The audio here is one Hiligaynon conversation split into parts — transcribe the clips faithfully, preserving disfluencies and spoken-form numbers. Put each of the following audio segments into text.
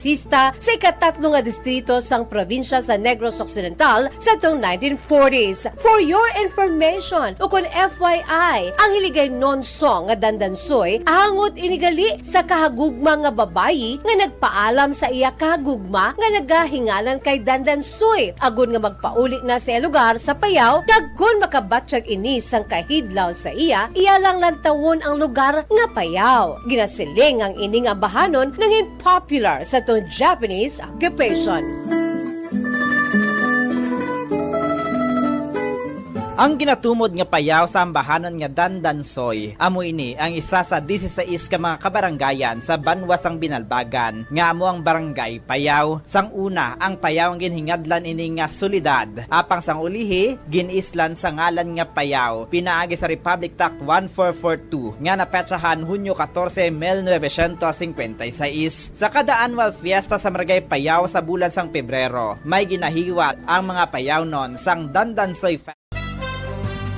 Sista sa ikatatlo nga distrito sang probinsya sa Negros Occidental sa tong nineteen forties. For your information, ukon F Y I, ang Hiligaynon song nga Dandansoy, angot ini gali sa kahagugma nga babayi nga nagpaalam sa iya kahagugma nga nagahinganan kay Dandansoy, agod nga magpauli na sa iya lugar sa Payao, kag kon makabatyag ini sang kahidlaw sa iya, iya lang lantawon ang lugar nga Payao. Ginasiling ang ining ambahanon nangin popular sa tong Japanese occupation. Ang ginatumod nga Payao sa ambahanon nga Dandansoy, amo ini ang isa sa disisais ka mga kabaranggayan sa banwa sang Binalbagan, nga amo ang Barangay Payao. Sang una, ang Payao ang ginhingadlan ini nga syudad, apang sang ulihi, gin-islan sa ngalan nga Payao, pinaagi sa Republic Act one four four two nga napetsahan Hunyo katorse, mil novecientos singkwenta y seis. Sa kada annual fiesta sa Barangay Payao sa bulan sang Pebrero, may ginahiwat ang mga Payaonon sang Dandansoy Fe-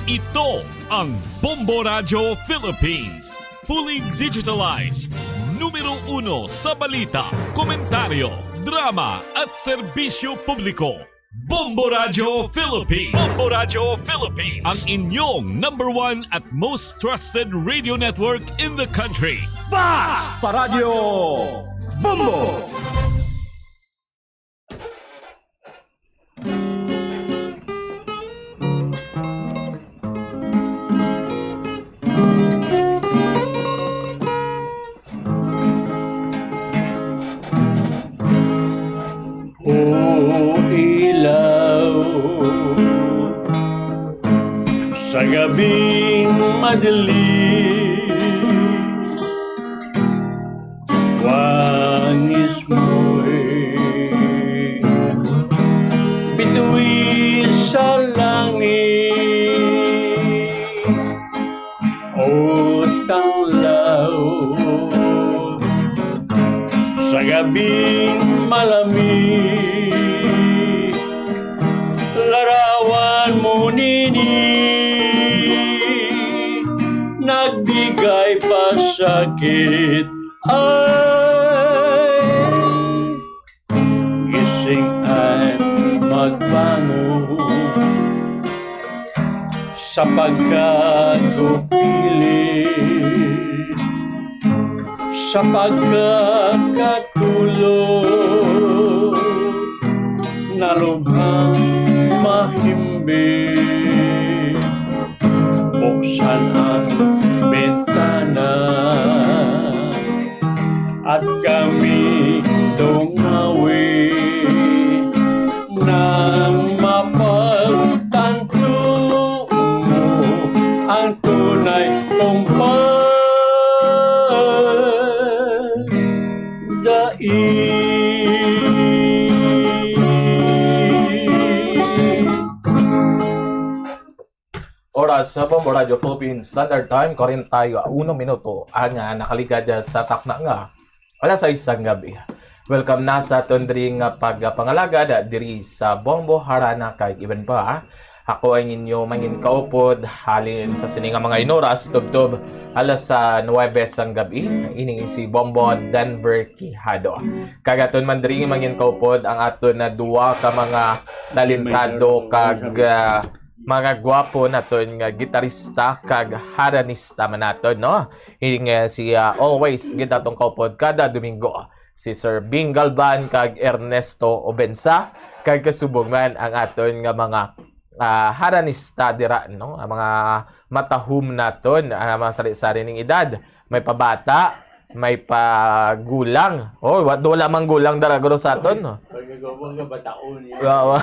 Ito ang Bombo Radyo Philippines. Fully digitalized. Numero uno sa balita, komentaryo, drama at serbisyo publiko. Bombo Radyo Philippines. Bombo Radyo Philippines. Ang inyong number one at most trusted radio network in the country. Basta Radyo Bombo! O ilaw, sa gabing madilim, wangis mo'y bituin sa langit. O tanglaw, sa gabing malamig, larawan mo nini, nagbigay pa sakit. Ay, gising at magbangon, sapagkat ko pilit sa pagkakatulog, nalubhang mahimbing. Buksan ang bintana at kami dungawi nang mapagtanto mo ang tunay kong pagdait. Oras sa Bombo Radio Philippines Standard Time, kwarenta y uno minuto ang, ah, nakaligad sa takna nga alas sais sang gabi. Welcome na sa aton diri nga pagpangalagad diri sa Bombo, Harana kag iban pa. Ako ang inyo mangin kaupod halin sa sini nga mga inoras, tubtob alas sa nuwebe sang gabi. Ini si Bombo Denver Quijado. Kag aton man diri mangin kaupod ang aton na duwa ka mga talentado kag, ah, mga gwapo naton nga gitarista kag haranista man naton, no? Ini nga si, ah, always gid atong kaupod kada Domingo, si Sir Bing Galban kag Ernesto Obensa, kag kasubong man ang aton nga mga, ah, haranista dira, no? Ang mga matahom naton, ah, mga sari-sari ning edad. May pabata, may pa gulang. Oh, wa-, wala mang gulang dara guro sa aton, no? Pagkagawang nga bataon niya. Wa-, wa-,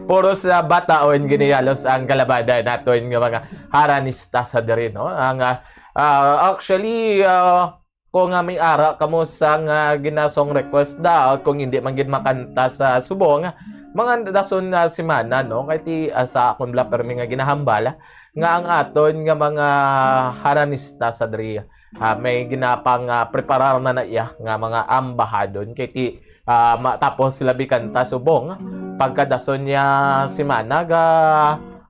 puro sa bataon gini halos ang kalabanan naton nga mga haranista sa diri, no? Ang, ah, ah, actually, ah, kung, ah, may ara kamo sang, ah, gina-song request da, kung hindi man gid makanta sa subong, mga dason nga semana, no? Kay ti, ah, sa akon bala permi nga ginahambal, nga ang aton nga mga haranista sa diri, ah, may ginapang, ah, preparar na na iya nga mga ambahadon kay ti, ah, matapos sila bikanta subong pagkadason niya semana ga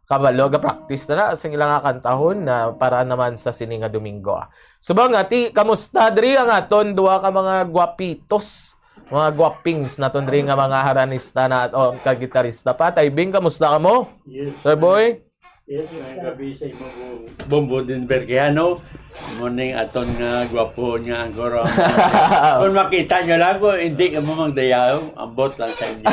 kabalo, ga-practice na na sa ila nga kantahon na para naman sa sini nga Domingo. Subong nga, ti, kamusta diri ang aton duha ka mga gwapitos? Mga gwapings naton diri nga mga haranista na o kagitarista pa. Tay Bing, kamusta ka mo? Yes. Sir Boy? Yes, may gabi sa imo, Bu-, Bombo din Berkiano. Morning aton nga gwapo nga anchor. Kung makita nyo lang ko, hindi ka mo magdayaw, ambot lang sa inyo.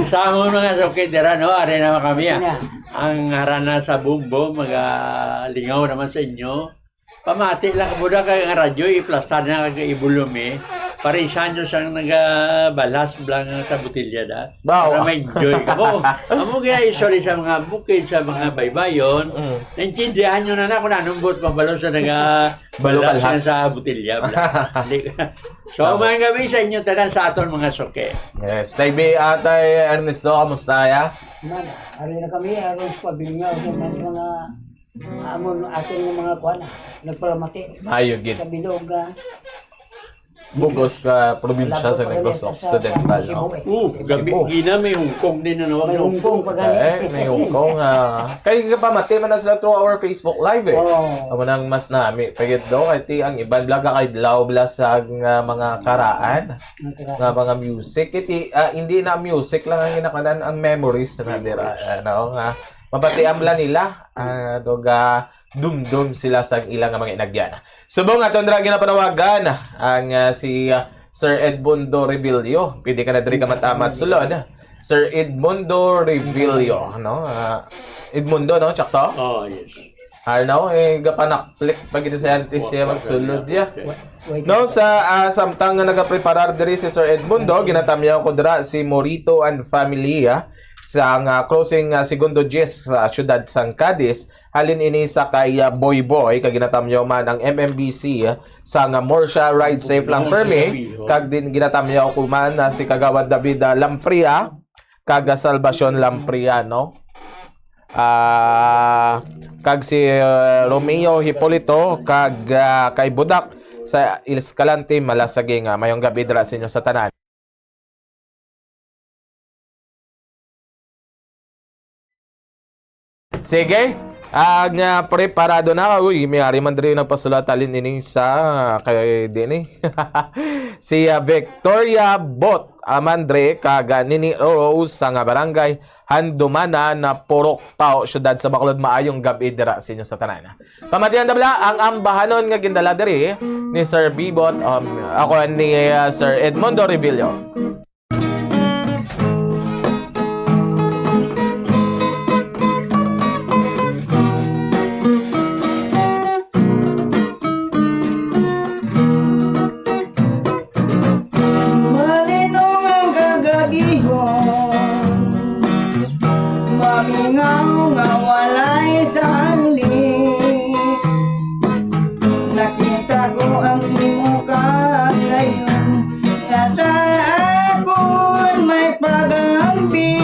Sa amon mga suki dira, no? Ari naman kami, ah. Ano? Ang harana sa Bombo, magalingaw naman sa inyo. Pamati lang ko muna kay ang radyo, i-plus na kag i-volume, eh. Paresan nyo sang nagabalhas lang sa botelya da. Bawa. Para ma-enjoy ka mo. Amo gina usually sa mga bukid, sa mga baybayon. Mm. Naintindihan nyo na na kung anong buot pabalo sa nagabalhas Balo balhas. Sa botelya. Bla. Hindi. So, Tama. Maayong gabi sa inyo tanan sa aton mga suki. Yes. Tay Bi-, ah, Tay Ernesto, kamusta ya? Man, ari na kami, aron sa paglingaw sa mga, mga amon, aton nga mga kuan, ah, nagpalamati. Maayo gid. Sa bilog, ah. Bugos ka probinsya sa Negros Occidental, no? Cebu, eh. Oh, gabi, Cebu. Gina, may Hong Kong din, ano, May no? Hong Kong pa gani. Eh, may Hong Kong, ah. Kay kapamati man na sila through our Facebook Live, eh. Oo. Amo nang mas nami. Pagit do, kay ti ang iban, bla ka kay Dlaw, bla sa nga mga karaan, Ang karaan. Nga mga music. Kay ti, ah, hindi na music lang ang ginakanan, ang memories na dira, ano, nga mapatiam lang nila, ah, do ga dumdum sila sa ilang mga inagyan. Subong aton ra ginapanawagan ang, ah, si, ah, Sir Edmundo Rebillo. Pwede ka na diri ka matamat sulod. Sir Edmundo Rebillo, no? Ah, Edmundo, no? Tsakto? Oh, yes. Ano, eh, gapanakplik pa gid sa antes siya magsulod, ya. Wait, wait. No, sa, ah, samtang nga nagapreparar diri si Sir Edmundo, ginatamyaw ko dira si Morito and family, ah, sa nga crossing, ah, Segundo Diez sa siyudad sang Cadiz. Halin ini sa kay, ah, Boy Boy, kag ginatamyaw man ang M M B C, ah, sa nga Murcia Ride Safe Lang Permi, kag din ginatamyaw ko man, ah, si Kagawad David, ah, Lampria, kag, ah, Salvacion Lampria, no? Ah, kag si, ah, Romeo Hipolito, kag, ah, kay Budak sa Escalante, Malasaging. Mayong gabi dira sa inyo sa tanan. Sige. Ang, ah, preparado na. Uy, may ari man diri nagpasulat halin ini sa kay dini. Si, ah, Victoria Bot Amandre kag, ah, Nini Rose sa nga barangay Handumanan na Purok Tao, siyudad sa Bacolod. Maayong gab-i dira sa inyo sa tanan. Pamatian tabla ang ambahanon nga gindala diri ni Sir Bibot, um, ako ni, uh, Sir Edmundo Revillo. Malinong ang kagagihon, mamingaw nga walay tali. Nakita ko ang imo kalayon, nga sa akon may pag-ambi.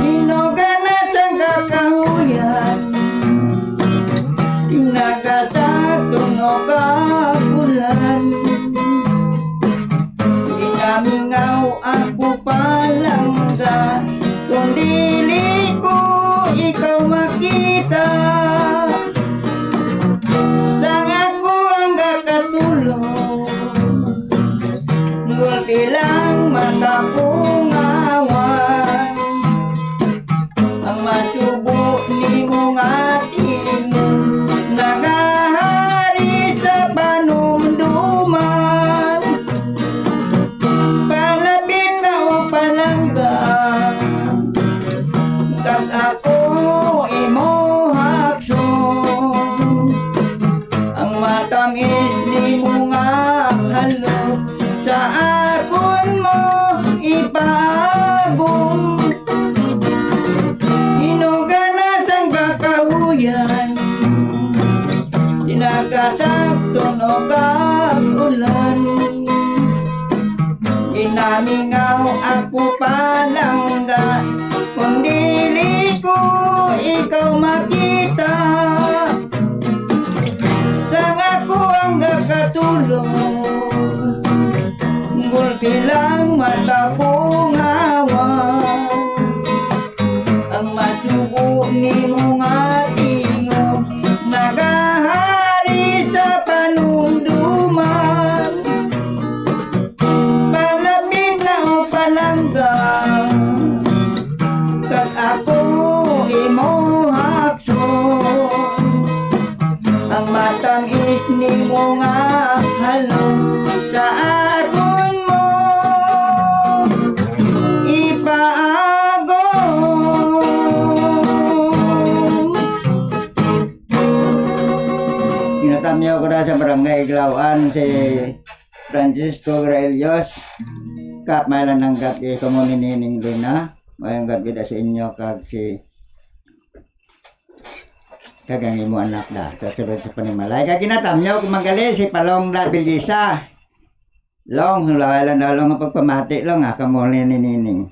Hinuganan sang kakahuyan, nagkasakto nga kakulan. Di namingaw ako palangga, kung dili ko ikaw makita. Sang ako ang gakatulog, gulpi lang mata ko ngawan. Ang masubo nimo nga tingog, nagahari sa panumduman. Palapit na o palangga, kag ako imo hakson. Ang matamis nimo nga halok sa akon mo ipaagom. Hinuganan sang kakahuyan, nagkasakto nga kakulan. Di namingaw ako palangga, kung dili ko ikaw makita. Sang ako ang gakatulog, gulpi lang mata ko ngawan. Nimo nga tingog nagahari sa panumduman. Palapit na o palangga, kag ako imo hapson. Ang matang-is nimo nga halong sa akon mo ipaagom. Ginatamyaw ko na sa Barangay Iglawan si Francisco Graelios. Kap, may lang ang gabi ko mo ni Nining Lina. May ang gabi da sa inyo kag si kag ang imo anak da sa sulod sa panimalay. Kag ginatamyaw ko manggali si Palong da Belisa. Long, laway lang daw, Long, ang pagpamati, Long, ah, kamo ni Nining.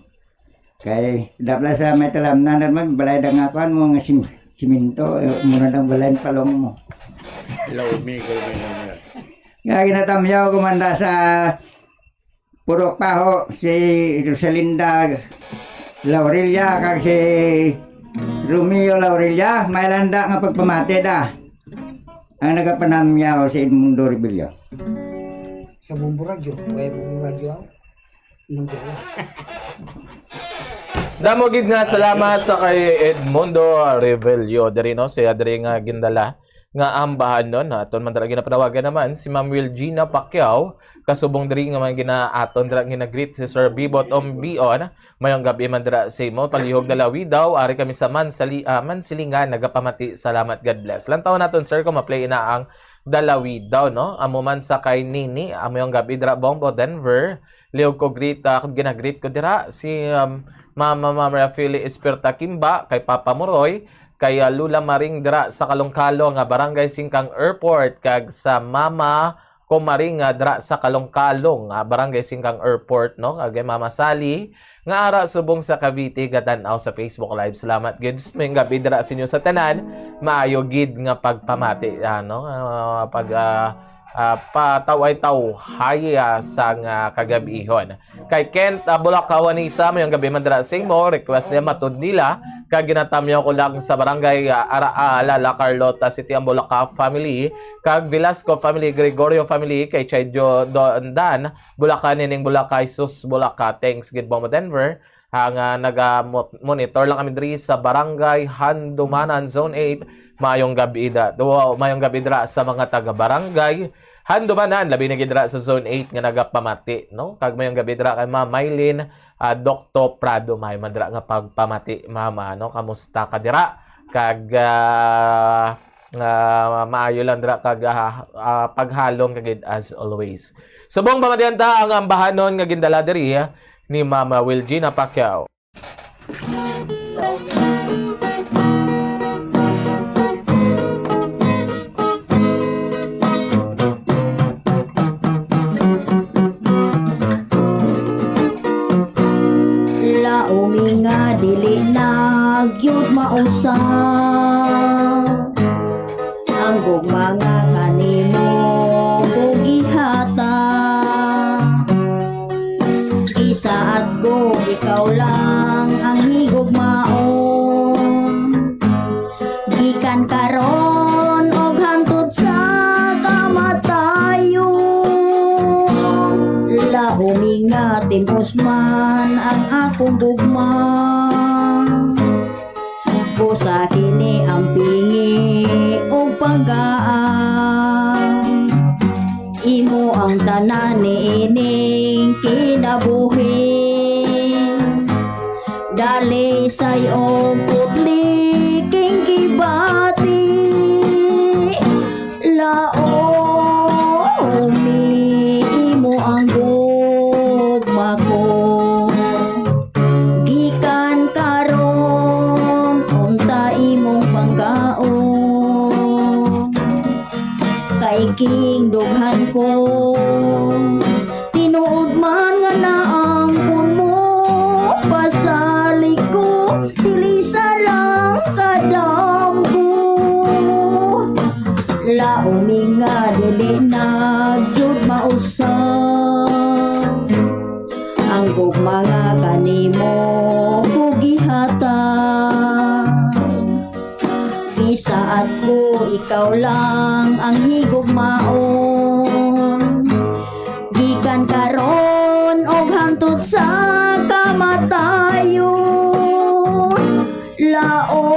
Kay, dapla sa may talamnan naman, balay da nga kuan mo nga sim-, siminto, eh, muna lang balay ni Palong mo. Hello, amigo, amigo, amigo. Nga ginatamyaw ko man da sa Purok Paho, si Rosalinda Laurelia, kag si Romeo Laurelia, may landa nga pagpamati da. Ang nagapanamyaw si Edmundo Rebello. Sa Bumbo Radyo, way Bumbo Radyo, ah. Nang dala. Damo gid nga salamat sa kay Edmundo Revelio diri, no, siya diri nga gindala nga ambahanon. Aton man dira ginapanawagan naman si Ma'am Wilgina Pacquiao, kasubong diri nga man gina-, aton dira ginagreet si Sir Bibot Ombion. Mayong gabi man dira sa imo, palihog Dalawi daw. Ari kami sa Mansali-, ah, Mansilingan, nagapamati. Salamat, God bless. Lantawon naton, sir, kung ma-play na ang Dalawi daw, no? Amo man sa kay Nini, amo yung gabi dira, Bombo, Denver. Liog ko greet, ah, gina-greet ko dira si, um, Mama, Mama Rafili Esperta Kimba, kay Papa Moroy, kay, ah, Lula Maring dira sa Kalongkalong nga Barangay Singkang Airport, kag sa Mama Kumaring, ah, dira sa Kalongkalong, ah, Barangay Singkang Airport, no? Kag kay Mama Sally, nga ara subong sa Cavite, gatan-aw sa Facebook Live. Salamat gid. May gabi dira sa inyo sa tanan. Maayo gid nga pagpamati, ano, ah, pag, ah, ah, pataway-tawhay, ah, sang, ah, kagabihon. Kay Kent, ah, Bulacaw, Anisa, mayong gabi man dira sa imo. Request niya, Matud Nila. Kag ginatamyaw ko lang sa barangay, ah, Araal, La Carlota City, ang Bulacaw family. Kag Velasco family, Gregorio family, kay Chay Jo-, Don Dan, Bulacan, Nining Bulaca, Jesus Bulaca. Thanks gid, Bombo Denver. Ang, ah, naga-mo-, monitor lang kami diri sa Barangay Handumanan, Zone eight. Mayong gabi da-, wow, mayong gabi dira sa mga taga Barangay Handumanan, labi na gid dira sa Zone eight nga nagapamati, no? Kag mayong gabi dira kay Ma'am Mylene, ah, Doctor Prado, may man dira nga pagpamati, Mama, no? Kamusta ka dira? Kag, ah, ah, maayo lang dira kag, ah, ah, paghalong ka gid as always. Subong pamatian ta ang ambahanon nga gindala diri, ah, ni Mama Wilgina Pacquiao. Laumi nga dili na gyud mausab ang gugma nga kanimo ko gihatag. Isaad ko, ikaw lang ang higugmaon. Gikan karon ug hangtod sa kamatayon, laumi nga tim-os man ang akong gugma. Busa kini ampingi ug pagkaon. Imo ang tanan niining kinabuhi. Dalisay og putli king gibati. Laomi imo ang gugma ko. Gikan karon, unta imong panggaon. Kay king dughan ko, tinuod man nga naangkon mo, pasalig ko, dili sa lang kadamgo. Laomi nga dili na gyud mausab ang gugma nga kanimo ko gihatag. Lang ang higugmaon, gikan karon og hangtod sa kamatayon. Laomi,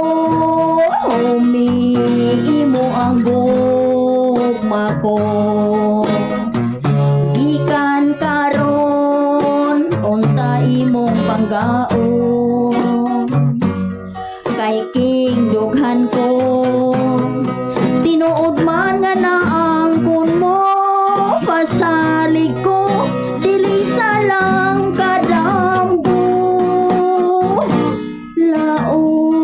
imo ang gugma ko. Gikan karon, unta imong panggaon. Kay king dughan ko, tinuod man nga naangkon mo, pasalig ko, dili sa lang kadamgo. Laomi.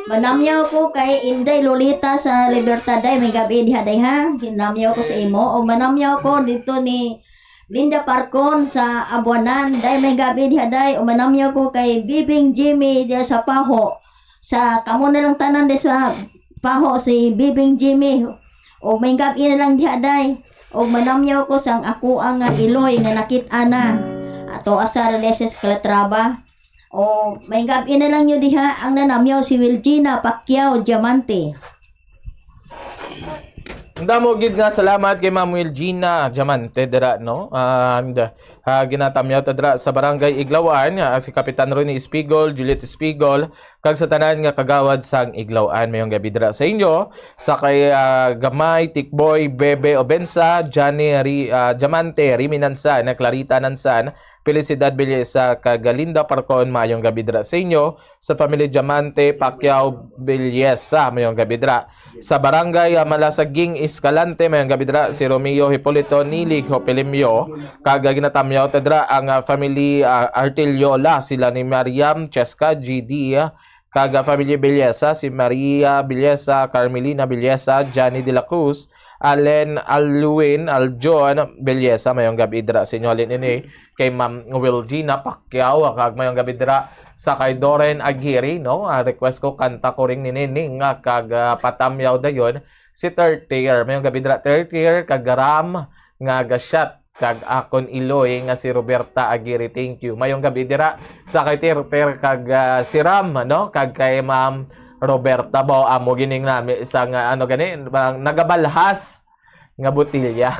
Manamyaw ko kay Inday Lolita sa Libertad, day, may gabi diha, day, ha? Ginamyaw ko sa imo. Og manamyaw ko dito ni Linda Parcon sa Abuanan, day, may gabi diha, day. Og manamyaw ko kay Bibing Jimmy diha sa Paho. Sa kamo na lang tanan, day, sa Paho, si Bibing Jimmy. Og may gabi na lang diha, day. Og manamyaw ko sang ako ang, ah, iloy nga nakit-a na. Ato asa Releses Calatrava. O, may gab-i na lang nyo diha ang nanamyaw si Wilgina Pacquiao Diamante. Ang damo gid nga salamat kay Ma'am Wilgina Diamante dira, no? And, ah, ginatamyaw ta dira sa Barangay Iglawan, ah, si Kapitan Ronnie Espigol, Juliet Espigol, kag sa tanan nga kagawad sang Iglawan. Mayong gabi dira sa inyo, sa kay, ah, Gamay, Tikboy, Bebe Obensa, Johnny Ri-, ah, Diamante, Rimi Nansan, Clarita Nansan, Felicidad Belleza, kag Linda Parcon, mayong gabi dira sa inyo, sa family Diamante, Pacquiao, Belleza, mayong gabi dira. Sa barangay, ah, Malasaging, Escalante, mayong gabi dira, si Romeo Hipolito, Nili Hopelimio, kag, ah, ginatamyaw ta dira ang, ah, family, ah, Artillola, sila ni Mariam, Cheska, G D, ah, kag, ah, family Belleza, si Maria Belleza, Carmelina Belleza, Johnny de la Cruz, Allen, Alwin, Aljon Belleza, mayong gabi dira sa inyo. Halin ini kay Ma'am Wilgina Pacquiao, kag mayong gabi dira sa kay Doren Aguirre, no? Ah, request ko kanta ko ring ninining nga kag, ah, patamyaw dayon si Tertier. Mayong gabi dira Tertier, kag Ram nga ga-shot, kag akon iloy nga si Roberta Aguirre. Thank you. Mayong gabi dira sa kay Tertier kag, ah, si Ram, no? Kag kay Ma'am Roberta ba, amo gining nami isang, ah, ano gani, bang nagabalhas nga botilya.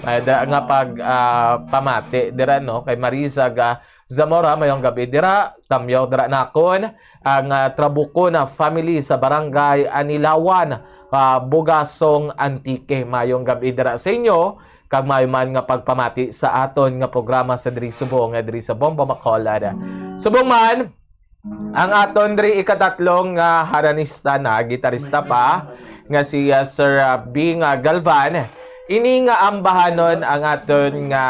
May da, nga pag, ah, pamati dira, no, kay Marisa ga Zamora, mayong gabi dira, tamyaw dira nakon ang, ah, Trabuco na family sa barangay Anilawan, ah, Bugasong, Antique. Mayong gabi dira sa inyo, kag mayo man nga pagpamati sa aton nga programa sa diri subong, nga diri sa Bombo Bacolod. Subong man, ang aton diri ikatatlo nga haranista na, gitarista pa, nga si, ah, Sir, ah, Bing, ah, Galvan. Ini nga ambahanon ang aton nga,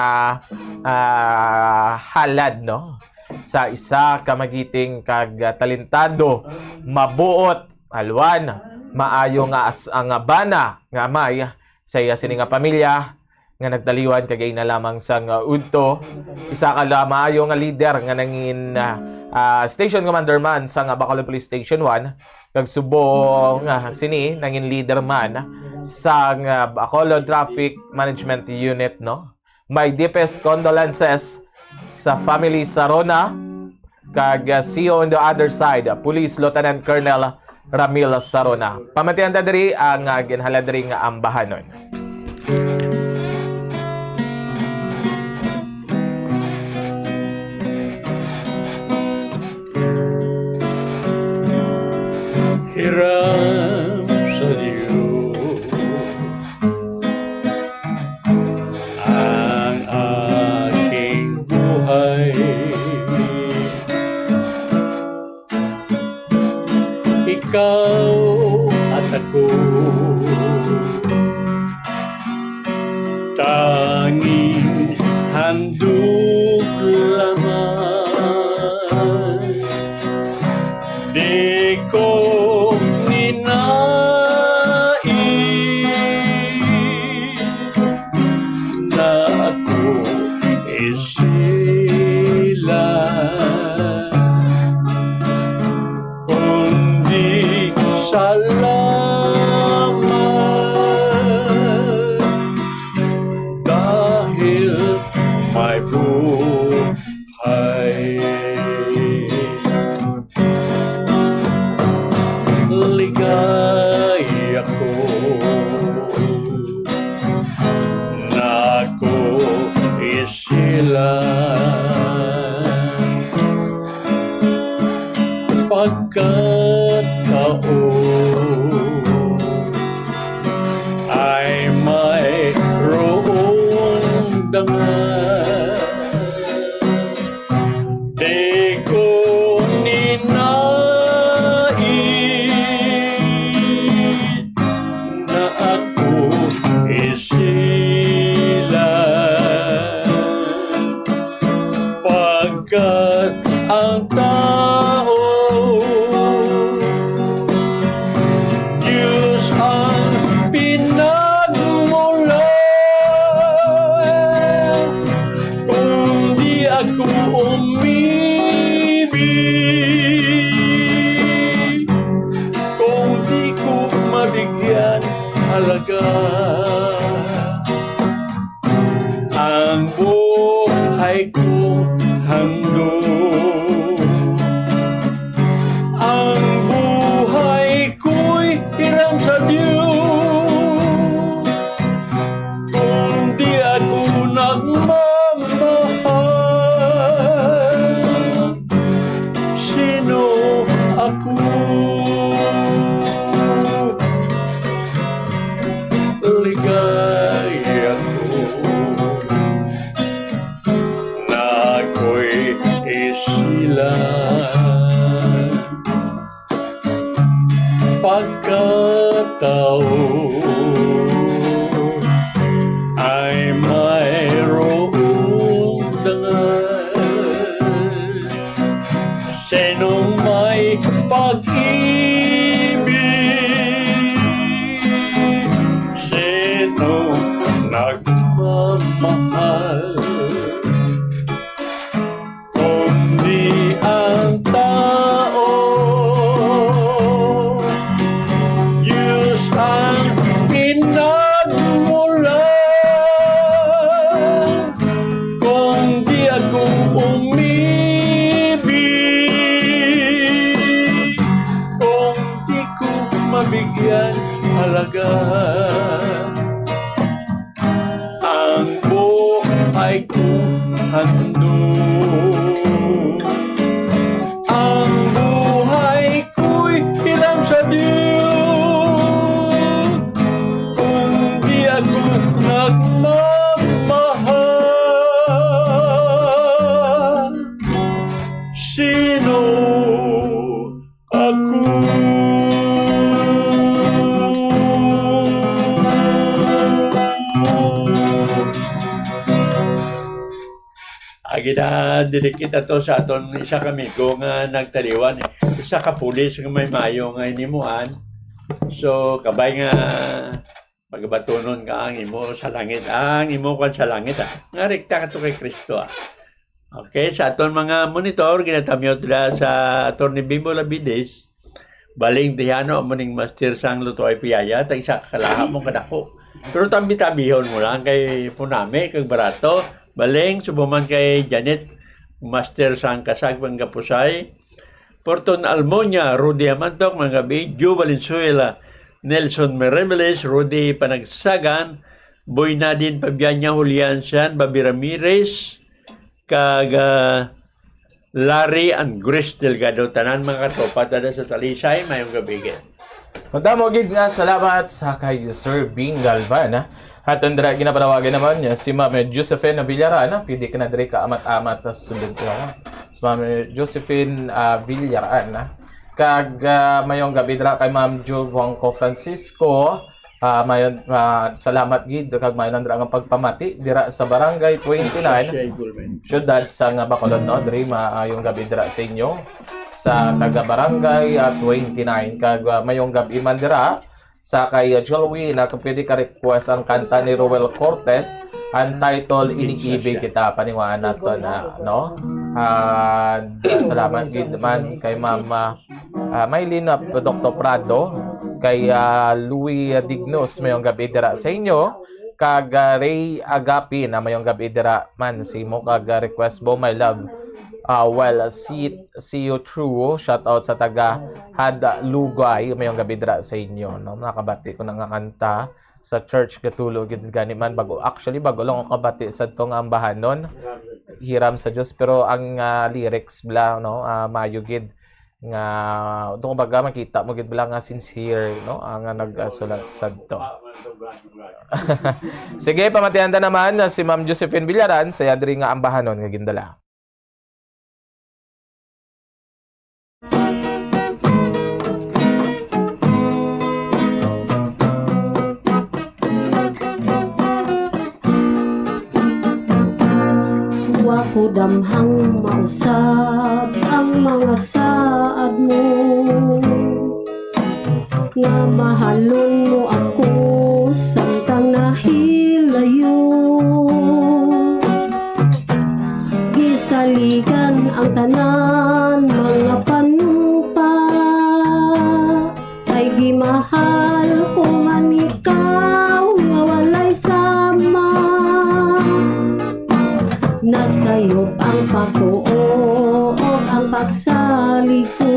ah, halad, no? Sa isa ka magiting kag, ah, talentado, mabuot, alwan, maayo nga as-, nga bana nga amay sa iya sini nga pamilya, nga nagtaliwan kag ina lamang sang, ah, udto. Isa ka la-, maayo nga leader nga nangin, ah, ah, station commander man sang, ah, Bacolod Police Station one, kag subong, ah, sini nangin leader man sang, ah, Bacolod Traffic Management Unit, no? My deepest condolences sa family Sarona, kag, ah, see you on the other side, Police Lieutenant Colonel Ramil Sarona. Pamatian ta diri ang, ah, ginhalad diri nga ambahanon. Hiram sa Diyos ang aking buhay. Ikaw at ako, tanging handog lamang. Di ko ninais na ako isila, kundi salamat dahil may buhay. Kataos ay mayroong dangal. Di ko ninais na ako isila. Pagkat ang tao, Diyos ang pinagmula. Kung di ako umibig, kung di ko mabigyan halaga, ang buhay ko handog. Ang buhay ko'y hiram sa Diyos. Kung di ako nagmamahal, sino ako? Ligaya ko na ako'y isila. Pagkatao ay mayroong dangal. Sinong may pag-ibig, sinong nagmamahal, kundi ang tao. Diyos ang pinagmula. Kung di ako umibig, kung di ko mabigyan halaga, ang buhay ko handog. Ang buhay ko'y hiram sa Diyos. Kung di ako nagmamahal, sino ako? Agi na, didikit ato sa aton isa ka amigo nga nagtaliwan, isa ka pulis nga may mayo nga hinimuan. So, kabay nga pagabatunon ka ang imo sa langit, ang imo kwan sa langit, ah. Nga rekta ka to kay Kristo, ah. Okay, sa aton mga monitor, ginatamyaw sila sa Attorney Bimbo Labides, Baling Tejano, amo ning master sang Luto ay Piyaya, tag isa ka kalaha mo kadako. Pero tambi-tambihon mo lang kay punami kag barato. Baling, subo man kay Janet, master sang Kasag Pangkapusay, Porton Almonia, Rudy Amantok, mga gabi, Joe Valenzuela, Nelson Merebeles, Rudy Panagsagan, Boy Nadine Pabianya, Julian Sian, Bobby Ramirez, kag, ah, Larry and Grace Delgado, tanan mga katropa dada sa Talisay, mayong gabi gid. Madamo gid nga salamat sa kay Sir Bing Galvan, ha. Aton dira ginapanawagan naman niya si Ma'am Josephine Villaran, ha. Pwede ka na diri ka amat-amat sa sulod ko, ha. Si Ma'am Josephine, ah, Villaran, ha. Kag, ah, mayong gabi dira kay Ma'am Jovonco Francisco. Ah, mayon, ah, salamat gid kag mayon lang dira nga pagpamati dira sa Barangay twenty-nine. Social Government. Siyudad sang Bacolod, no? Diri, maayong gabi dira sa inyo sa taga Barangay, ah, twenty-nine. Kag, ah, mayong gabi man dira sa kay, ah, Joel Win, na kung pwede ka request ang kanta ni Roel Cortez, ang title, "Iniibig Kita." Paniwaan naton, ah, no? Ah, salamat gid man kay Mama, ah, Mylene, ah, Doctor Prado, kay, ah, Louis, ah, Dignos, mayong gabi dira sa inyo, kag, ah, Ray Agapin, na mayong gabi dira man sa imo, kag, ah, request mo, my love. Ah, well, ah, see, see you through. Shout out sa taga Hadlugay, mayong gabi dira sa inyo, no? Nakabati ko na nga kanta sa church, gatulo gid gani man, bago, actually, bago lang ako kabati sa tong ambahanon, Hiram sa Dios, pero ang, ah, lyrics bla, no, ah, mayo gid. nga, ito, kumbaga, makita mo gid bala nga sincere, no, ang, ah, nagasulat sadto. Sige, pamatian ta naman na si Ma'am Josephine Villaran, sa iya diri nga ambahanon nga gindala. Wa ko damhang mausab ang mga saad mo, nga mahalon mo ako samtang nahilayo. Gisaligan ang tanan mga panumpa, kay gimahal ko man ikaw nga walay sama. Nasayop ang pagtuo ug ang pagsalig ko.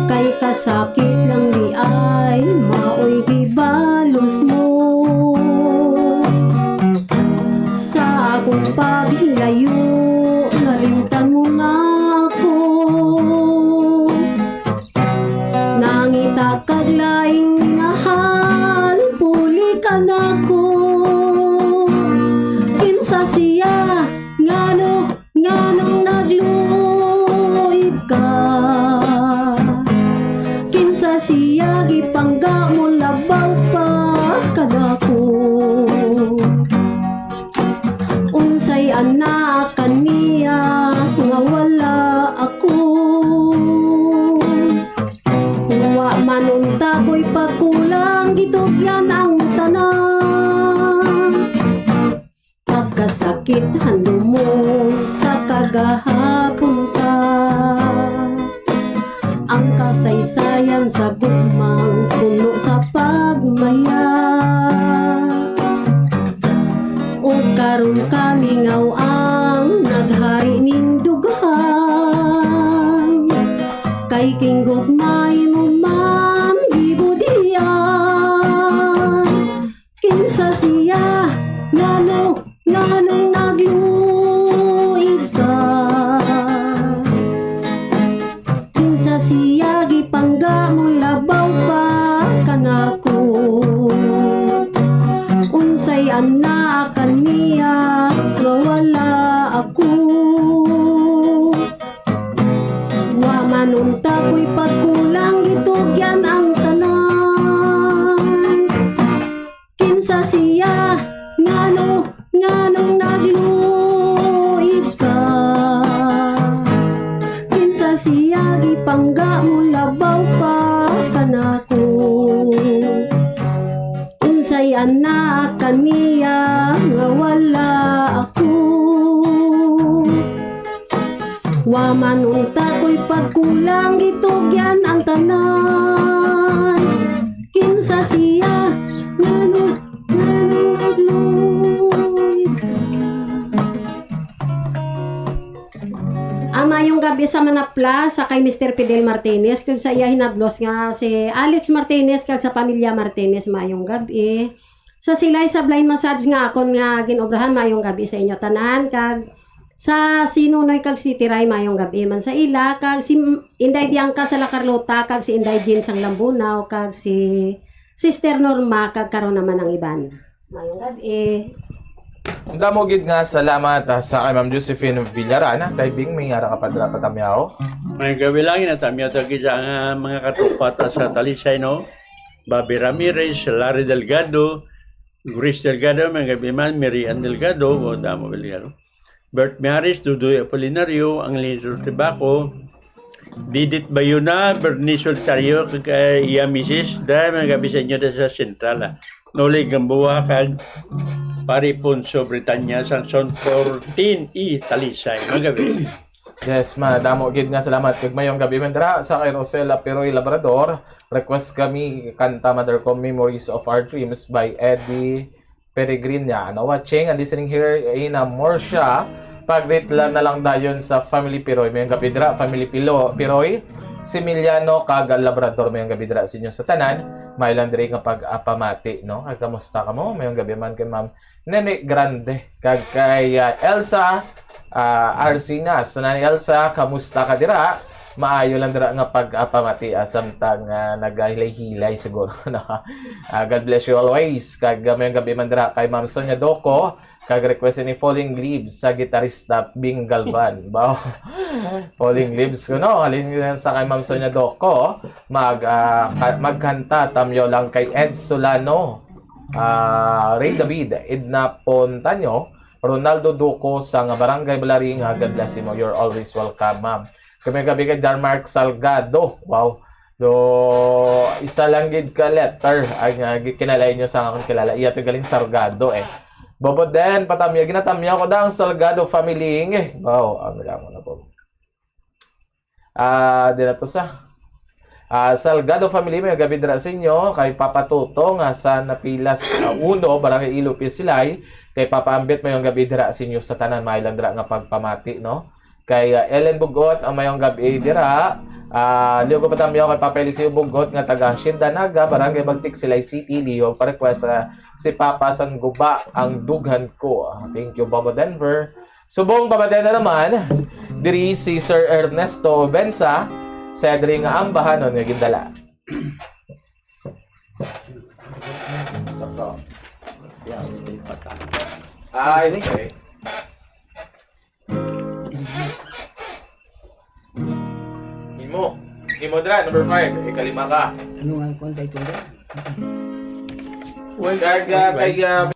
Kay kasakit lang di ay maoy gibalos mo. Sa akong paghilayo, nalimtan mo na ako. Nangita kag laing minahal, puli ka nako. Kinsa siya? Ngano, nganong nagluib ka? Kinsa siya? Gipangga mo labaw pa kanako. Unsay ana kaniya nga wala ako? Wa man unta ko'y pagkulang, gitugyan ang tanan. Pagkasakit handumon sa kagahapon pa. Ang kasaysayan sa gugmang puno sa pagmaya. Ug karon ka mingaw ang naghari ning dughan. Kay king gugmay mo man gibudhian. Kinsa siya? Ngano, nganong nagluib ka? Kinsa siya? Gipangga mo labaw pa kanako. Unsay ana kaniya nga wala ako? Wa man unta ko'y pagkulang, gitugyan ang tanan. Kinsa siya? Ngano, nganong nagluib ka? Kinsa siya? Gipangga mo labaw pa kanako. Unsay ana kaniya nga wala ako? Wa man unta ko'y pagkulang, gitugyan ang tanan. Kinsa siya? Ngano, ngano nagluoy ka? Ah, mayong gabi sa Manapla, sa kay Mister Fidel Martinez, kag sa iya hinablos nga si Alex Martinez, kag sa pamilya Martinez, mayong gabi. Sa silay sa blind massage nga akon nga gin-obrahan, mayong gabi sa inyo tanan, kag sa si Nunoy kag si Tiray, mayong gabi man sa ila, kag si M-, Inday Bianca sa La Carlota, kag si Inday Jean sang Lambunaw, kag si Sister Norma, kag karon naman ang iban. Mayong gabi. Ang damo gid nga salamat, ah, sa kay Ma'am Josephine Villaran, ah, kay Bing, may ara ka pa dira patamyaw. May gabi lang, inatamyaw ta gid sa, ah, mga katupat, ah, sa Talisay, no? Bobby Ramirez, Larry Delgado, Grace Delgado, may gabi man, Mary Ann Delgado, o damo Delgado. Bert Miharis, Dudoy Apolinario, Angelino Tibaco, Didit Bayona, Bernice Solitario, kag, ah, iya misis, dahil may gabi sa inyo sa Central, ah. Noli Gamboa, kag Pari Ponso Britanya, sang Zone fourteen E, Talisay. May gabi. Yes, madamo gid nga salamat. Kag mayong gabi man dira sa kay Rosella Piroy Labrador. Request kami kanta Mother ko, Memories of Our Dreams by Eddie Peregrina. Ano, watching and listening here in, uh, Murcia. Pag-greet lang na lang dayon sa family Piroy. Mayong gabi dira, family Pilo, Piroy, Similiano, kag Labrador. Mayong gabi dira sa inyo sa tanan. May lang diri nga pag-apamati, no? Kag kamusta kamo? Mayong gabi man kay Ma'am Nene Grande, kag kay, ah, Elsa, Ah, Arsinas, Nanay Elsa, kamusta ka dira? Maayo lang dira nga pag-apamati, ah, samtang, ah, nagahilay-hilay siguro, no? Ah, God bless you always. Kag, ah, mayong gabi man dira kay Ma'am Sonia Doco, kag request ni Falling Leaves sa gitarista Bing Galvan. Ba? Falling Leaves ko, no? Halin sa kay Ma'am Sonia Doco, mag, ah, ka-, magkanta tamyo lang kay Ed Solano, ah, Ray David, Edna Pontaño, Ronaldo Duco sa nga Barangay Balaring, ah, God bless mo. You're always welcome, ma'am. Kami gabi kay Darmark Salgado. Wow. Do, isa lang gid ka letter ang, ah, gi-, kinalain nyo sa akong kilala. Iya to galing Salgado, eh. Bobo Den, patamya, ginatamya ko na ang Salgado family, eh. Wow, ang damo na po. Ah, di na to sa. Ah, Salgado family, mayong gabi dira sa inyo. Kay Papa Toto nga sa Napilas, ah, uno, Barangay Ilopi Silay. Kay Papa Ambit, mayong gabi dira sa inyo sa tanan. May lang dira nga pagpamati, no? Kay, ah, Ellen Bugot, ang mayong gabi dira. Ah, liog pa tamyo kay Papa Eliseo Bugot nga taga Hacienda Naga, Barangay Bagtik, Silay City. Liog pa request, ah, si Papa Sangguba, ang dughan ko. Ah, thank you, Bobo Denver. Subong pamatian na naman, diri si Sir Ernesto Bensa, sa diri nga ambahanon nga gindala. Ay, okay. Imo. Imo dra, number five. Ikalima ka. Ano nga ang contact ko dra? Kag, ah, kay, ah,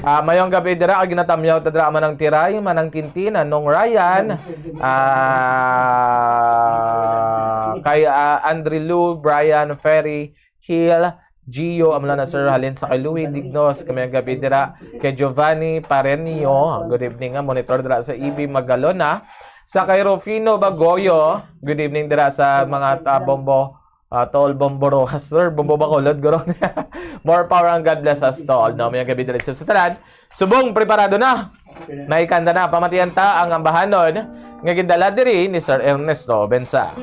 Ah, mayong gabi dira, ang ginatamyaw ta dira, Manang Tiray, Manang Tintin, Nong Ryan, ah, kay, ah, Andre Lou, Brian, Ferry, Hill, Gio, amo lang na, sir, halin sa kay Louie Dignos, kami ang gabi dira, kay Giovanni Pareño, good evening, nga monitor dira sa E B Magalona, sa kay Rufino Bagoyo, good evening dira sa mga ta-, Bombo, ah, Tol Bombo Rojas, sir, Bombo Bacolod, guro. More power and God bless us to all, no? May gabi dira sa tanan. Subong, preparado na. Naikanta na, pamatian ta ang ambahanon nga gindala diri ni Sir Ernesto Bensa.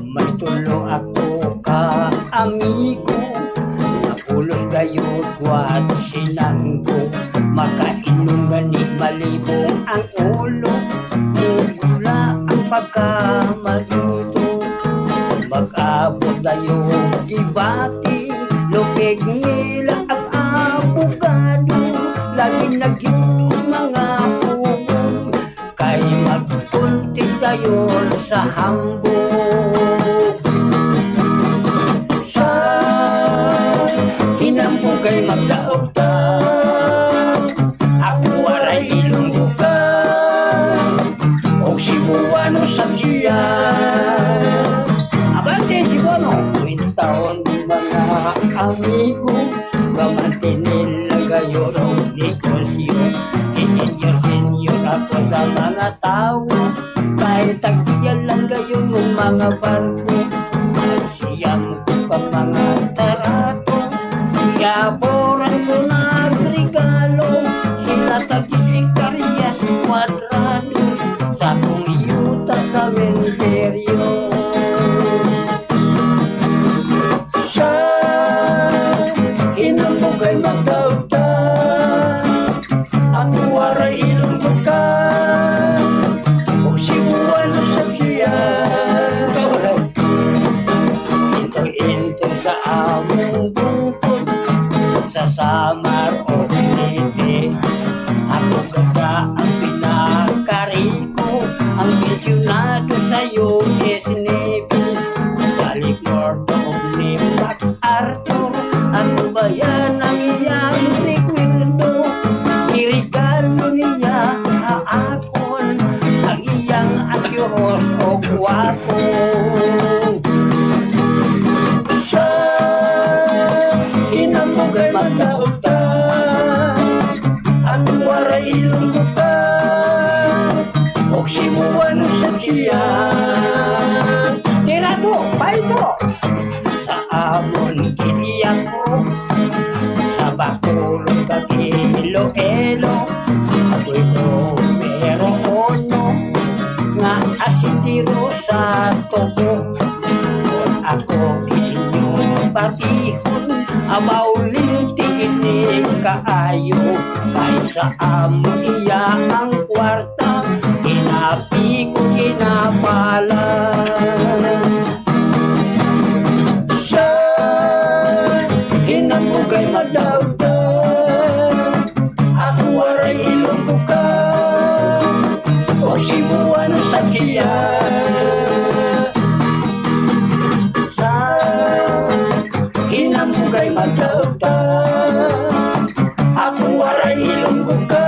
May tulo ako ka amigo, napulos gayud gwat sinanggo. Makainom gani malibong ang ulo, mugula ang pagkamalito. Mag-abot dayon gibati, lupig nila ang abogado. Lagi na gyud ang mga pugong, kay magkunti dayon sa hambo. Sa hinambugay magdaog ta, ako waray Ilonggo ka, og Cebuano sa siya. Abante, Cebuano! Kwentahon, mga amigo, gamantinil lang gayon ang negosyo. Inyo, inyo ako sa mga tawo, kahit tagbiya lang gayon ang mga barko. Magsiyam ko pa mga tarato, siya boran ko na regalo, sila tagsikarya sa kwadrado, sa akong yuta sa menteryo. Sa hinambugay magdaog ta, ako waray Ilonggo ka, og Cebuano sa siya. Into-into sa among bungkod, sa Samar o Leyte. Ako gada ang pinakariko, ang pensyonado sa U S Navy. Balik North og ni MacArthur, ako ba yan ang iyang rekwerdo? Iregalo niya ha akon ang iyang antiyohos og gwapo. Sa hinambugay magdaog ta, ang waray Ilonggo ka, og Cebuano sa siya. Sa amon gid ako, sa Bacolod kag Iloilo, ako'y numero uno nga asintiro sa tubo. Kon ako gid inyo patihon, abaw linti ini kaayo, kay sa amon iya ang kwarta, ginapi ko ginapala. Sa hinambugay madawta, ako waray Ilonggo ka o Cebuano sa kiya. Sa hinambugay madawta, ako waray Ilonggo ka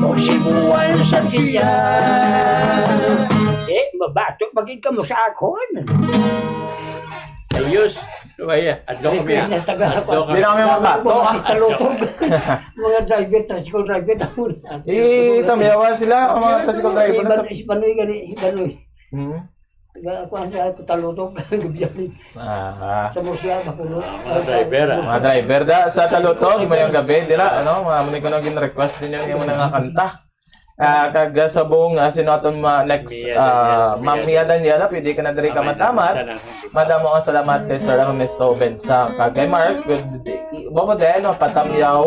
o Cebuano sa kiya. Eh, mabato pa gid kamo sa akon. Ayos. Ano ba yan? Adlaw kami, ah. Ay, kaya taga- Adlaw kami. Di na kami magbato, ah. Mga talutog. Mga driver, tricycle driver, ako na. Eh, ito, may awa sila, ang mga tricycle driver na sa Iban-, si Banoy gani, si Banoy. Hmm? Taga, kuwan siya, ako talutog, gabi. Ah. Sa Murcia, Bacolod. Ah, mga driver, ah. Mga driver da, sa Talutog, mayong gabi, dira, ano, mga muni ko nang gin-request ninyo yung mga nga kanta. Ah, kag, ah, subong, ah, sino aton ma-, next, Mia ah, Daniela, Ma'am Mia Mia Daniela, pwede ka na diri ka Amay matamat. Daniela na. Madamo ang salamat kay Sir Ernesto Bensa, kag kay Mark, good day. Bobo din, o, Patamyaw,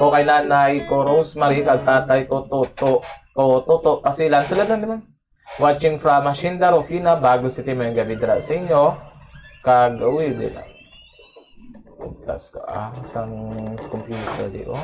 o kay Nanay ko Rosemary, kag Tatay ko Toto, ko Toto, Kasilan. Sulod na naman. Watching from Hacienda Rufina, Bago City, mayong gabi dira sa inyo. Kag, uy, di na. Plus ko, ah, sang computer di, oh.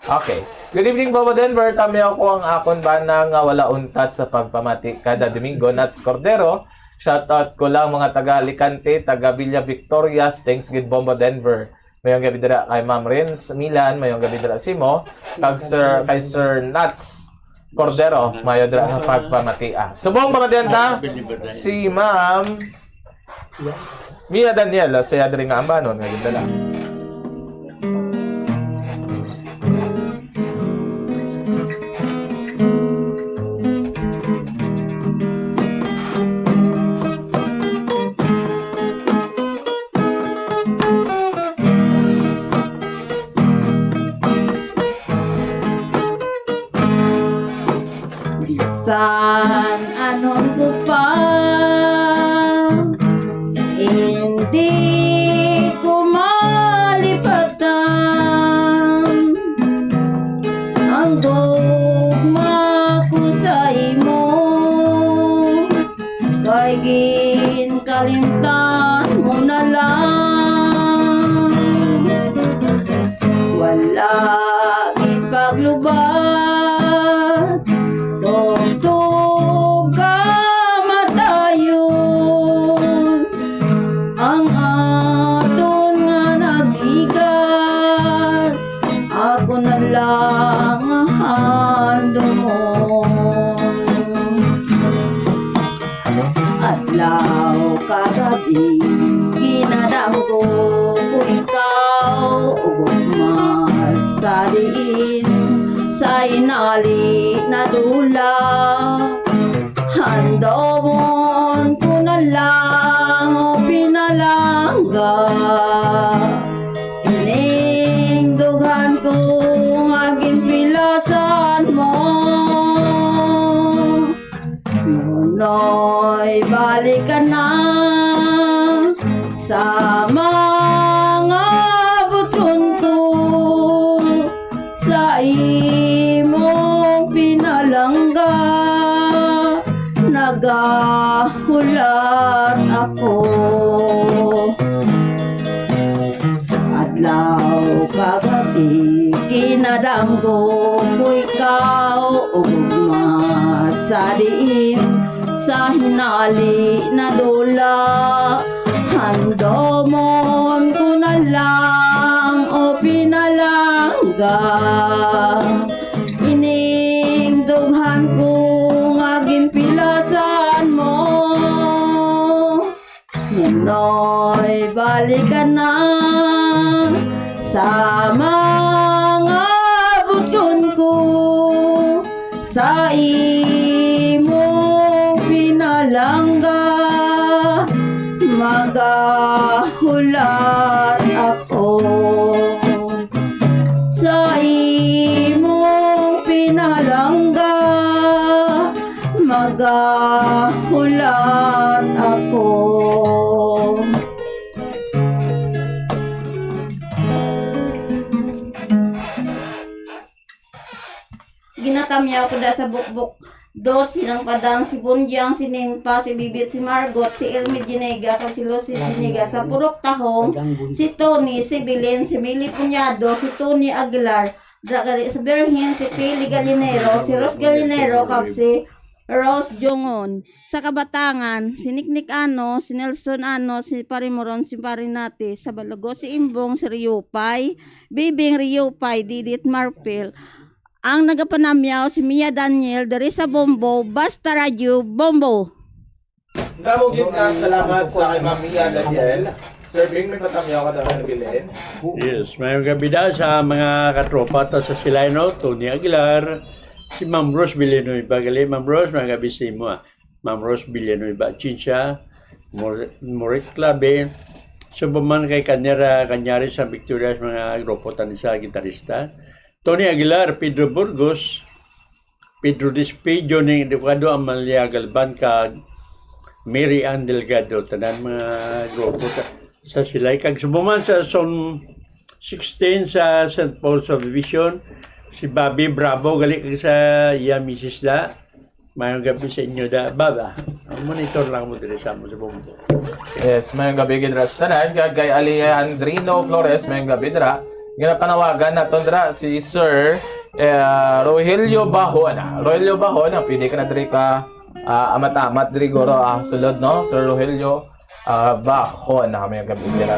Okay. Good evening, Bobo Denver. Tamyaw ko ang akon bana nga wala untat sa pagpamati kada Domingo, Nats Cordero. Shout out ko lang mga taga Alicante, taga Villa Victorias. Thanks gid, Bombo Denver. Mayong gabi dira kay Ma'am Renz Milan, mayong gabi dira sa imo. Kag Sir, kay Sir Nats Cordero, mayo dira nga pagpamatia. Subong pa man diyan ta, si Ma'am Mia Daniela, sa iya diri nga ambanon nga gindala. Bisan anhon ko pa, hindi ko malipatan ang gugma ko sa imo. Kay ginkalimtan mo na lang. Wala gid paglubat, tubtob kamatayon ang aton nga nagligad. Ako na lang ang handumon. Adlaw kag gabi, ginadamgo ko ikaw, ug ugma sa diin sa hinali nadula. Handumon ko na lang o pinalangga, ining dughan ko nga ginpilasan mo. Nunoy balik ka na sa mga button ko. Sa imong pinalangga, nagahulat ako. Adlaw kag gabi, kinadamgo ko ikaw, ugma sa diin sa hinali nadula. Handumon ko na lang o pinalangga, ining dughan ko nga ginpilasan mo. Nunoy balik ka na sa mga butgon ko, sa imong pinalangga, Magahulat ako sa imong pinalangga. Magahulat ako. Ginatamyaw ko da sa bukbok. Dos, si Nang Padang, si Bunjang, si Nimpa, si Bibit, si Margot, si Irmi Ginega, kag si Lucy Ginega, sa Purok Tahong, si Tony, si Belen, si Mili Puñado, si Tony Aguilar, dra gani sa Birhen, si Pili Galinero, si Ros Galinero, kag si Rose Jongon. Sa Kabatangan, si Niknik Ano, si Nelson Ano, si Pare Moron, si Pare Nati, sa Balugo, si Imbong, si Riupay, Bibing Riupay, Didit Marpil, ang nagapanamyaw si Mia Daniel diri sa Bombo, Basta Radyo Bombo. Damo gid nga salamat sa kay Ma'am Mia Daniel. Sir Bing, may patamyaw ka daw na bilin? Yes, mayong gabi da sa mga katropa ta sa Silay, no? Tony Aguilar, si Ma'am Rose Villanueva. Gali, Ma'am Rose, mga gabi sa imo, ah. Ma'am Rose Villanueva Chincha, Mor-, Morit Clave, subaman kay Kanyara, Kanyari sa Victoria, sa mga grupo tani sa gitarista. Tony Aguilar, Pedro Burgos, Pedro Dispe, Johnny Educado, Amalia Galban, kag Mary Ann Delgado, tanan mga grupo sa, sa Silay. Kag subaman sa Zone sixteen sa Saint Paul Subdivision, si Bobby Bravo, gali kag sa iya misis la. Mayong gabi sa inyo da, Baba. Ang monitor lang mo diri sa mo sa Bombo. Yes, mayong gabi gid ra sa tanan. Kag kay Alejandrino Flores, mayong gabi dira. Ginapanawagan naton dira si Sir, eh, Rogelio Bahon. Rogelio Bahon, ang pwede ka na diri ka, ah, amat-amat diri guro, ah, sulod, no? Sir Rogelio, ah, Bahon, ah, mayong gabi dira.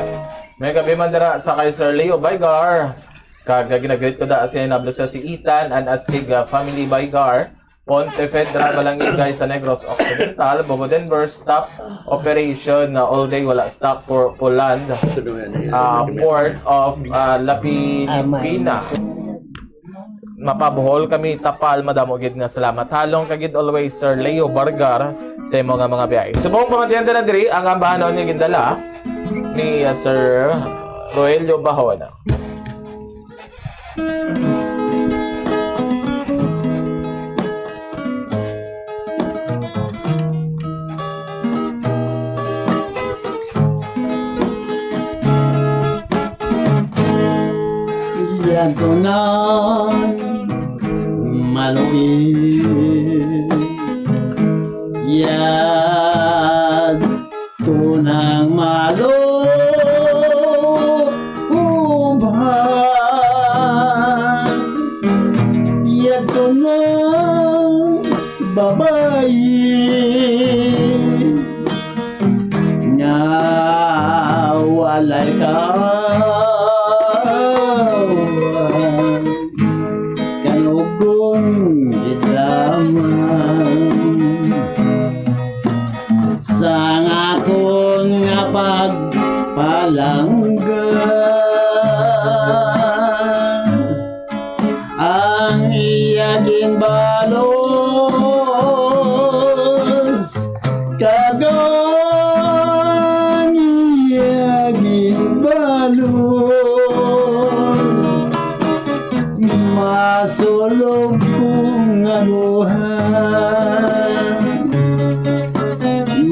Mayong gabi man dira sa kay Sir Leo Baygar. Kag ginagreet ko da sa inablo sa si Ethan and Astig, ah, family Baygar. Pontevedra, Balangigay sa Negros Occidental, Bobo Denver, stop operation na all day, wala stop for Poland, ah, port of, ah, La Filipina. Mapabohol kami, tapal, madamo gid nga salamat. Halong ka gid always, Sir Leo Bargar, sa imo nga mga biyay. Subong pamatian na diri ang ambahanon nga gindala ni, ah, Sir Roelio Bahon. Yadto nang maluin, yadto nang maluuban, yadto nang babayi nga walay kaaway, kanugon gid lamang sang akon nga pagpalangga. Ang iya ginbalos kag ang iya ginbalos, masulog ko nga luha,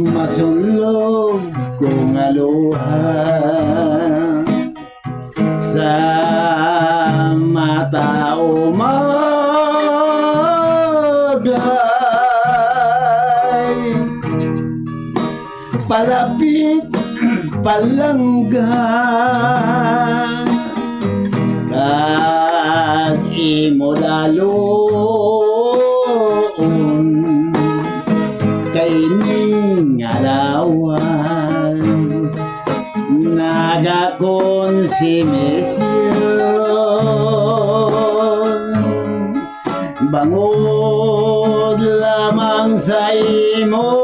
masulog ko nga luha. Sa mata umagay, palapit palangga, kag imo lalon kay ning alawan. Nagakon si misyon, bangod lamang sa imo,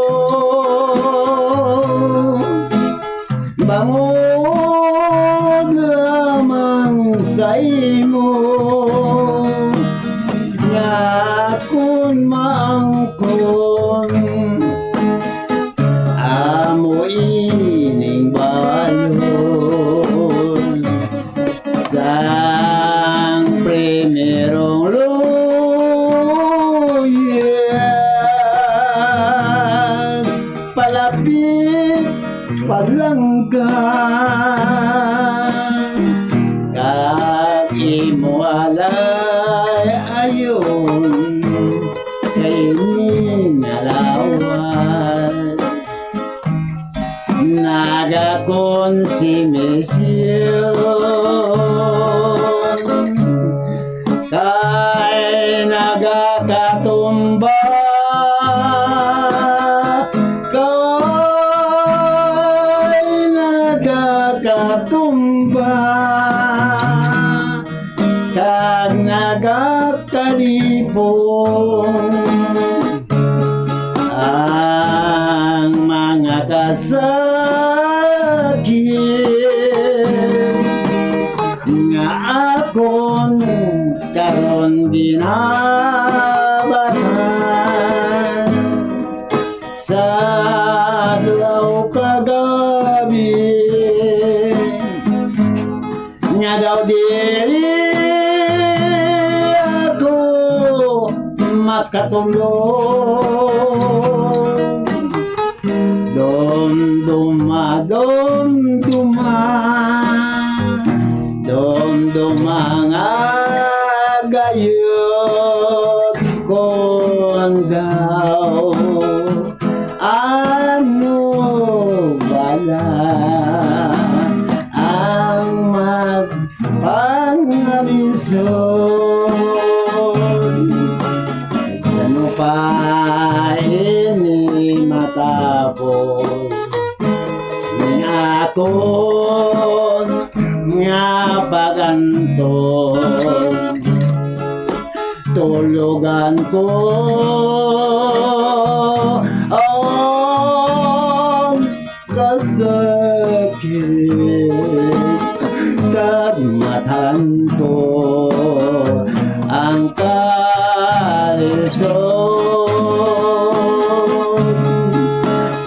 bangod lamang sa imo, nga akon maangkon. Amo ini palangga, kag imo alay ayon kay ini nga lawas. Nagakon si Michelle kay nagakatumba, kay nagakatumba, kag nagakalipong ang mga kasakit nga akon karon ginabatan sa adlaw kag gabi, nga daw dili ako makatulog. Dumduma, dumduma, dumduma nga gayod kon daw ano bala ang mag pangalisod. Ano pa ini matapos? Ni akon nga pagantog, tulugan ko ang kasakit, kag matan ko ang kalisod.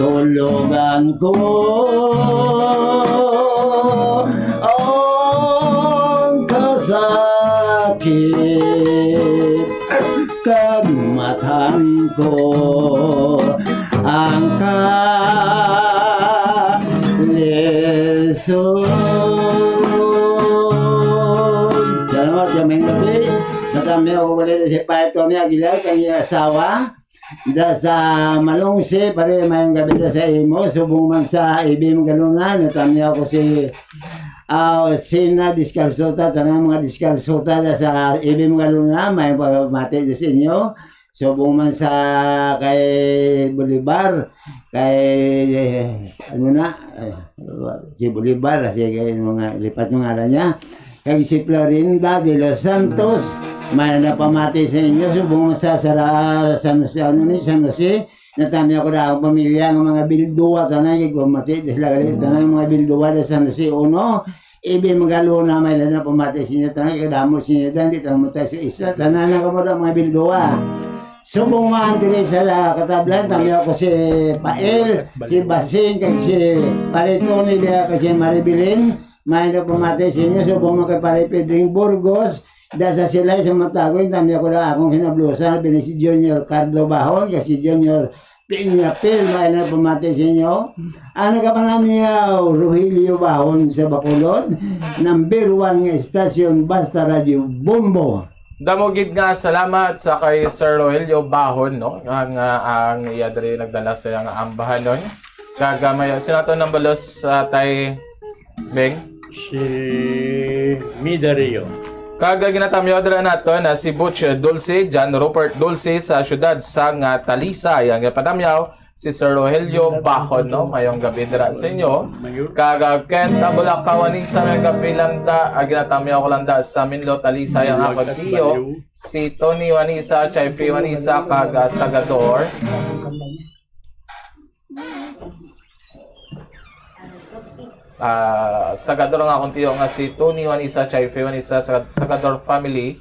Tulugan ko ang kasakit, kag matan ko ang kalisod. Salamat, gamay nga gabi. Natami ako ulit si Pare Tony Aguilar, kang iya asawa. Da sa Malongse, pare, mayong gabi da sa imo. Subong man sa Ibim Galuna, natami ako si, ah, Sina Discalzota, tanang mga Discalzota da sa Ibim Galuna, mayong pagmati da sa inyo. Subong man sa kay Bolivar, kay, ano na, eh, si Bolivar, si kay, ano nga, lipat yung ngalan niya. Kag si Florinda de los Santos, may napamati sa inyo, subong sa Sara-, San Jose, ano ni, San Jose, natami ako na akong pamilya, ang mga Bildoa, tanan, kay pamati, di sila gali, tanan, mga Bildoa de San Jose, uno, Ibim Galuna, may lang napamati sa inyo, tanan, kay kadamo sa inyo, dan, di tayo matay sa isa, tanan na kamo na mga Bildoa. Subong man diri sa katablan, tami ako si Pael, si Basing, kag si Pare Tony, diya, kag si Maribilin, may nagpamati sa inyo, subong man kay Pare Pedring Burgos, da sa Silay sa Matagoy, tami ako na akong kinablusan, bini si Junior Cardo Bahon, kag si Junior Piña Pil, may nagpamati sa inyo. Ang nagkapananyaw, Rogelio Bahon sa Bacolod, number one nga estasyon, basta Radyo Bombo. Damo gid nga salamat sa kay Sir Rogelio Bahon, no? Nga, nga ang iya diri nagdala sa iyang ambahanon. Kag, ah, may, sino to nang balos, ah, Tay Beng? Si Mida Rio. Kag, ah, ginatamyaw dira nato na si Butch Dulce, John Rupert Dulce sa siyudad sang, ah, Talisay. Ang ginapatamyaw, si Sir Rogelio Bahon, no? Mayong gabi dira sa inyo. Kag, ah, Kent Abulacaw, Anisa, mayong gabi lang da. Ah, ginatamyaw ko lang da sa Minlo, Talisay, ang akon tiyo. Si Tony Juanisa, Chai P Juanisa, kag, ah, Sagador. Ah, Sagador ang akon tiyo nga si Tony Juanisa, Chai P Juanisa, Sag-, Sagador family.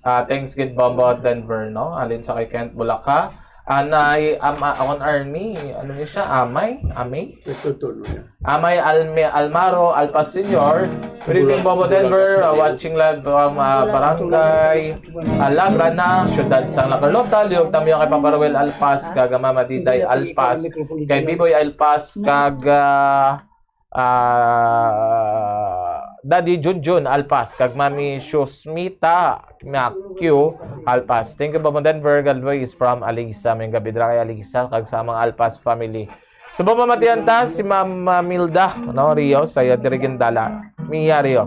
Ah, thanks gid, Bombo Denver, no? Alin sa kay Kent Bulaca. Anay, ama, on Army, ano ni siya? Amay? Amay? Ito, ito, no, yan. Amay Alme-, Almaro Alpas Senior. Good evening, Bobo Denver. Uh, watching live from, uh, Barangay Alagrana, Siyudad sang La Carlota. Liog tamyo kay Papa Ruel Alpas, kag Mama Diday Alpas, kay Biboy Alpas, kag, uh, uh, Daddy Junjun Alpas, kag Mami Shusmita Macchio Alpas. Thank you, Bobo Denver. Galway is from Alisa. May gabi dira kay Alisa, kag sa mga Alpas family. Subong pamatian ta si Ma'am, ah, Milda, no, Rio, sa iya diri gindala. Mia Rio.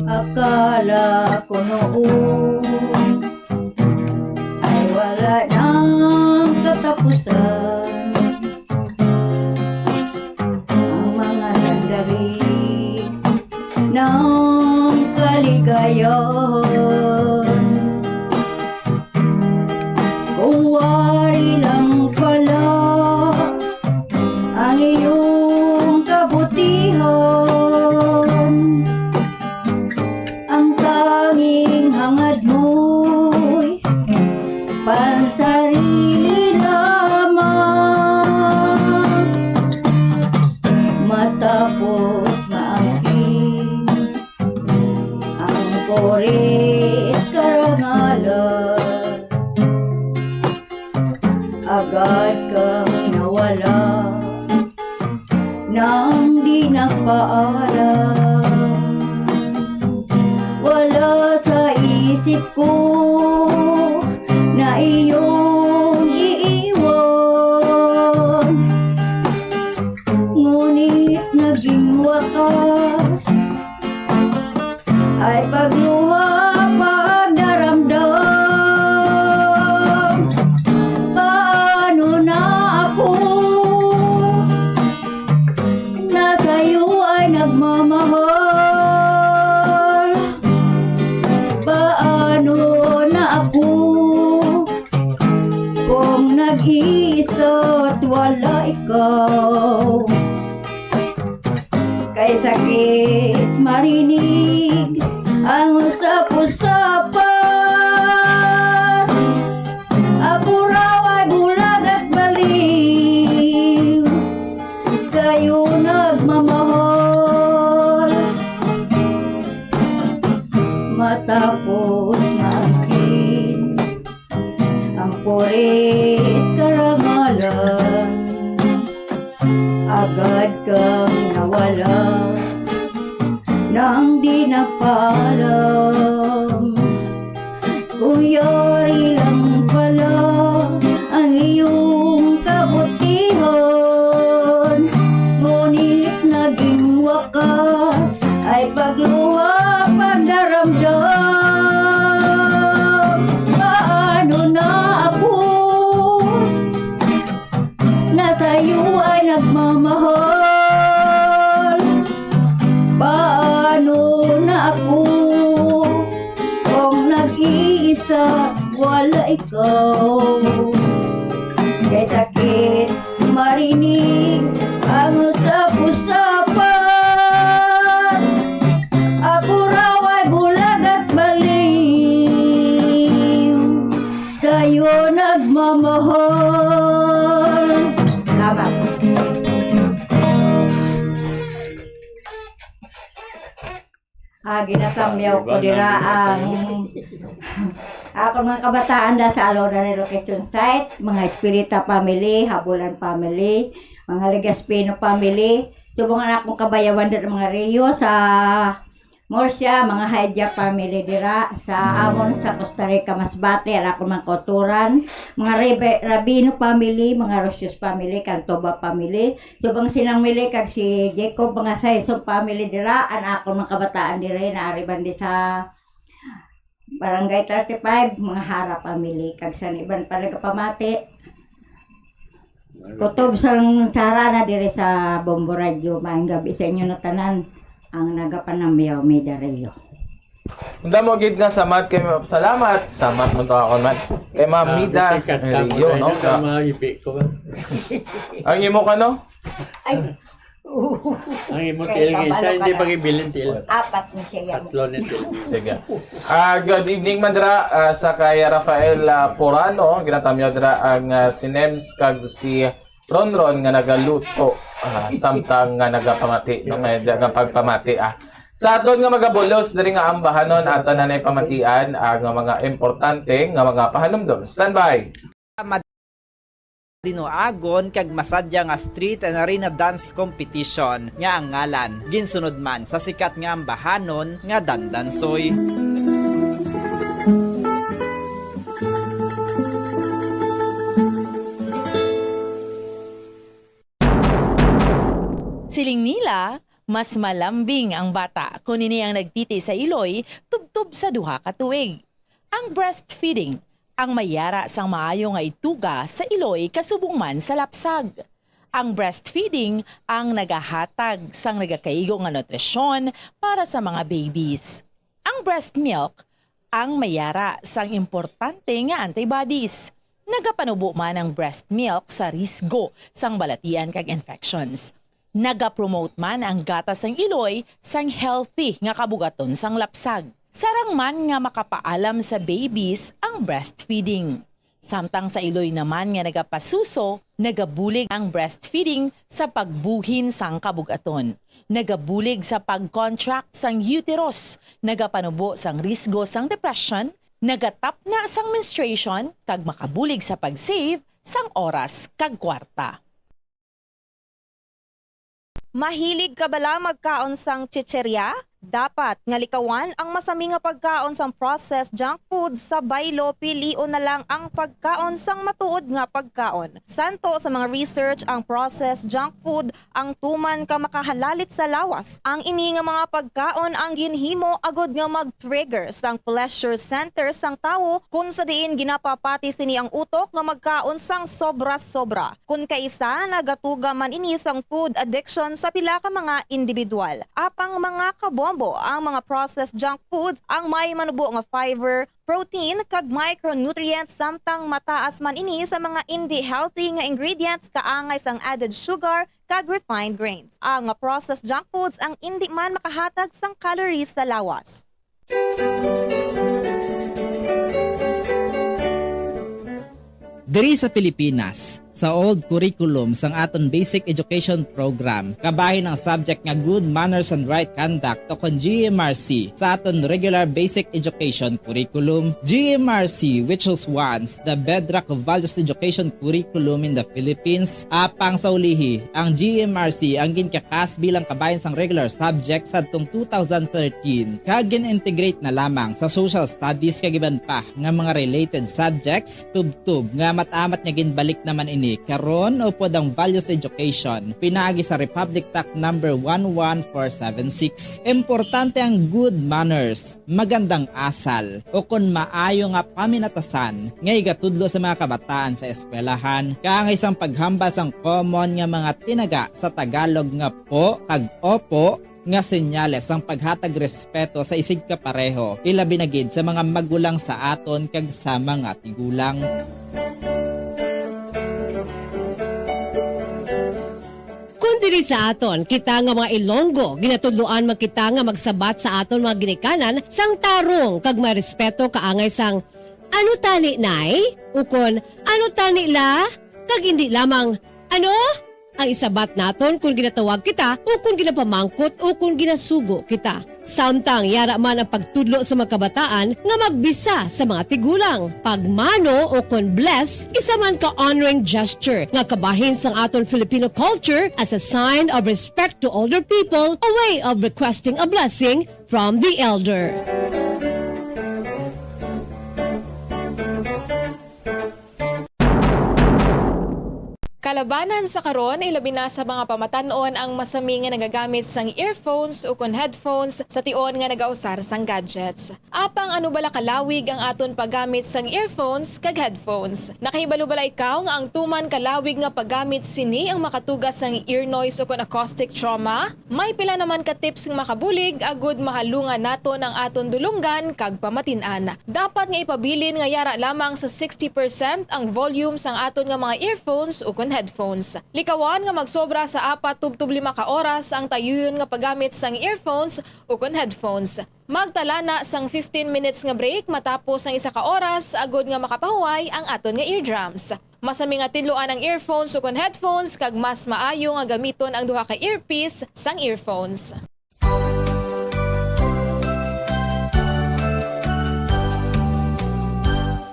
Akala ko noon ay wala nang katapusan ang mga sandali ng kaligayahan. Kung wari lang pala ang iyong kabutihan, ang tanging hangad mo'y pansarili lamang. Matapos maangkin ang purit karangalan, agad kang nawala nang di nagpaalam. Wala sa isip ko na iyong iiwan, ngunit naging wakas ay pagluha, pagdaramdam. Paano na ako na sa'yo ay nagmamahal? Paano na ako kung nag-iisa at wala ikaw? Kay sakit marinig ang usap-usapan. Ako raw ay bulag at baliw, sa'yo nagmamahal. Matapos maangkin ang purit karangalan, agad kang nawala nang di nagpaalam. Kung yari lang pala ang iyong kabutihan, ngunit naging wakas ay pagluha, pagdaramdam. Paano na ako na sa'yo ay nagmamahal? Paano na ako kung nag-iisa, wala ikaw? Kay sakit marinig ang usap-usapan. Ako raw ay bulag at baliw, sa'yo nagmamahal. Salamat. Ah, ginatamyaw ko dira ang akon mga kabataan da sa Alona Relocation Site, mga Espirita family, Habulan family, mga Legaspino family, subong ang akong kabayawan dira, mga Rio sa Murcia, mga Haidya family dira sa amon sa Costa Rica, Masbate, ang akon mga kauturan, mga Rebe-, Rabino family, mga Rosios family, Cantoba family, subong si Nang Mili kag si Jacob, mga Saison family dira, ang akon mga kabataan diri naari bandi sa Barangay thirty-five, mga Hara family, kag sa iban pa nagapamati. Kutob sang Sara na diri sa Bombo Radio, maayong gabi sa inyo na tanan ang nagapanamyaw, Mida Rio. Ang damo gid nga samat kay ma-, salamat. Samat mo to ako man. Kay Ma'am Ah, Mida buti ka, Rio, tapos no? na mga ibi ko. Ang imo ka, no? Ay. Ang imo Kay tiil nga isa, kabalo ka hindi na. Pag-ibilin tiil. Apat na siya yan. Tatlo ni tiil. Sige. Ah, good evening, Madra. Ah, sa kay Rafael, ah, Porano, ginatamyo dira ang, ah, si Nems kag si Ronron nga nagaluto, ah, samtang nga nagapamati, no? May dagang pagpamati, ah. Sa aton nga magabulos diri nga ambahanon, aton na nay pamatian ang mga importante nga mga pahanumdom. Standby. Dinuagon kag masadya nga street and arena dance competition nga ang ngalan ginsunod man sa sikat nga ambahanon nga Dandansoy. Siling nila, mas malambing ang bata kon ini ang nagtiti sa iloy tubtob sa duha ka tuig. Ang breastfeeding ang may yara sang maayo nga ituga sa iloy kasubong man sa lapsag. Ang breastfeeding ang nagahatag sang nagakaigo nga nutrisyon para sa mga babies. Ang breast milk ang may yara sang importante nga antibodies. Nagapanubo man ang breast milk sa risgo sang balatian kag infections. Nagapromote man ang gatas sang iloy sang healthy nga kabugaton sang lapsag. Sarang man nga makapaalam sa babies ang breastfeeding. Samtang sa iloy naman nga nagapasuso, nagabulig ang breastfeeding sa pagbuhin sang kabugaton. Nagabulig sa pag-contract sang uterus, nagapanubo sang risgo sang depression, nagatapna sang menstruation, kag makabulig sa pag-save sang oras kag kwarta. Mahilig ka bala magkaon sang chicherya? Dapat nga likawan ang masami nga pagkaon sang processed junk food sa baylo, pilion na lang ang pagkaon sang matuod nga pagkaon. Santo sa mga research, ang processed junk food ang tuman ka makahalalit sa lawas. Ang ini nga mga pagkaon ang ginhimo agud nga mag-trigger sang pleasure center sang tawo, kun sa diin ginapapati sini ang utok nga magkaon sang sobra-sobra. Kun kaisa, nagatuga man ini sang food addiction sa pila ka mga individual. Apang, mga kabombo, ang mga processed junk foods ang may manubo nga fiber, protein, kag micronutrients, samtang mataas man ini sa mga indi healthy nga ingredients kaangay sang added sugar kag refined grains. Ang processed junk foods ang indi man makahatag sang calories sa lawas. Diri sa Pilipinas, sa old curriculum sang aton basic education program, kabahin ang subject nga Good Manners and Right Conduct o kon G M R C sa aton regular basic education curriculum. G M R C, which was once the bedrock of values education curriculum in the Philippines, apang sa ulihi, ang G M R C ang ginkakas bilang kabahin sang regular subject sadtong two thousand thirteen, kag gin-integrate na lamang sa social studies kag iban pa nga mga related subjects, tubtob nga mat-amat nga ginbalik naman ini karon upod ang values education pinaagi sa Republic Act number one one four seven six. Importante ang good manners, magandang asal, o kon maayo nga paminatasan nga igatudlo sa mga kabataan sa eskwelahan, kaangay sang paghambal sang common nga mga tinaga sa Tagalog nga po kag opo, nga senyales sang paghatag respeto sa isigkapareho, ilabi na gid sa mga magulang sa aton kag sa mga tigulang. Kon diri sa aton, kita nga mga Ilonggo, ginatudloan man kita nga magsabat sa aton mga ginikanan sang tarong kag may respeto kaangay sang, "Ano tani, Nay?" ukon, "Ano tani, La?" kag indi lamang, "Ano?" Ang isabat naton kon ginatawag kita o kon ginapamangkot o kon ginasugo kita. Samtang yara man ang pagtudlo sa mga kabataan nga magbisa sa mga tigulang. Pagmano o kon bless, isa man ka honoring gesture nga kabahin sang aton Filipino culture as a sign of respect to older people, a way of requesting a blessing from the elder. Labanan sa karon, ilabi na sa mga pamatan-on ang masami nga nagagamit sang earphones ukon headphones sa tion nga nagausar sang gadgets. Apang ano bala kalawig ang aton paggamit sang earphones kag headphones? Nakahibalo bala ikaw nga ang tuman kalawig nga paggamit sini ang makatuga sang ear noise ukon acoustic trauma? May pila naman ka tips nga makabulig agud mahalungan naton ang aton dulonggan kag pamatin-an. Dapat nga ipabilin nga yara lamang sa sixty percent ang volume sang aton nga mga earphones ukon headphones. Likawan nga magsobra sa apat tubtob lima ka oras ang tayuyon nga paggamit sang earphones ukon headphones. Magtala na sang fifteen minutes nga break matapos ang isa ka oras agud nga makapahuway ang aton nga eardrums. Masami nga tinluan ang earphones ukon headphones kag mas maayo nga gamiton ang duha ka earpiece sang earphones.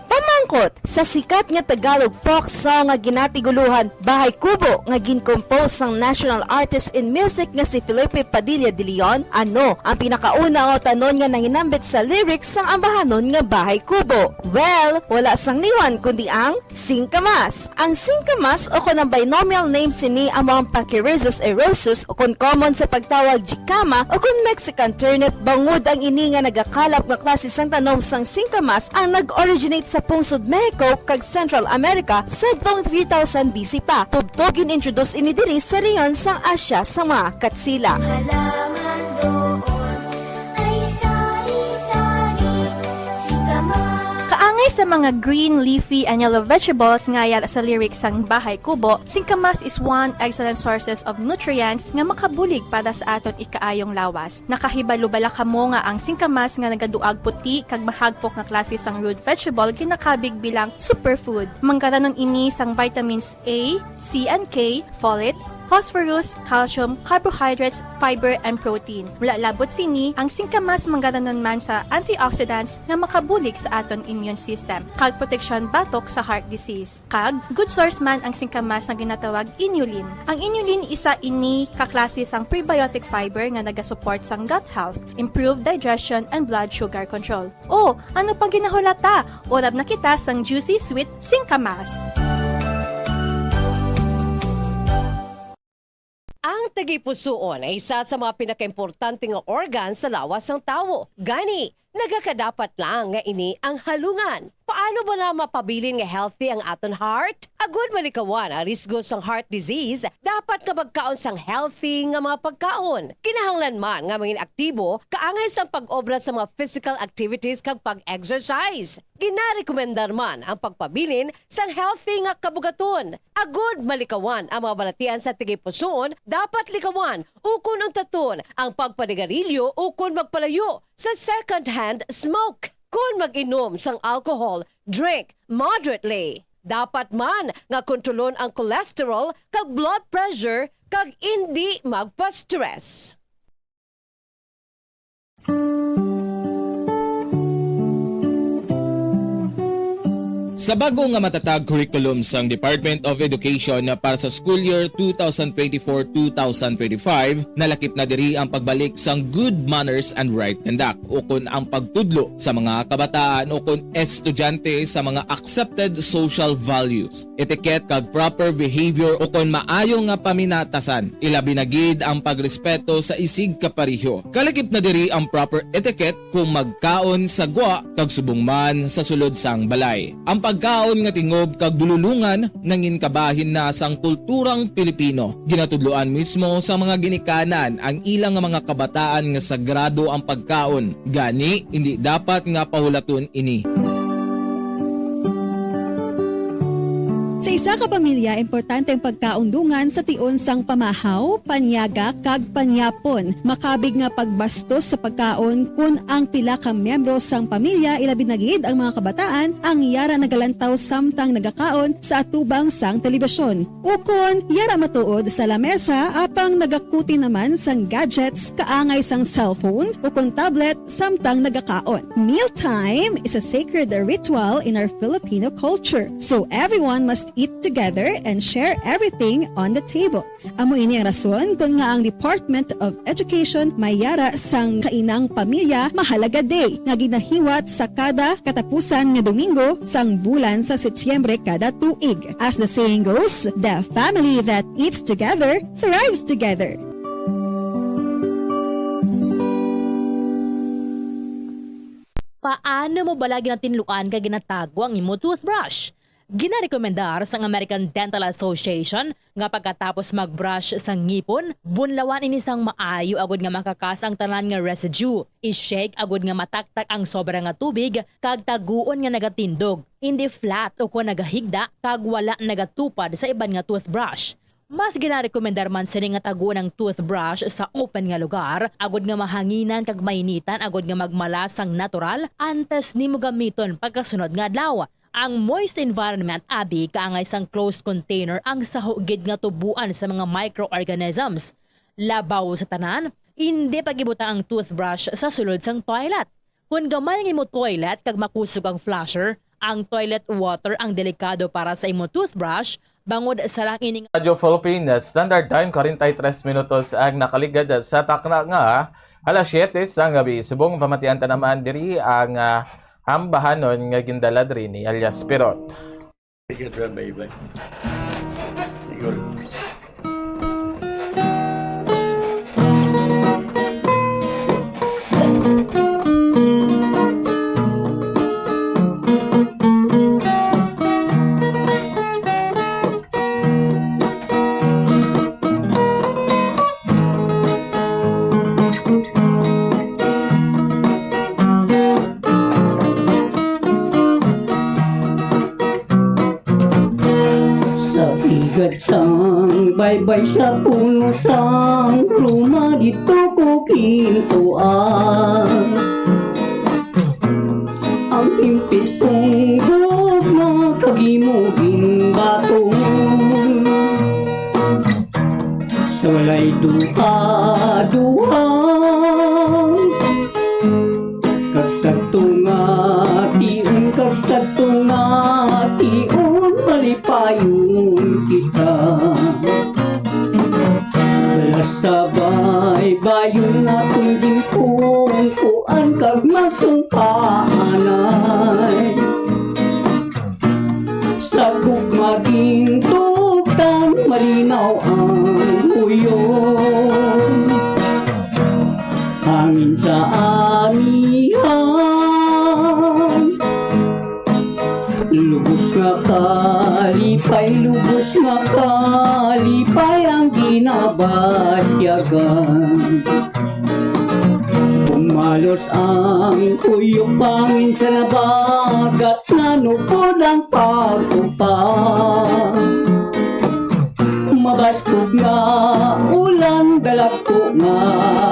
Pamangkot sa sikat nga Tagalog folk song nga ginatiguluhan Bahay Kubo nga gin-compose sang national artist in music nga si Felipe Padilla de Leon, ano ang pinakauna nga utanon nga nanginambit sa lyrics sang ambahanon nga Bahay Kubo? Well, wala sang liwan kundi ang singkamas. Ang singkamas o kon ang binomial name sini amo ang Pachyrhizis eriosus o kon common sa pagtawag jicama o kon Mexican turnip, bangod ang ini nga nagakalap nga klase sang tanom sang singkamas ang nag-originate sa pungsod Mexico kag Central America sadtong three thousand B C pa. Tubtob gin-introduce ini diri sa rehiyon sang Asia sa mga Katsila. Halaman doon ay sari-sari, singkamas. Kaangay sa mga green, leafy, and yellow vegetables nga yara sa lyrics sang Bahay Kubo, singkamas is one excellent sources of nutrients nga makabulig para sa aton ikaayong lawas. Nakahibalo bala kamo nga ang singkamas nga nagaduag puti kag mahagpok nga klase sang root vegetable ginakabig bilang superfood? Manggaranon ini sang vitamins A, C, and K, folate, phosphorus, calcium, carbohydrates, fiber, and protein. Wala labot sini, ang singkamas manggaranon man sa antioxidants nga makabulig sa aton immune system kag proteksyon batok sa heart disease. Kag good source man ang singkamas nga ginatawag inulin. Ang inulin isa ini ka klase sang prebiotic fiber nga nagasupport sang gut health, improve digestion, and blood sugar control. O, ano pang ginahulata? Urab na kita sang juicy sweet singkamas. Ang tagipusoon ay isa sa mga pinakaimportante nga organ sa lawas sang tawo. Gani, nagakadapat lang nga ini ang halungan. Paano ba na mapabilin nga healthy ang aton heart? Agud malikawan ang risgo sang heart disease, dapat nga magkaon sang healthy nga mga pagkaon. Kinahanglan man nga mangin aktibo, kaangay sang pag-obra sa mga physical activities kag pag-exercise. Ginarekomendar man ang pagpabilin sang healthy nga kabugaton. Agud malikawan ang mga balatian sa tagipusoon, dapat likawan ukon untaton ang pagpanigarilyo ukon magpalayo sa second-hand smoke. Kon mag-inom sang alcohol, drink moderately. Dapat man nga kontrolon ang cholesterol kag blood pressure kag indi magpa-stress. Sa bag-o nga matatag curriculum sang Department of Education para sa school year two thousand twenty-four, two thousand twenty-five, nalakip na diri ang pagbalik sang good manners and right conduct, ukon ang pagtudlo sa mga kabataan ukon estudyante sa mga accepted social values, etiquette kag proper behavior ukon maayo nga paminatasan, ilabi na gid ang pagrespeto sa isig kapareho. Kalakip na diri ang proper etiquette kung magkaon sa gwa kag subong man sa sulod sang balay. Ang pagkaon nga tingob kag dululongan nangin kabahin na sang kulturang Pilipino. Ginatudloan mismo sa mga ginikanan ang ila nga mga kabataan nga sagrado ang pagkaon, gani indi dapat nga pahulaton ini. Sa isa ka pamilya, importante ang pagkaon dungan sa tion sang pamahaw, panyaga, kag panyapon. Makabig nga pagbastos sa pagkaon kon ang pila ka miyembro sang pamilya, ilabi na gid ang mga kabataan, ang yara nagalantaw samtang nagakaon sa atubang sang telebisyon. Ukon yara matuod sa lamesa apang nagakuti naman sang gadgets kaangay sang cellphone ukon tablet samtang nagakaon. Mealtime is a sacred ritual in our Filipino culture, so everyone must eat together and share everything on the table. Amo ini ang rason kon nga ang Department of Education may yara sang Kainang Pamilya Mahalaga Day nga ginahiwat sa kada katapusan nga Domingo sang bulan sa Setyembre kada tuig. As the saying goes, the family that eats together thrives together. Paano mo bala ginatinluan kag ginatago ang imo toothbrush? Ginarekomendar sang American Dental Association nga pagkatapos mag-brush sa ngipon, bunlawan ini sang maayo agud nga makakas ang tanan nga residue. I-shake agud nga mataktak ang sobra nga tubig kag taguon nga nagatindog, indi flat ukon nagahigda kag wala nagatupad sa iban nga toothbrush. Mas ginarekomendar man sini nga taguon ang toothbrush sa open nga lugar, agud nga mahanginan kag mainitan agud nga magmala sang natural antes nimo gamiton pagkasunod nga adlaw. Ang moist environment abi kaangay sang closed container ang saho gid nga tuboan sa mga microorganisms. Labaw sa tanan, indi pag-ibutang ang toothbrush sa sulod sang toilet. Kon gamay ang imo toilet kag makusog ang flusher, ang toilet water ang delikado para sa imo toothbrush, bangod sarang ini nga Radyo Philippines, Standard Time, kwarenta y tres minutos ang nakaligad sa takna nga alas siyete sang gabi. Subong pamatian ta naman diri ang, ah, ambahanon nga gindala diri ni alias Pirot. Sige, sir, bye-bye. Siguro. Sa igad sang baybay, sa puno sang ruma, didto ko gintuan. Ang himpit kong gugma kag imo ginbaton. Sa walay duha-duha, kag sadto nga tion, kag sadto nga tion, malipayon kita. Wala sa baybayon nga akong ginpungkuan kag masungkaanay. Sa gugma gintugtan, malinaw ang uyon. Hangin sa amihan, lubos nga kalipay, lubos nga kalipay ang ginabatyagan. Bumalos ang kuyog, hangin sa nabagat, nanupod ang pag-upa. Mabaskog nga ulan, dalagko nga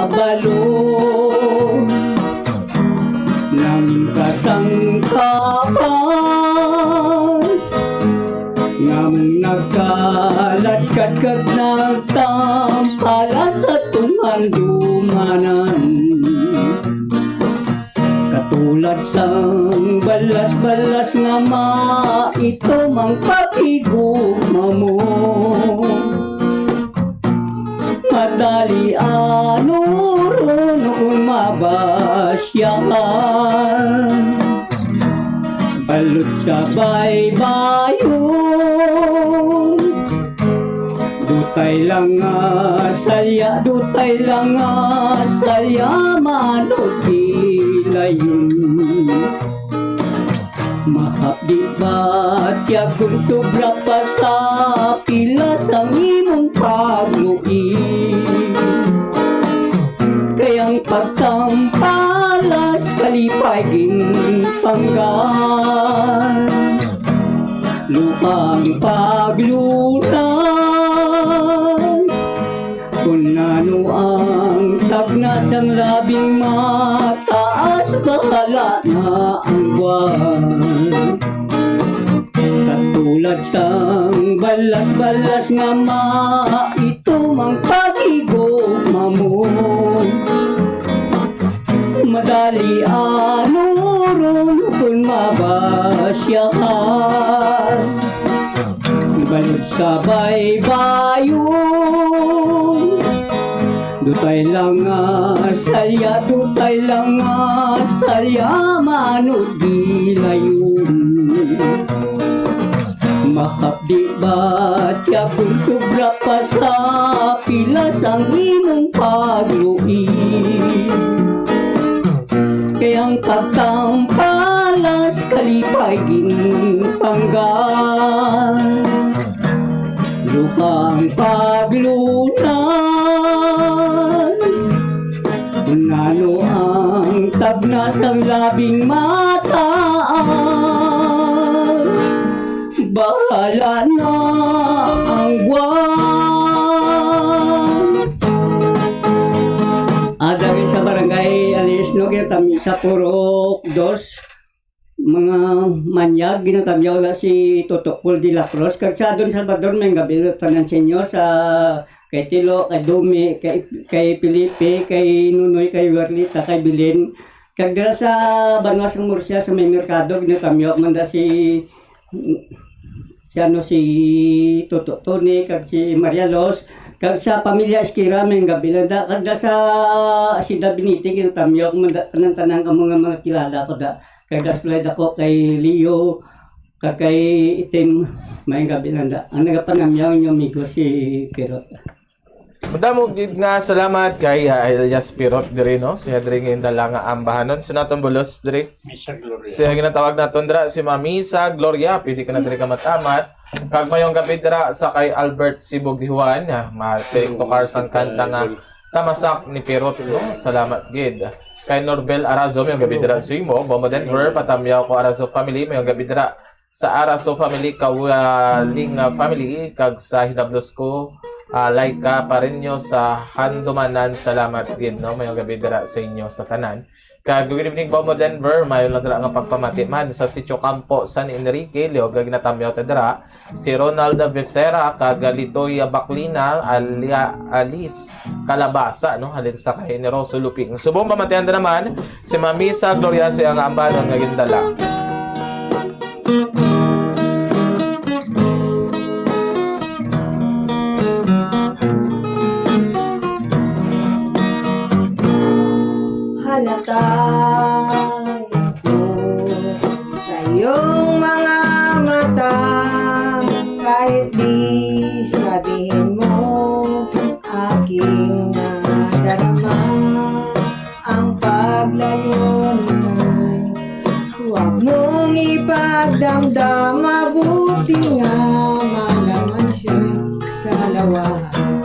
balon. Nangin kasangkapan, ngamong nagkaladkad kag nagtampala sa atong handumanan. Katulad sang balas-balas nga maitom ang paghigugma mo. Madali ano ron kung mabasyahan. Balod sa baybayon, dutay lang nga salya, dutay lang nga salya, manod gilayon. Mahapdi ba tiyagon, sobra pa sa pila sang imong pagluin? Kay ang pagtampalas kalipay ginpanggan, luang paglunan. Kon ano ang takna sang labing mataas, bahala na ang buwan. Katulad sang balas-balas nga maitom ang paghigugma mo. Madali ano ron kung mabasyahan. Sa baybayon, dutay lang nga salya, dutay lang nga salya, manod gilayon. Mahapdi ba tiya kung sobra pa sa pilas ang imong pagluin? Kay ang pagtampalas kalipay ginpangga, luhang paglunay. Nano ang tagna sang labing mataas? Bahala na ang buwan. Ada gid sa barangay Alisno, ginatami sa Purok Dos, mga manyag, ginatamyaw na si Toto Paul de la Cruz, kag sa Don Salvador, may gabi tanan sa inyo, sa kay Tilo, kay Dumi, kay, kay Felipe, kay Nunoy, kay Werlita, kay Belen. Kag dira sa banwa sang Murcia, sa may merkado, ginatamyaw man da si, si ano, si Toto Tony, kag si Maria Los, kag sa pamilya Esquira, may gabi lang da. Kag da sa Sida Benite, ginatamyaw man da, tanan-tanan kamo nga mga kilala ko da. Kag da sa Tulay Dako, kay Leo, kag kay Itim, may gabi lang da. Ang nagapanamyaw inyo amigo si Pirot. Madamo gid nga salamat kay, ah, Elias Pirot diri, no? Siya diri nga indala nga ambahanon. Sa naton bulos diri. Misa Gloria. Siya ginatawag naton dira si Mami sa Gloria. Pwede ka na diri ka matamat. Kag mayong gabi dira sa kay Albert Sibog Dihuan, ah, ma-, tukar sang kanta nga Tamasak ni Pirot, no? Salamat gid. Kay Norbel Arazo, mayong gabi dira sa imo. Bomo Denver, Patamyaw ko Arazo family, mayong gabi dira sa Araso family, Kawaling, ah, family, kag sa hinablos ko, ah, Laika Pareño sa Handumanan. Salamat gid, no? Mayong gabi dira sa inyo sa tanan. Kag good evening, Bomo Denver. Mayo lang dira nga pagpamati man sa Sitio Campo, San Enrique, liog nga ginatamyaw ta dira. Si Ronald Becerra kag Litoy Baclina, alia-, alis Kalabasa, no? Halin sa kay Generoso Luping. Subong pamatian ta naman si Mami sa Gloria sa iyang ambanon nga gindala. Halata ko sa iyong mga mata, kahit di sabihin mo, aking nadarama. Ang paglayon ay huwag mong ipagdamdam, mabuti nga malaman siya'y salawahan.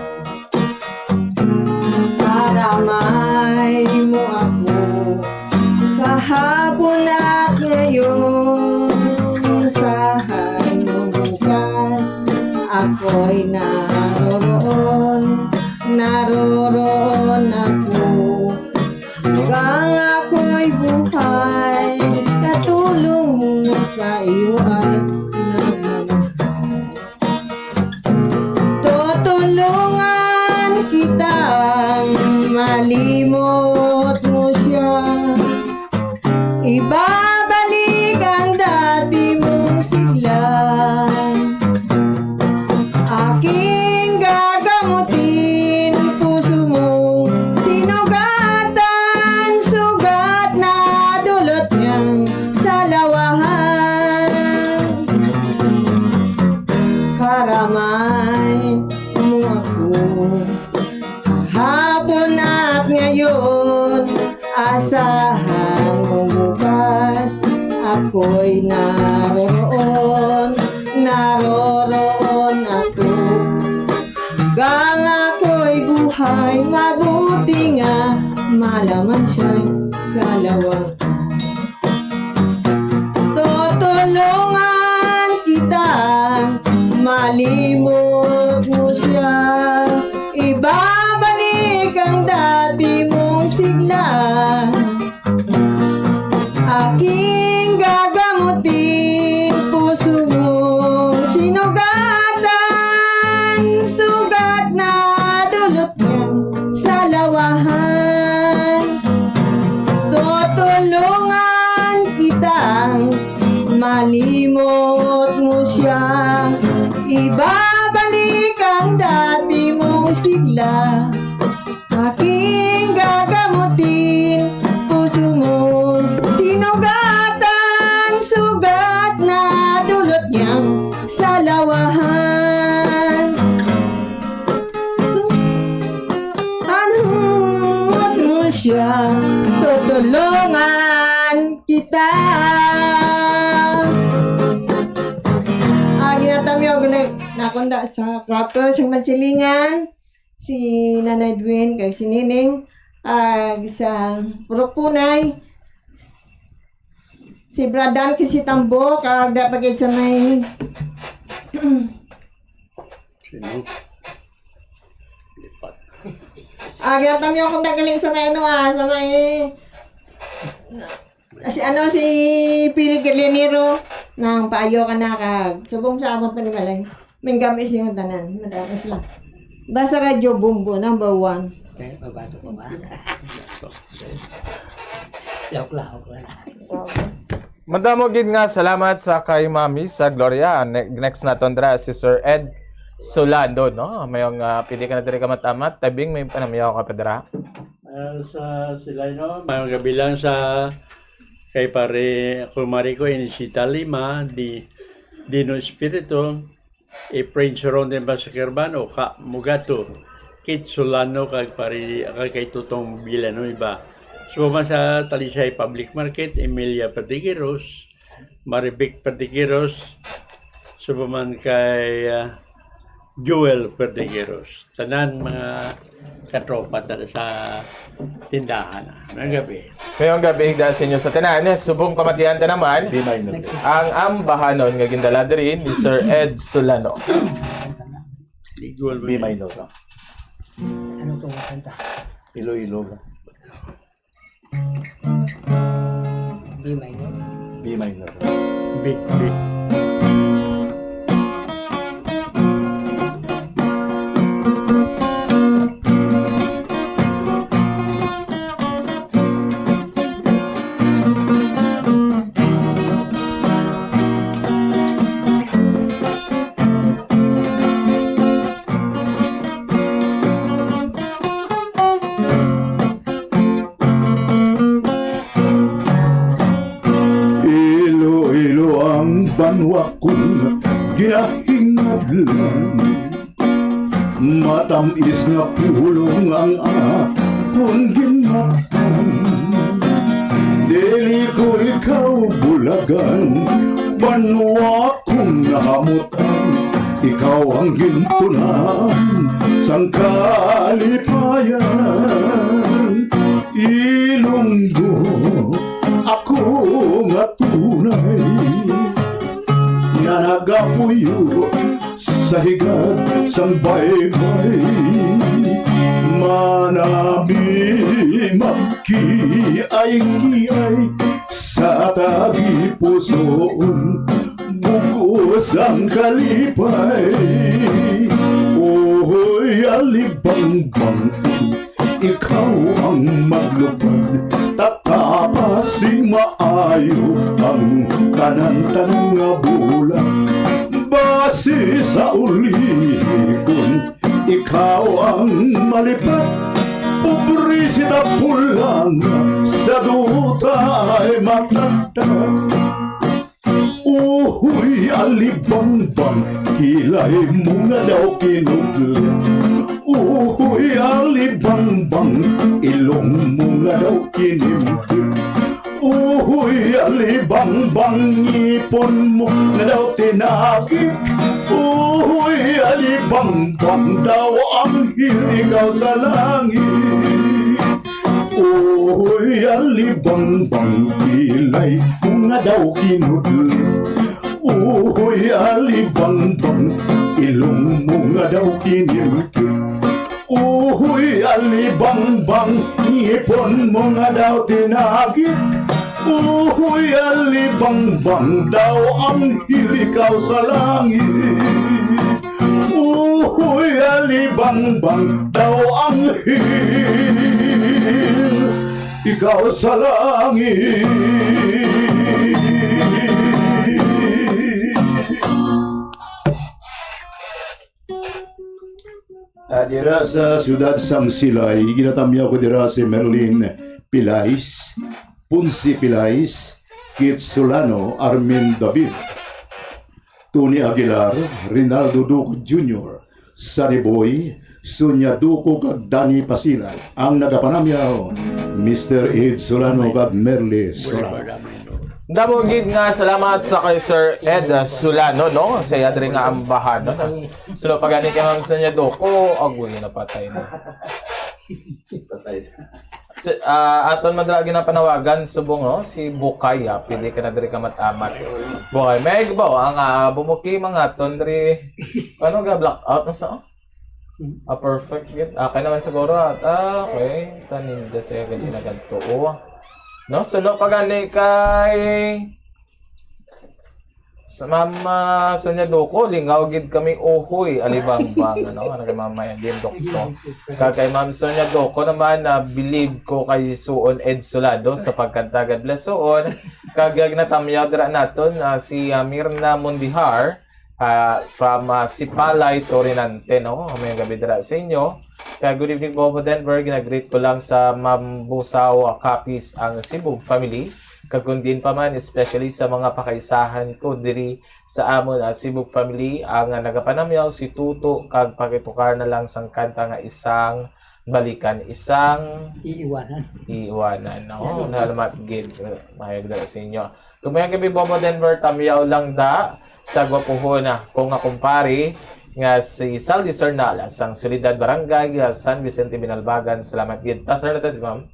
Para may mo ako kahapon at ngayon, sa harong bukas ako'y naroroon, naroroon ako. Hanggang ako'y buhay, katulong mo sa iyo ay nagmamahal. Tutulungan kitang malimot mo siya. Ibabalik ang dati mong sigla. Aking gagamutin puso mo, sinugatan, sugat na dulot niyang salawahan. Karamay mo ako kahapon at ngayon, asahan mo bukas ako'y naroroon, naroroon ako. Hanggang ako'y buhay, mabuti nga malaman siya'y salawahan. Tutulungan kitang malimot mo siya. Ibabalik ang dati mong sigla. Aking gagamutin puso mo, sinugatan, sugat na dulot niyang salawahan. Tutulungan kitang malimot mo siya. Iba Aking gagamutin, puso mo sinugatan, sugat na dulot niyang salawahan. Anhumot mo siya, tutulungan kita. Ah, ginatamyo, gani, nakunda sa Crackers, ang Mansilingan, si Nanay Edwin, kag si Nining, ag sa Purok Punay, si Bradan, kag si Tambo, kag dapat gid sa may Sino? Lipat. Ah, ginatamyo akong nagaling sa may ano, ah, sa may, si ano, si Pili Galinero, nang paayo ka na kag subong sa amon panimalay. Minggamis yung tanan, madamis lang. Basta Radyo Bombo, number one. Okay, babato ko ba? Joke lang, joke lang. Madamo gid nga salamat sa kay Mami sa Gloria. Ne-, next naton dira si Sir Ed Solano, no? May nga pili ka na diri ka matamat. Tabing may panamyaw ka pa dira. Ah, sa silay, no? Mayong gabi lang sa kay pare, kumari ko, Inisita Lima, di, Dino Espiritu, Efrain Suron din ba sa Kirban, o Ka Mugato, Kit Solano, kag pari, kag kay Tutong Villanueva. Subo man sa Talisay Public Market, Emilia Perdiqueros, Marivic Perdiqueros, subo man kay, ah, Joel Perdiqueros. Tanan mga katropa ta sa tindahan. Mayong gabi. Mayong gabi da sa inyo sa tanan. Subong pamatian ta naman Di minor. ang ambahanon nga gindala diri ni Sir Ed Solano. Igual B minor. Ano tong kanta? Iloilo. B minor. B minor. B, B. Iloilo ang banwa kong ginahingadlan. Matamis nga pulong ang akon ginmatan. Dili ko ikaw bulagan, banwa kong nahamutan. Ikaw ang gintunan sang kalipayan. Ilonggo ako nga tunay nga nagapuyo sa higad sang baybay. Manami magkiay-kiay sa tagipusoon, bug-os ang kalipay. Uhoy, alibangbang, ikaw ang maglupad, tatapa sing maayo ang tanan-tanan nga bulag. Basi sa ulihi kon ikaw ang malipat, pobre sita pulanga, sa duta ay matatag. Uhoy, alibangbang, kilay mo nga daw kinudlit. Uhoy, alibangbang, ilong mo nga daw kinimpit. Uhoy, alibangbang, ngipon mo nga daw tinagik. Uhoy, alibangbang, daw anghel ikaw sa langit. Uhoy, alibangbang, kilay mo nga daw kinudlit. Uhoy, alibangbang, ilong mo nga daw kinimpit. Uhoy, alibangbang, ngipon mo nga daw tinagik. Uhoy, alibangbang, daw anghel ikaw sa langit. Uhoy, alibangbang, daw anghel ikaw sa langit. Ah, Dira sa siyudad sang Silay, ginatamyaw ko dira si Merlin Pilais, Ponce Pilais, Kit Solano, Armin David, Tony Aguilar, Rinaldo Duco Junior, Sunny Boy, Sonia Duco, kag Danny Pasilan. Ang nagapanamyaw, Mister Ed Solano kag Merly Solano. Damo gid nga salamat sa kay Sir Ed, uh, Solano, no? Sa iya diri nga ambahan, no? Suno pa gani kay Ma'am Sonia Duco, agoy, napatay na. Patay. Si, ah, aton man dira ginapanawagan subong, no? Si Bukay, ah, pili ka na diri ka matamat. Bukay, may ibaw ang, ah, bumuki mga aton diri. Ano ga blackout na sa? Ah, perfect gid. Okay naman siguro. At, ah, okay. Sa ninja siya gid nagadto. No, suno pa gani kay sa Mama Sonia Duco, lingaw gid kami, uhoy, alibangbang, ano, ano kay Mama Edin Dokto. Kag kay Ma'am Sonia Duco naman, na believe ko kay Suon Ed Solado sa pagkanta, God bless Suon. Kag ang natamyaw dira naton, ah, si, ah, Mirna Mundihar, ah, from, ah, Sipalay, Torinante, no? May gabi dira sa inyo. Kag good evening, Bobo Denver. Ginagreet ko lang sa Ma'am Busaw, ah, Capiz ang Sibug family. Kag kung diin pa man, especially sa mga pakaisahan ko diri sa amon, ah, Sibug family, ang, ah, nagapanamyaw si Tuto, kag pakitukar na lang sang kanta nga isang balikan, isang Iiwanan. Iiwanan. Sa Oo, inyo. Salamat gid. Eh, mayag dira sa inyo. Kung may gabi, Bobo Denver, tamyaw lang da sa gwapuhon na ko nga kumpare nga si Saldi Sernal sang Soledad Barangay, ah, San Vicente, Binalbagan. Salamat gid. Pasar na ta, di, ma'am?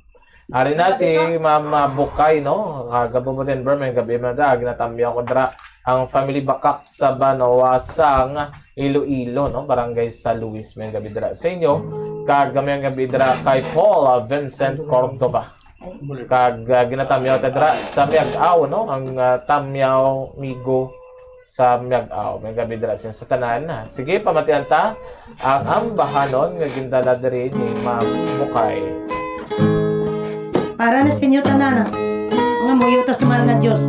Ari na si Ma'am, ah, Bukay, no? Kag Bobo Denver, may gabi man da. Ginatamyaw ko dira ang family Bakak sa Banwa sang Iloilo, no? Barangay San Luis, may gabi dira sa inyo. Kag may gabi dira kay Paul, ah, Vincent Cordova. Kag, ah, ginatamyaw ta dira sa Miag-aw, no? Ang, ah, tamyaw migo sa Miag-aw. May gabi dira sa, sa tanan. Sige, pamatian ta ang ambahanon nga gindala diri ni Ma'am Bukay. Para na sa inyo tanan, ah, nga muyo ta sa mahal nga Dios.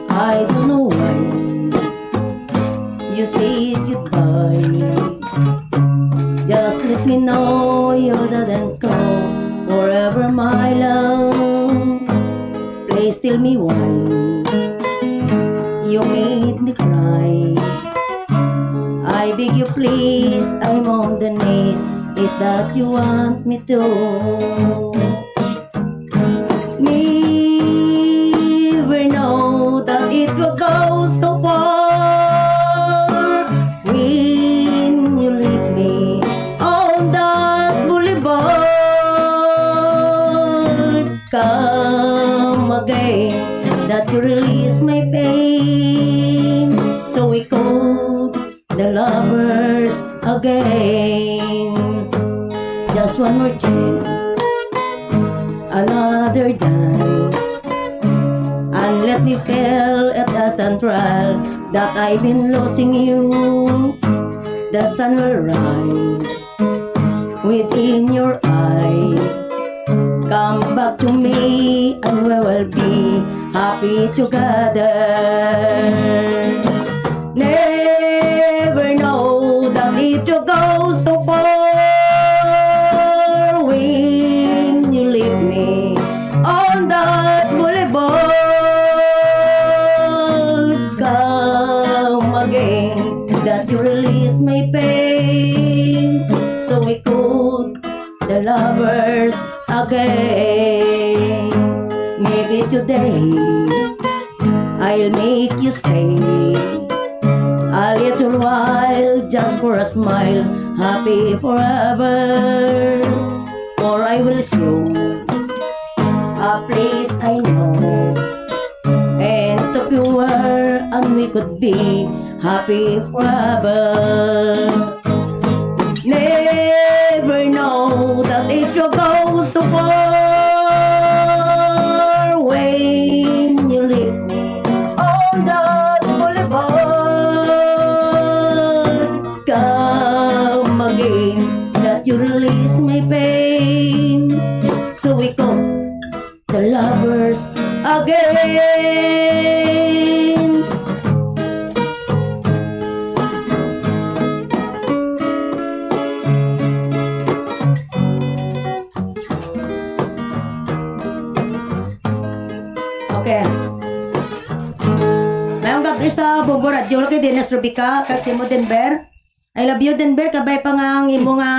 I don't know why you say goodbye. Just let me know you didn't go forever, my love. Please tell me why you made me cry. I beg you, please, I'm on the knees. Is that you want me to? Never know that it will go so far when you leave me on that boulevard. Come again, that you release my pain, so we could the lovers again. Just one more chance, another dance, and let me feel at the central that I've been losing you. The sun will rise within your eyes. Come back to me and we will be happy together. Never know that it will go so far when you leave me on that boulevard. Come again, that you release my pain, so we could the lovers again. Maybe today I'll make you stay a little while just for a smile, happy forever. Or I will show a place I know and took you where and we could be happy forever. Never know that it will go so far when you leave me on that boulevard. Come again, that you release my pain. So we go the lovers Radyo kay Dennis Rubica, kag si mo Denver. I love you, Denver. Kabay pa nga ang imo nga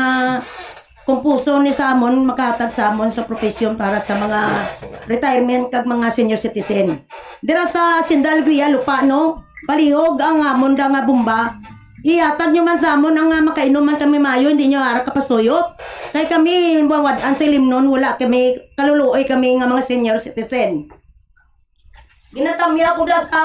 kumpuso ni sa amon, makahatag sa amon sa profesyon para sa mga retirement kag mga senior citizen. Dira sa Hacienda Alegria, Lupa, no? Palihog ang amon da nga bomba. Ihatag nyo man sa amon ang, ah, makainom man kami mayo, hindi nyo ara kapasuyop. Kay kami, mawad-an sa limnon, wala kami, kaluluoy kami nga mga senior citizen. Ginatamya ko da sa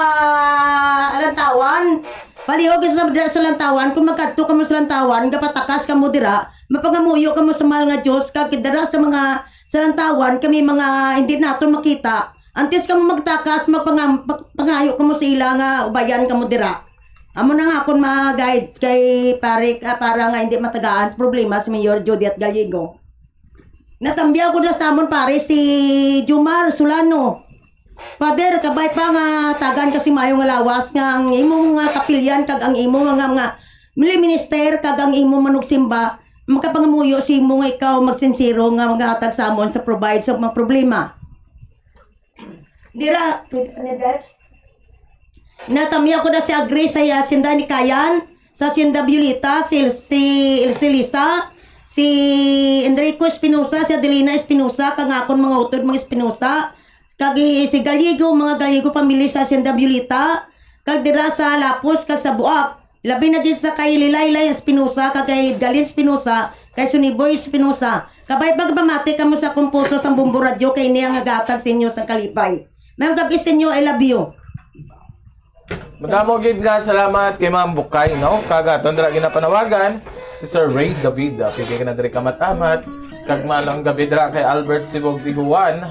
Lantawan. Palihog sa, sa Lantawan, kung magkadto kamo sa Lantawan, gapatakas kamo dira, mapangamuyo kamo sa mahal nga Dios, kag dira sa mga sa Lantawan, kami mga hindi naton makita. Antes kamo magtakas, magpanga-, pag-, pangayo kamo sa ila nga ubayan kamo dira. Amo na nga akon ma-guide kay pare, ah, para nga hindi matagaan problema si Mayor Jodiet Gallego. Natambiaw ko na sa amon pare si Jomar Solano. Father, kabay pa nga tagan ka sing maayo nga lawas nga ang imo nga kapilyan kag ang imo nga, nga minister kag ang imo manugsimba makapangamuyo sa imo nga ikaw magsinsero nga maghatag sa amon sa provide sa mga problema. Dira, pwede pa na, Dad? Natamyaw ko na si Agri sa Hacienda ni Kayan, sa Hacienda Violeta, si, si, si Lisa, si Enrico Espinosa, si Adelina Espinosa, kag akon mga utod, mga Espinosa, kag i-, si Gallego, mga Gallego family sa Hacienda Violeta, kag dira sa Lapos, kag sa Buak. Labi na gid sa kay Lilaylay Espinosa, kag kay Galin Espinosa, kay Suniboy Espinosa. Kabay pagpamati kamo sa kumpuso sang Bombo Radyo kay ini ang nagahatag sa inyo sang kalipay. Mayong gab-i sa inyo, I love you. Madamo gid nga salamat kay Ma'am Bukay, no? Kag aton dira ginapanawagan si Sir Ray David. Ah, pigay ka na diri ka matamat. Kag malang gabi dira kay Albert Sibog Dihuan.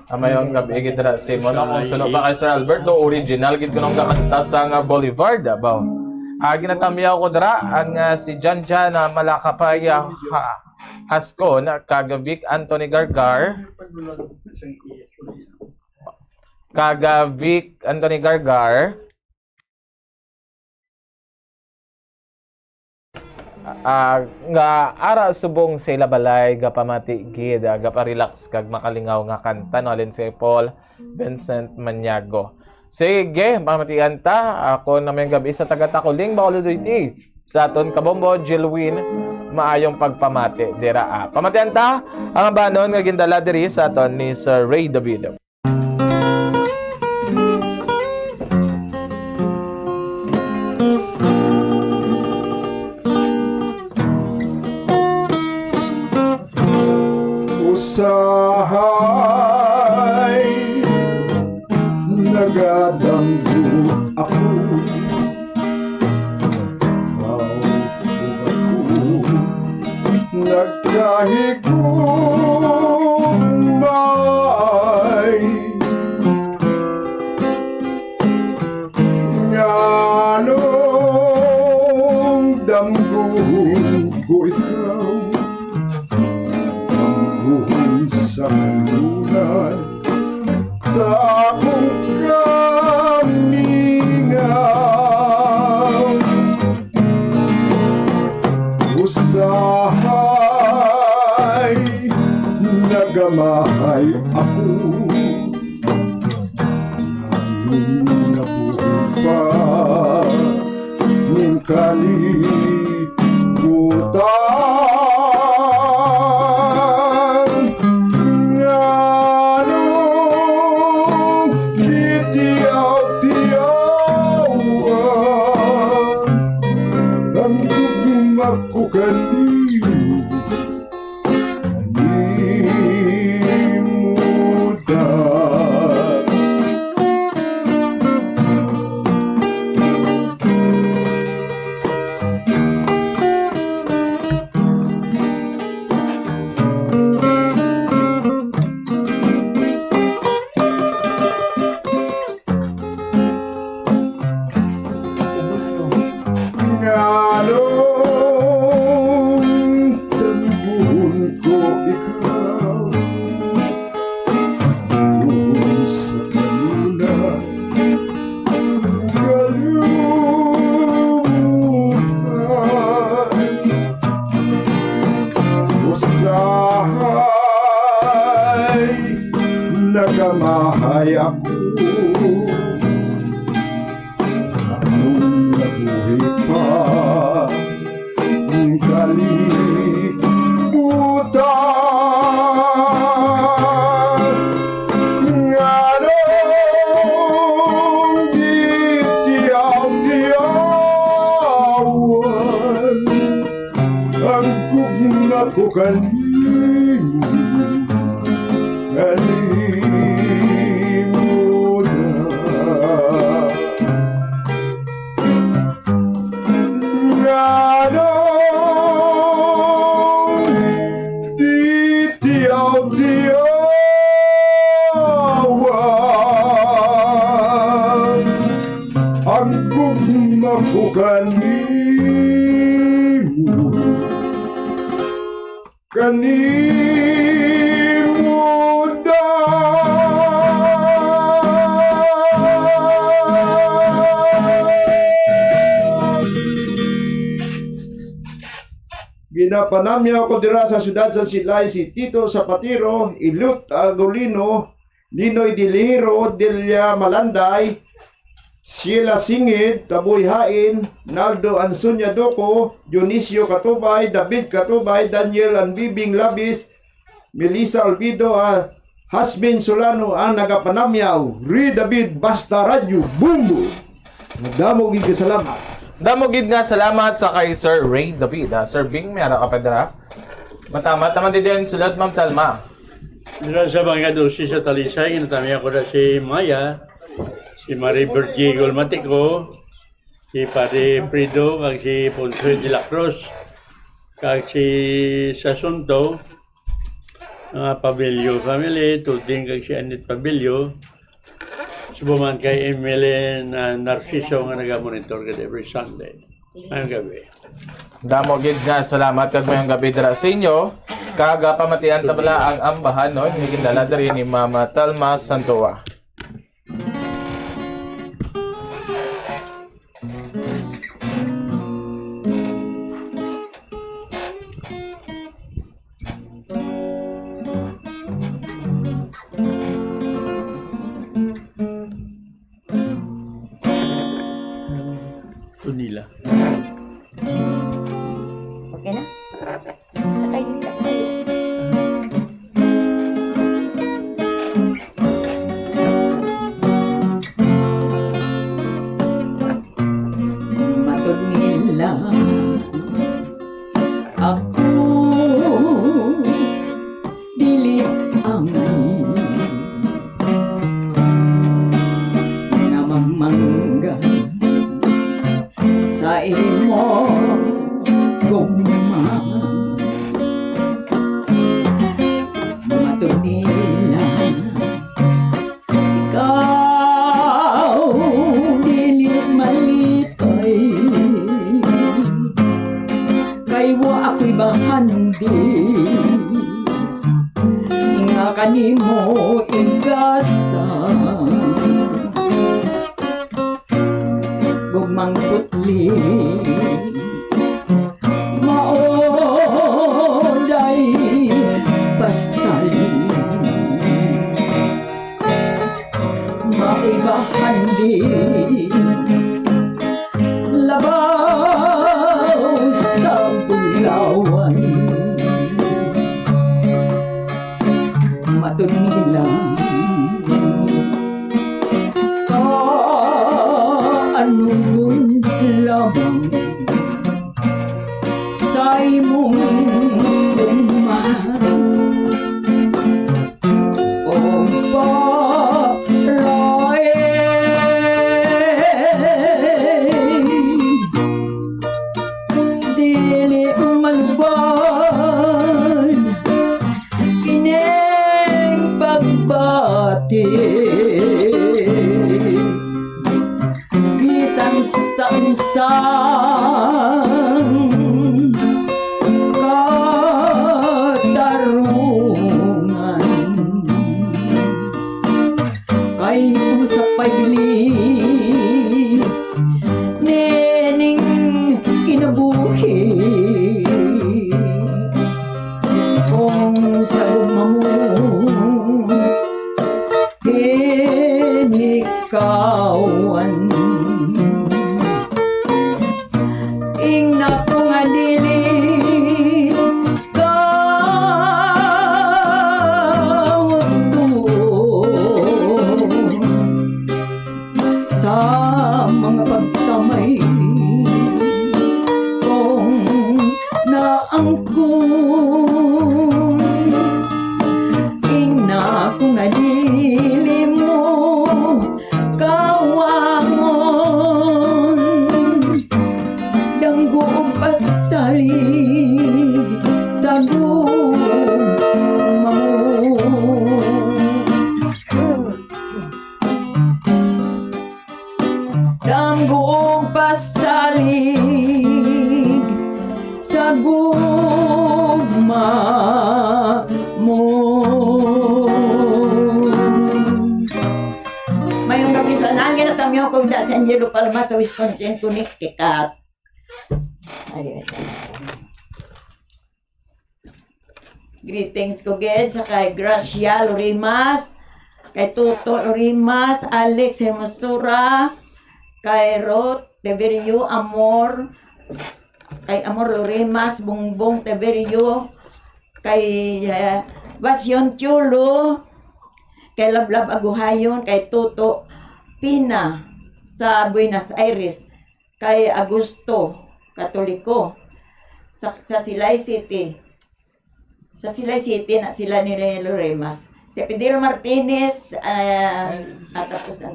Ah, mayong gabi gid dira sa imo, no? Kung suno ba kay Sir Albert, no? Original gid kuno nga kanta sa nga Boulevard, abaw. Ah, ginatamyaw ko dira ang, ah, si Jan Jan, ah, Malakapay, ah, ha-, Hascon, kag Vic Anthony Gargar, kag, ah, Vic Anthony Gargar, ah, nga ara subong sa ila balay, gapamati gid, ah, gaparelax kag makalingaw nga kanta, no, halin si Paul Vincent Maniago. Sige, pamatian ta. Ako na may gabi sa taga Takuling, Bacolod City. Sa aton kabombo, Jilwin, maayong pagpamati dira, ah. Pamatian ta ang abanon nga gindala diri sa aton ni Sir Ray David. Usahay nagadanggo ako. Aw, ako nagkahigugmay. Nganong damgo ko ikaw? Damgo sa kanunay sa akong kamingaw. Usahay nagamahay ako. Ang nabuhol pa ning kalibutan. Nganong gitiyaw-tiyawan ang gugma ko kaniyo? Nganong tanduhon ko ikaw? Buhon sa kanunay, kalibutan. Usahay nagamahay ako. Ang ko kanimo, kanimo na. Ngano di tiyaw-tiyawan ang gugma ko kanimo? Kanimo da. Ginapanamyaw ko dira sa siyudad sa Silay si Tito Zapatero, Ilot Agulino, Ninoy Delihero, Delia Malanday, Sheila Singid, Taboy Hain, Naldo Ansunya Doco, Dionisio Catubay, David Catubay, Daniel Anbibing Labis, Melissa Olvido, ah, Hasmin Solano ang nagapanamyaw. Ray David, Basta Radyo, Bumbo. Damo gid nga salamat. Damo gid nga salamat sa kay Sir Ray David, ah. Sir Bing, may ara ka pa dira? Matamat naman din din sulod, Ma'am Talma. Dira sa mga dosis sa Talisay, ginatami ako na si Maya, si Marie Virgie Golmatico, si Padre Frido, kag si Ponsoy de la Cruz, kag si Sasunto, mga Pabilio family, Tuding kag si Annette Pabilio, subaman kay Emily na Narciso nga nagamonitor gid every Sunday. Mayong gabi. Damo gid nga salamat kag mayong gabi dira sa inyo. Kag, ah, pamatian ta bala ang ambahanon nga gindala diri ni Mama Talma Santoa. Ito nila. Okay na? Sakay nila sa'yo. Matod nila ako dili angay nga magmangga sa imo gugma. Matod nila ikaw dili malipay, kay wa ako'y bahandi nga kanimo igasa. Gugmang putli, mao day pasalig. Maibahan di labaw sa bulawan. Matod nila, kaanugon lamang sa imong gugma. O Paray, dili malubad ining pagbati. Bisan sa unsang katarungan, kay kung sa pagli nining kinabuhi, kung sa gugma mo, kinikawan. Ingna ko nga dili ka sa mga pagtamay, kung naangkon Ako na sa Angelo Palma sa Wisconsin, Connecticut. Ayun. Greetings ko gid sa kay Gracia Lorimas, kay Toto Lorimas, Alex Hermosura, kay Ruth Teverio Amor, kay Amor Lorimas, Bongbong Teverio, kay, eh, Basyon Tiulo, kay Lablab Aguhayon, kay Toto Pina sa Buenos Aires, kay Augusto Katoliko sa, sa Silay City. Sa Silay City na sila ni Loremas. Si Fidel Martinez, ah, ah, tapos na.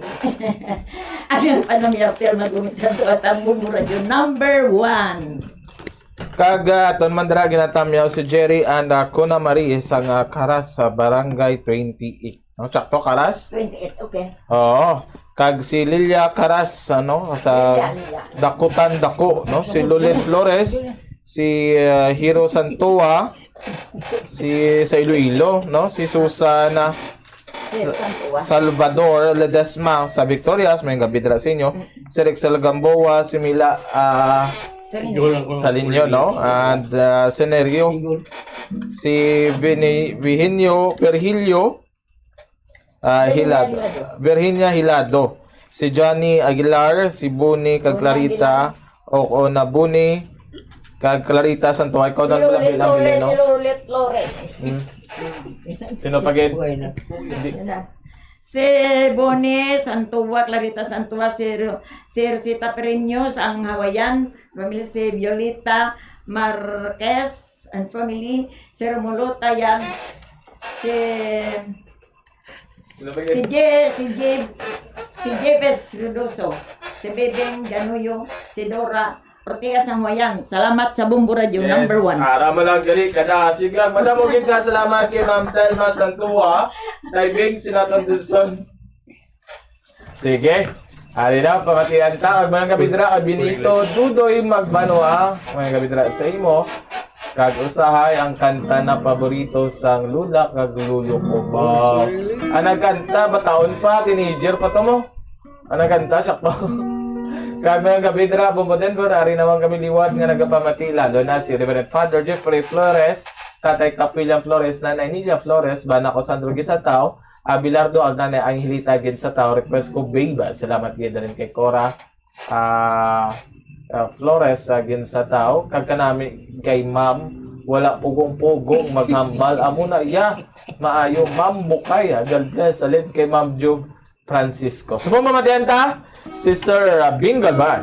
Ang panamyartel magumisan to sa Bumbu Radio number one. Kag, ah, aton man dira ginatamyaw si Jerry and, ah, Kuna Marie sang, ah, Karas sa Barangay twenty-eight. No, sakto, Karas? Twenty-eight, okay. Oo. Kag si Lilia Karas, ano, sa Lilia, Lilia. Dakutan Dako, no? Si Lulin Flores, si, ah, Hiro Santua, si sa Iloilo, no? Si Susana Sa-, Salvador Ledesma sa Victorias, may gabi dira sa inyo. Si Rexel Gamboa, si Mila, ah, Sa inyo. Salino, no? And, ah, Senerio. Si Vini-, Virginio Virgilio, ah, Virginia Hilado. Hilado. Virginia Hilado. Si Johnny Aguilar, si Buni, kag Buni Clarita, Aguilar. O, o na Buni, kag Clarita Santuay. Ikaw Si na Lulit, lang, Lulit, Pilino. Si Lulit Flores. Hmm. Sino pa gid? Buhay na. Hindi. Yun na. Si Buni Santua, Clarita Santua, si Ro-, si Rosita Pereños, ang Hawaiian, pamilya si Violeta Marquez and family, si Romulo Tayag, si Sino pa Si gid? Je-, si Je-, si Jefes Rudoso, si Bebeng Ganuyo, si Dora Ortigas ng Hawaiian. Salamat sa Bumbu Radio, Yes, number one. Ara mo lang gali, kada sigla. Madamo gid nga salamat kay Ma'am Telma Santua, kay Bing Sinaton Dizon. Sige. Ari na, pamatian ta. Ang mga kabidra, kay Benito Dudoy Magbanwa. Mga kabidra sa imo. Kag usahay ang kanta na paborito sang lula kag lulo ko ba. Ang nagkanta, bataon pa, teenager pa to mo. Ang nagkanta, siya pa. Kag mga kabidra, Bumbu Denver, ari naman kami liwat nga nagapamati, lalo na si Reverend Father Jeffrey Flores, Tatay Cap William Flores, Nanay Nilia Flores, bana ko Sandro Gisatao, Abelardo, ang Nanay Angelita Gisatao, request ko, Babe. Salamat gid din kay Cora, ah, ah, Flores, ah, Gisatao. Kag kanami kay Ma'am, wala pugong-pugong maghambal. Amo na iya. Maayo, Ma'am Bukay, ah. God bless. Alin kay Ma'am Jug Francisco. So, pamamatian ta, si Sir, ah, Bing Galvan.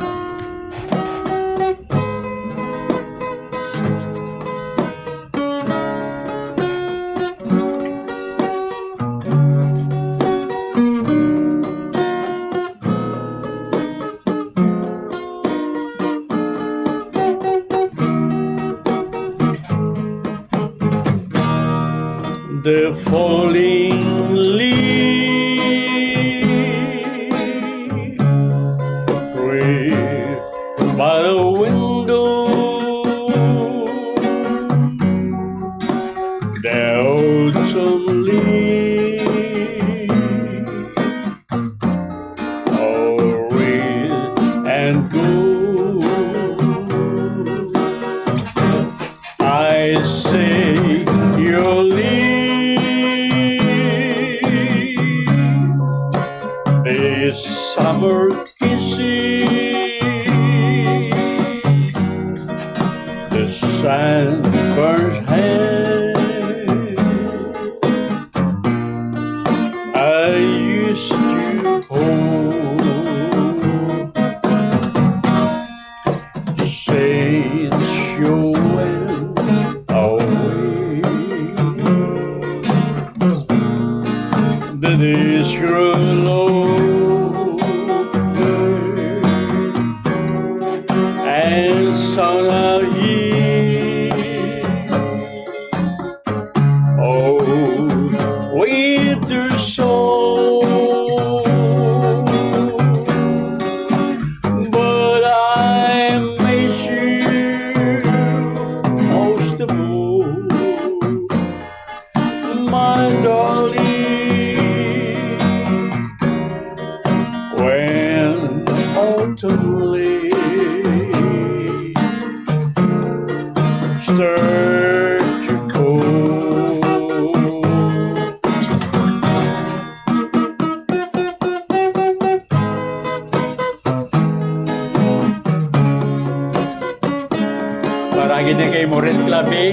The falling leaves by the window, the autumn leaves are red and gold. I say your lips, this summer kisses, the sun burns hell. I used to hold since you went away. The days grow long and so are years. Oh, winter song, but I miss you most of all, my darling. When Ragi na kay Morel Clave.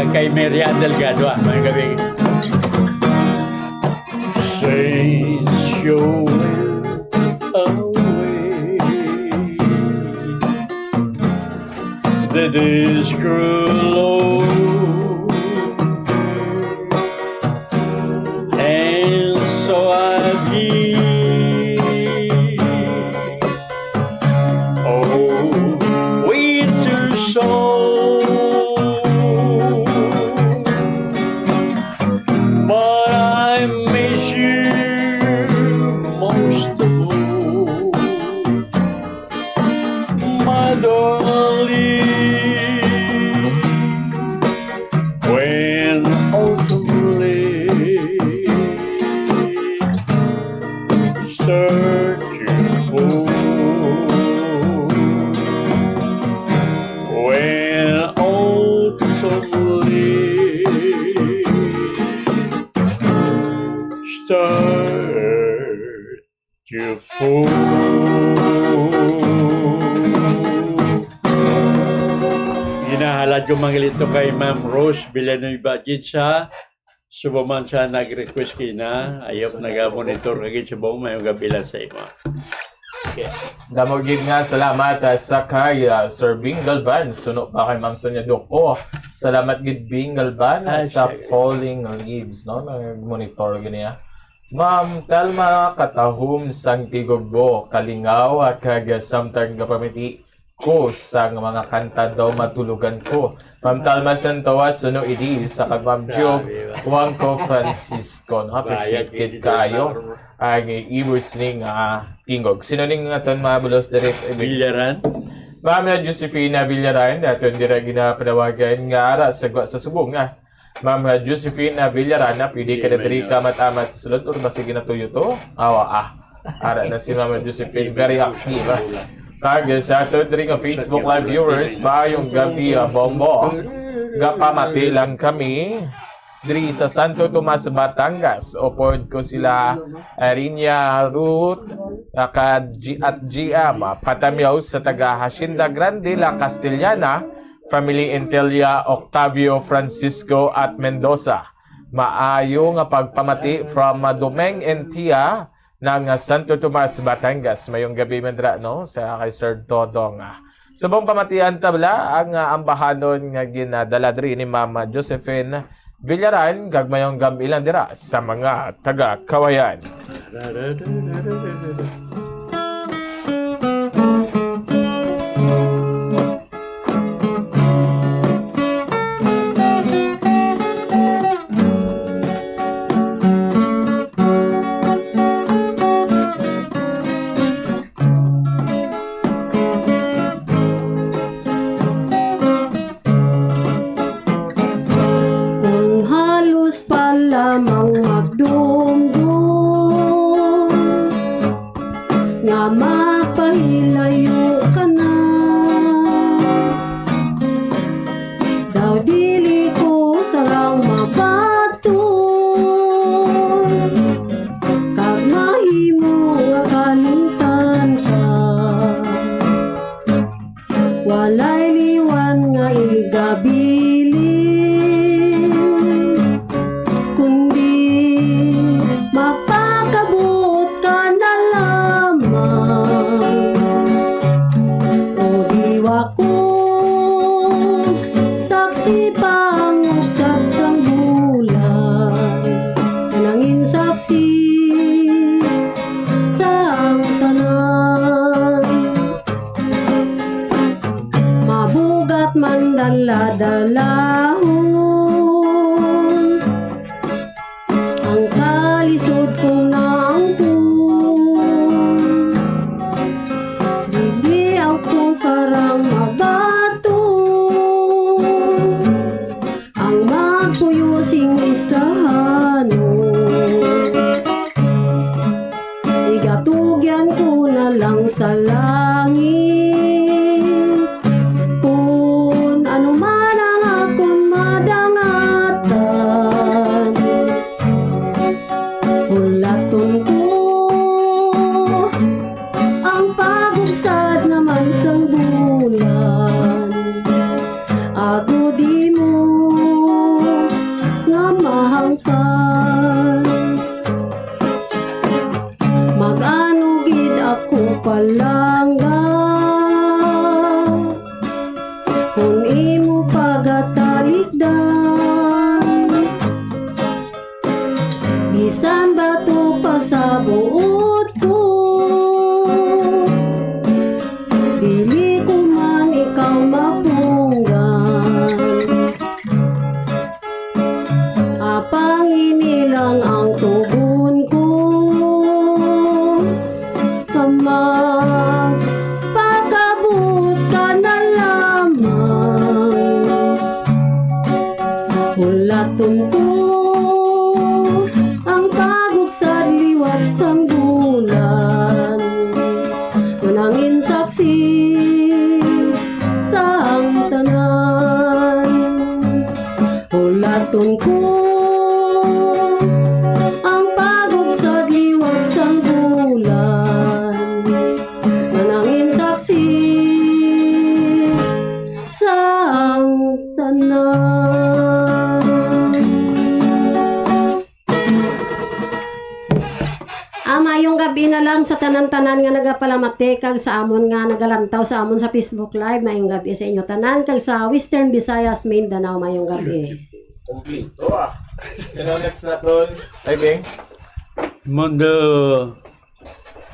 Kag kay Mary Ann Delgado, ah, may gabi. Saints showing away. The days grew long, and so I be. Oh, winter song, but I miss you most of all, my darling. When autumn leaves start to fall, when autumn leaves start to fall. Ginahalad ko manglito kay Ma'am Rose Villanueva gid sa Subo man siya nag-request kina. Ayop, naga-monitor ka gid, Subo. Mayong gabi lang sa imo. Okay. Damo gid nga salamat, ah, sa kay, ah, Sir Bing Galban. Suno pa kay Ma'am Sonia Duco. Salamat gid, Bing Galban, ah, sa siya. Falling leaves, no? Nag-monitor gid niya. Ma'am Telma Katahom sang Tigugbo, kalingaw, ah, kag samtang gapamati ko sang mga kanta daw matulogan ko. Ma'am Telma Santoa, suno idi sa kag Ma'am Jo Grabe ba? Juanco Francisco, no? Appreciate Bayad gid gid kayo ang imo sining, ah, tingog. Sino ning aton mga bulos diri, Emin? Bilaran? Ma'am Josephina Villaran, aton dira ginapanawagan nga ara sa gwa sa subong, ah. Ma'am Josephina Villaran, pwede ka na diri ka mat-amat sa sulod or basi ginatuyo to? Awa, ah. Ara na si Mama Josephine, very active, ah. Kag sa aton diri nga Facebook Live viewers, maayong gabi, ah, Bombo. Gapamati lang kami diri sa Santo Tomas, Batangas. Upod ko sila, ah, Rinya Ruth, ah, ka G-, at G M, ah, Patamyaw sa taga Hacienda Grande, La Castellana, family Intilla, Octavio, Francisco, at Mendoza. Maayo nga pagpamati from, ah, Domeng and Tia, ng, ah, Santo Tomas, Batangas. Mayong gabi man dira, no, sa kay Sir Dodong, ah. Subong pamatian ta bala ang, ah, ambahanon nga ginadala diri ni Mama Josephine Villaran, kag mayong gabi lang dira sa mga taga Kawayan. Kung halos pa lamang magdumdum nga mapahilayo ka na, daw dili ko sarang mabaton, kag mahimo nga kalimtan ka. Walay liwan nga igabilin, kundi mapakabot ka na lamang. O diwa ko, saksi pangubsat sang bulan, kanangin saksi sang tanan. Mabugat man dala-dalahon ang kalisod kong naangkon. Dili ako sarang mabaton ang magpuyo sing isahanon. Igatugyan ko na lang sa langit. Kun ano man ang ako Hulaton ko ang pagbuksad liwat sang bulan, nga nangin saksi sang tanan. Hulaton ko ang pagbuksad liwat sang bulan, nga nangin saksi sang tanan. Ah, maayong gab-i na lang sa tanan-tanan nga nagapalamati kag sa amon nga nagalantaw sa amon sa Facebook Live. Maayong gab-i sa inyo tanan kag sa Western Visayas, Mindanao. Maayong gab-i. Kompleto, ah. Sino next naton? Ay, Bing? Mundo.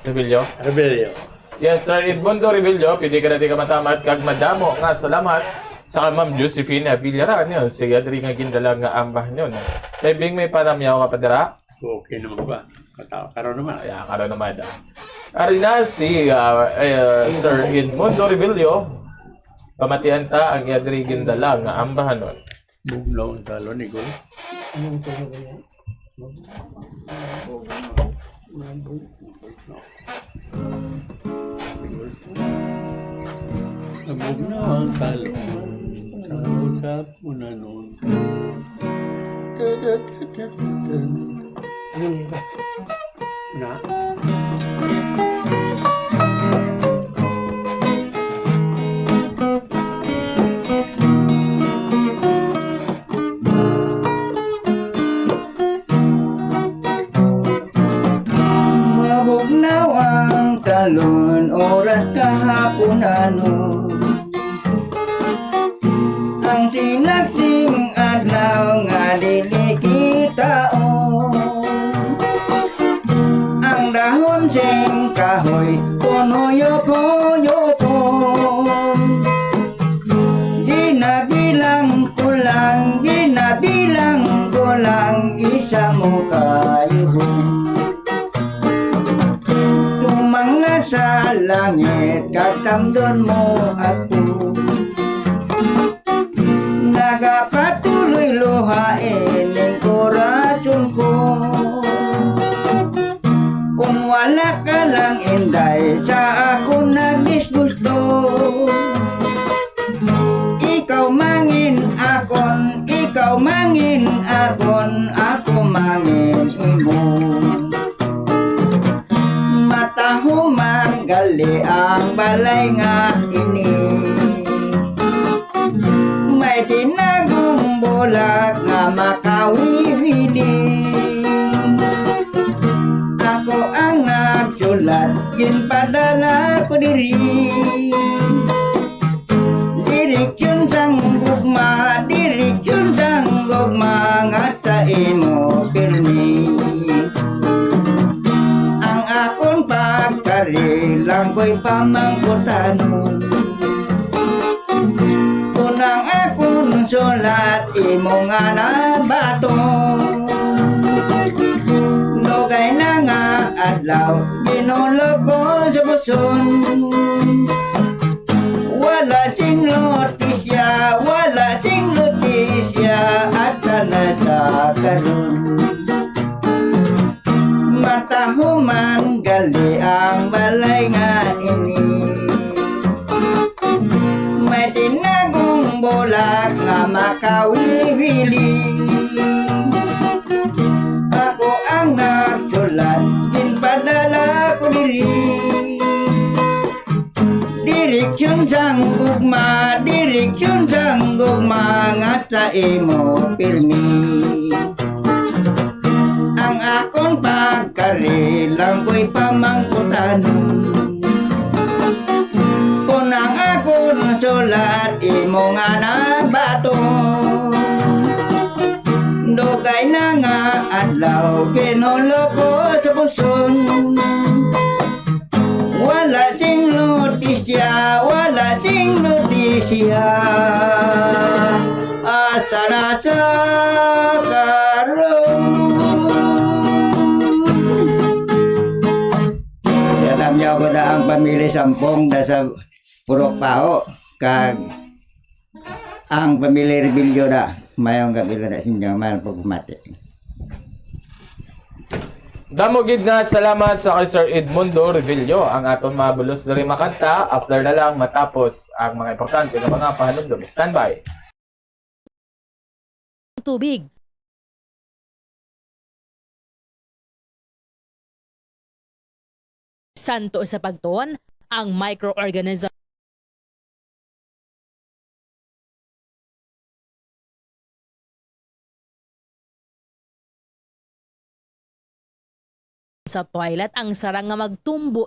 Rebello? Rebello. Yes, Sir Edmundo Rebello, pwede ka natin kamatamat kag madamo nga salamat sa kay Ma'am Josephine Abilaran, yun, sa iya diri nga gindala nga ambahan, yun. Kay Bing, may panamyaw ka pa dira? Okay naman ba? Kata-, karon naman. Ay, ah, karon naman, ah. Ari na si, ah, eh, Sir Edmundo Rebello. Pamatian ta ang iya diri gindala nga ambahanon. Bugnaw ang talon, Igor. Anong tunog niya? Nabugnaw ang talon. Sa usap mo na nun. Ano yun ba? Na? Mabugnaw ang talon, oras kahapon ano. Ang sinasing adlaw nga dili kita, oh. Ang dahon sing kahoy, kun huyop-huyopon. Ginabilang ko lang, ginabilang ko lang, isa mo kayuhon. Tumang na sa langit, kag tamdon mo ako. Nagapatuloy luha ining korason ko. Kung wala ka lang, Inday, sa akon nagdisgusto. Ikaw mangin akon, ikaw mangin akon, ako mangin imo. Matahuman gali ang balay nga ini. May tinagong bulak nga makawiwili. Ako ang nagsulat, ginpadala ko diri. Direksyon sang gugma, direksyon sang gugma nga sa imo pirmi. Ang akon pagkari lang ko'y pamangkutanon. Kun ang akon sulat imo nga nabaton, dugay na nga adlaw ginulog ko sa buson. Wala sing notisya, wala sing notisya, at sana sa karon. Matahuman gali ang balay nga ini. May tinagong bulak nga makawiwili. Ako ang nagsulat, ginpadala ko diri. Direksyon sang gugma, direksyon sang gugma nga sa imo pirmi. Ang akon pagkari lang ko'y pamangkutanon. Kun ang akon sulat imo nga nabaton, dugay na nga adlaw ginulog ko sa buson. Wala sing notisya, wala sing notisya. Asa na sa karon? Yatam niya ako na ang pamilya Sampong na sa Purok Pao, kag ang pamilya Rebello na. Mayong gabi lang sa inyo, mayong pagpamati. Damo gid nga salamat sa kay Sir Edmundo Revillo, ang aton mga bulos diri makanta. After na lang matapos ang mga importante nga mga pahanumdom. Standby. Tubig. Santo sa pagtuon, ang microorganism sa toilet ang sarang nga magtumbo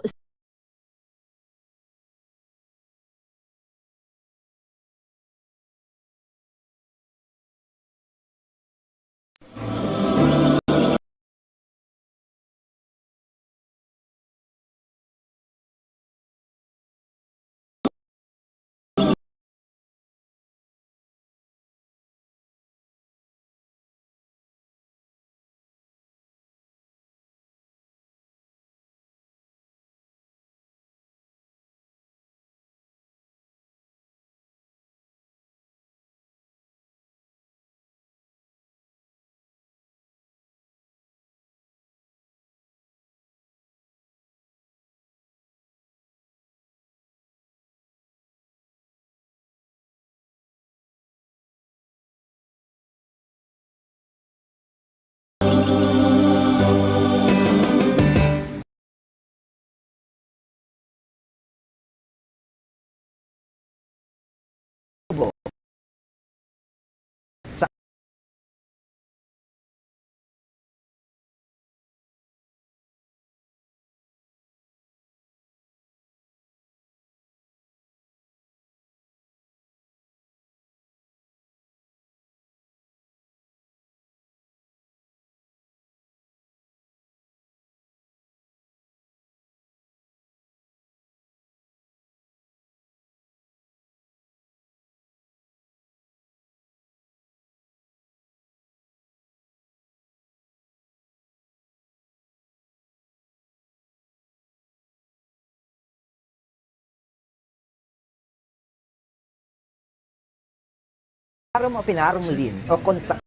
Harum o Finarum Lin, o kon sa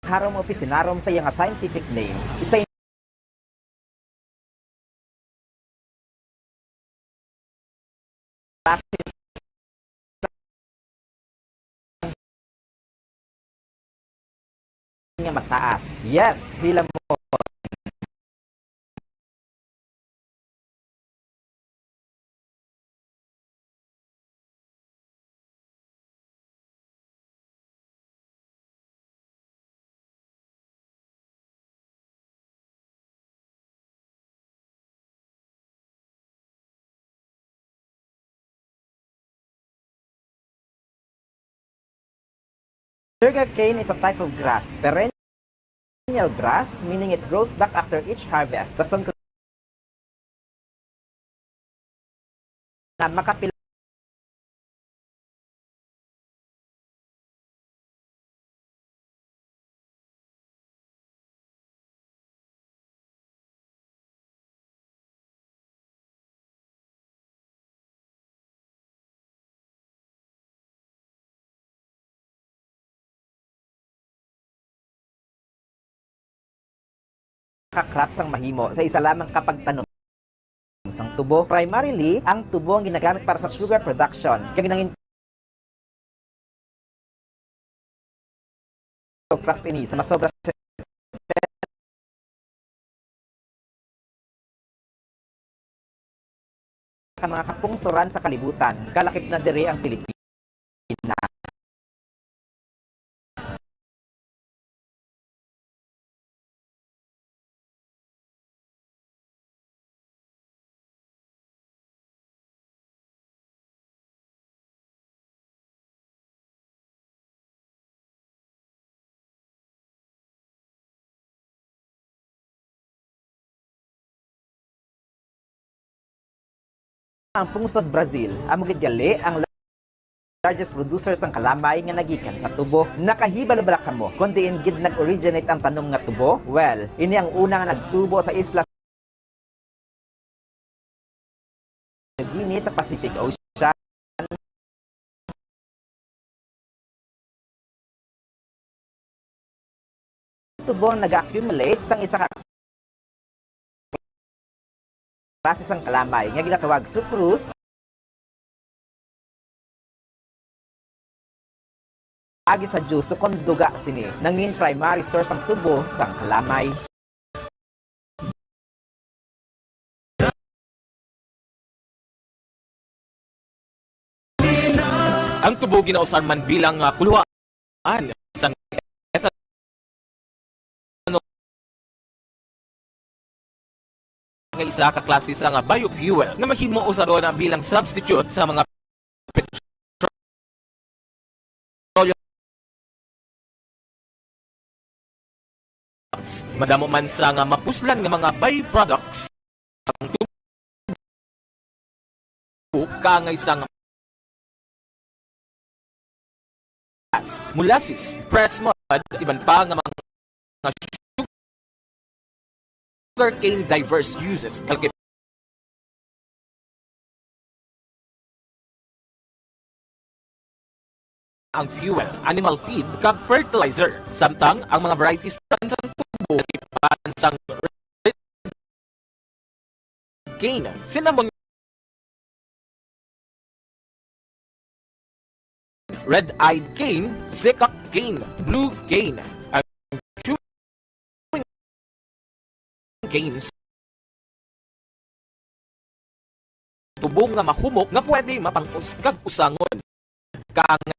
Harum o Fisinarum sa iya nga scientific names, isa nga mataas. Yes, hilamon. Sugarcane is a type of grass, perennial grass, meaning it grows back after each harvest. Dason ko na makapila ka crops ang mahimo sa isa lamang ka pagtanom sang tubo. Primarily, ang tubo ang ginagamit para sa sugar production, kag nangin-, crop ini sa masobra sa ka mga kapungsoran sa kalibutan, kalakip na diri ang Pilipinas. Ang pungsod Brazil, amo gid gali ang largest producer sang kalamay nga nagikan sa tubo. Nakahibalo bala kamo kon diin gid nag-originate ang tanom nga tubo? Well, ini ang una nga nagtubo sa isla New Guinea sa Pacific Ocean. tubo nga naga-accumulate sang isa ka klase sang kalamay nga ginatawag sucrose. Agi sa juice, kon duga sini, nangin primary source ang tubo sang kalamay. Ang tubo ginausan man bilang, ah, kuluhaan sang ethanol nga isa ka klase sa nga biofuel nga mahimo usaron bilang substitute sa mga petroleum. Madamo man sa nga mapuslan nga mga byproducts ang tubo, kaangay sang molasses, press mud, iban pa nga mga sugarcane diverse uses, kalkip ang fuel, animal feed, kag fertilizer. Samtang ang mga varieties sang tubo, kalkipan sang red cane, cinnamon, red-eyed cane, seacock cane, blue cane, ang chewing cane, tubo nga mahumok nga pwede mapang-us kag usangon. Kaangay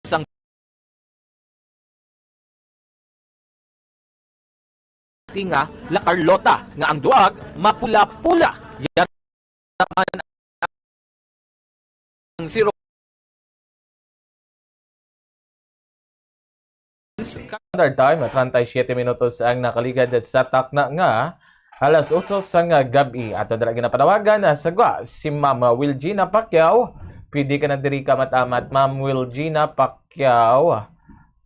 sang tinga La Carlota nga ang duag mapula-pula. Yara man ang siro Standard time, treinta y siete minutos ang nakaligad sa takna nga alas otso sang gab-i. Ato dira ginapanawagan na sa gwa si Ma'am Wilgina Pacquiao. Pwede ka na diri ka matamat, Ma'am Wilgina Pacquiao.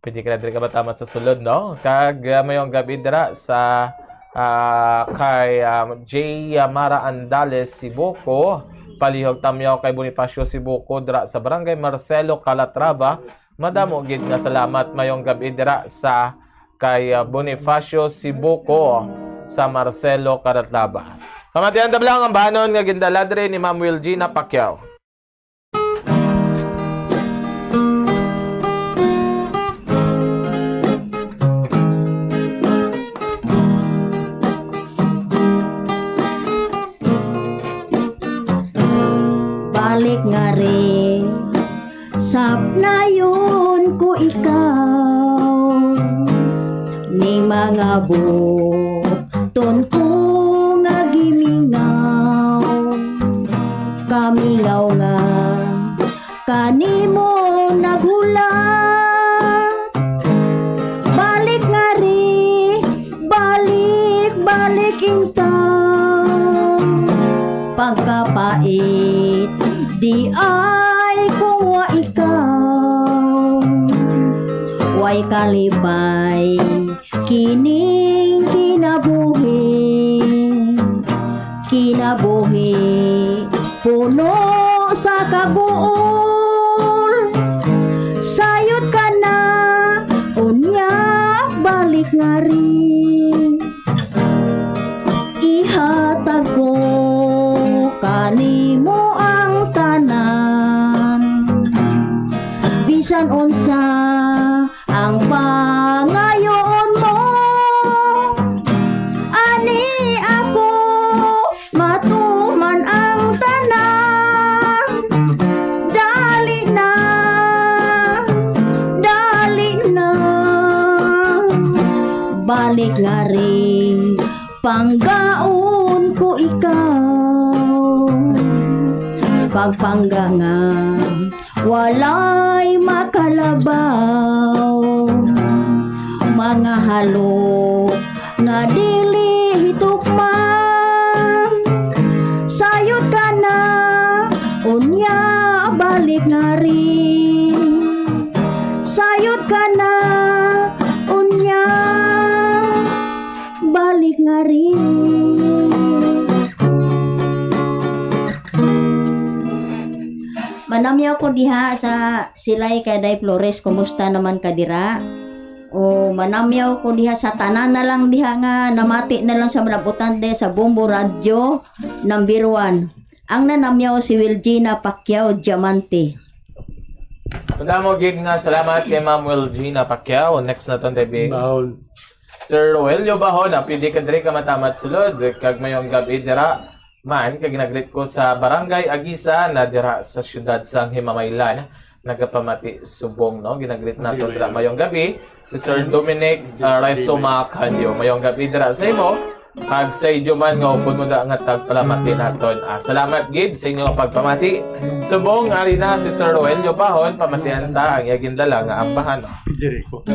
Pwede ka na diri ka matamat sa sulod, no? Kag, ah, mayong gab-i dira sa, ah, kay, ah, J Mara Andales Sibuko, palihog tamyaw kay Bonifacio Sibuko dira sa Barangay Marcelo Calatrava. Madamo gid nga salamat mayong gab-i dira sa kay, ah, Bonifacio Sibuko sa Marcelo Calatrava. Pamatian ta lang ang banon nga gindala diri ni Ma'am Wilgina Pacquiao. Balik ngari, sapnayon ko ikaw, ni mga buton ko nga gimingaw, kamingaw nga kanimo naghulat. Balik ngari, balik, balik intang pagkapait, di ay kung wa ikaw. Way kalipay kining kinabuhi, kinabuhi puno sa kaguol. Sayod ka na, unya balik ngari. Ihatag ko kanimo ang tanan, bisan unsa ang pangayoon mo. Ani ako matuman ang tanan. Dali na, dali na, balik ngari, panggaon ko ikaw. Pagpangga nga walay makalabaw, mga halok nga dili hitukman. Sayod ka na, unya balik ngari. Sayod ka na, unya balik ngari. Manamyaw ko diha sa silay kay Day Flores, kumusta naman ka dira? O manamyaw ko diha sa tanan na lang diha nga namati na lang sa malabutan diha sa Bombo Radyo number one. Ang nanamyaw si Wilgina Pacquiao Diamante. Madamo gid nga salamat kay Ma'am Wilgina Pacquiao. Next naton, Debbie. Bahon. Sir Roelio Bahon, apil di ka diri ka matamat sulod. Kag mayong gabi dira man, kag ginagreet ko sa Barangay Agisa na dira sa siyudad sang Himamaylan. Nagapamati subong, no? Ginagreet nato dira mayong gabi si Sir Dominic uh, Resoma Candio. Mayong gabi dira sa imo. Kag sa inyo man nga upod mo da nga tagpalamati naton. Ah, salamat gid sa inyo nga pagpamati. Subong ari na si Sir Roelio Bahon, pamatian ta ang iya gindala nga ambahan. Diri ko.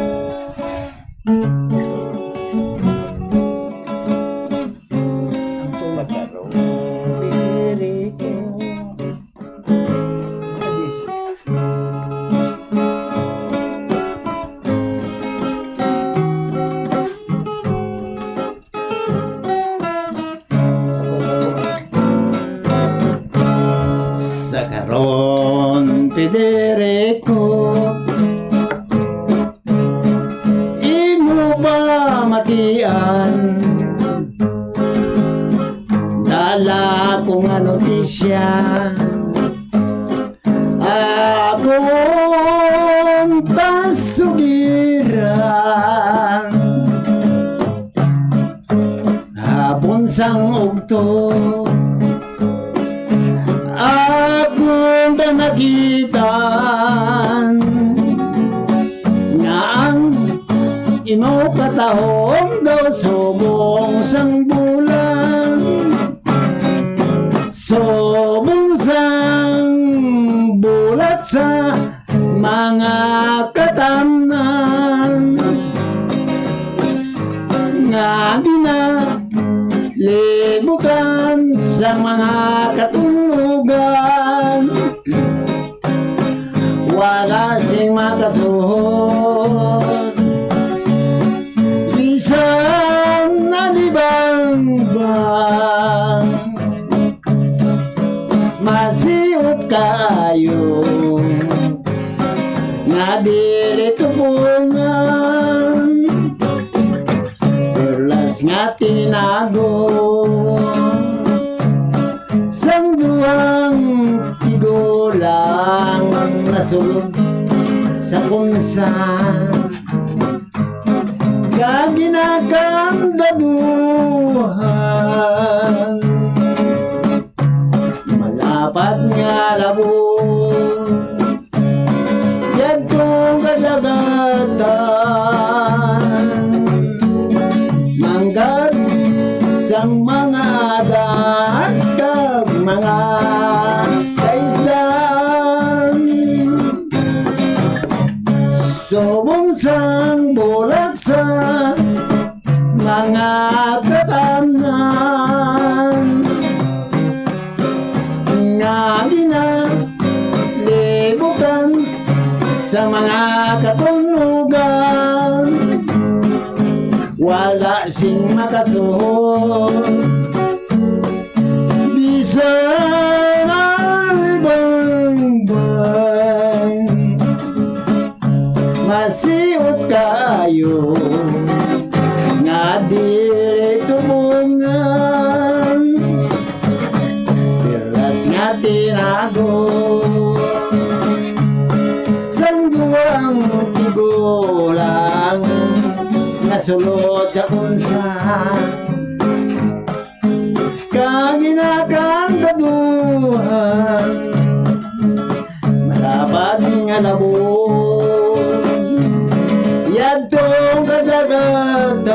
Sa karon, pidiri ko, imo pamatian, dala ko nga notisya. Akon pasugiran, hapon sang ugto, akon kanagitan, nga ang imo katahom daw subong sang bulan. Subong sang bulat sa mga katamnan nga ginalibutan sa mga katunugan. Wala sing makasuhot. Bisan nalibangbang, masiot kaayo nga dili tupungan. Perlas nga tinago sang duhang tigulang nasulod sa kunsa, kag ginakandaduhan malapad nga labon yadtong kadagatan, manggad sang mga adas kag mga kaisdan, subong sang bulak sa mga katamnan nga ginalibutan sa mga katunugan. Wala sing makasuhot. Bisan ang libangbang, masiot kaayo nga dili tumungan. Perlas nga tinago sang duwang tigulang nasulod sa kunsa, kag ginakandaduhan malapad nga labon yadtong kadagatan,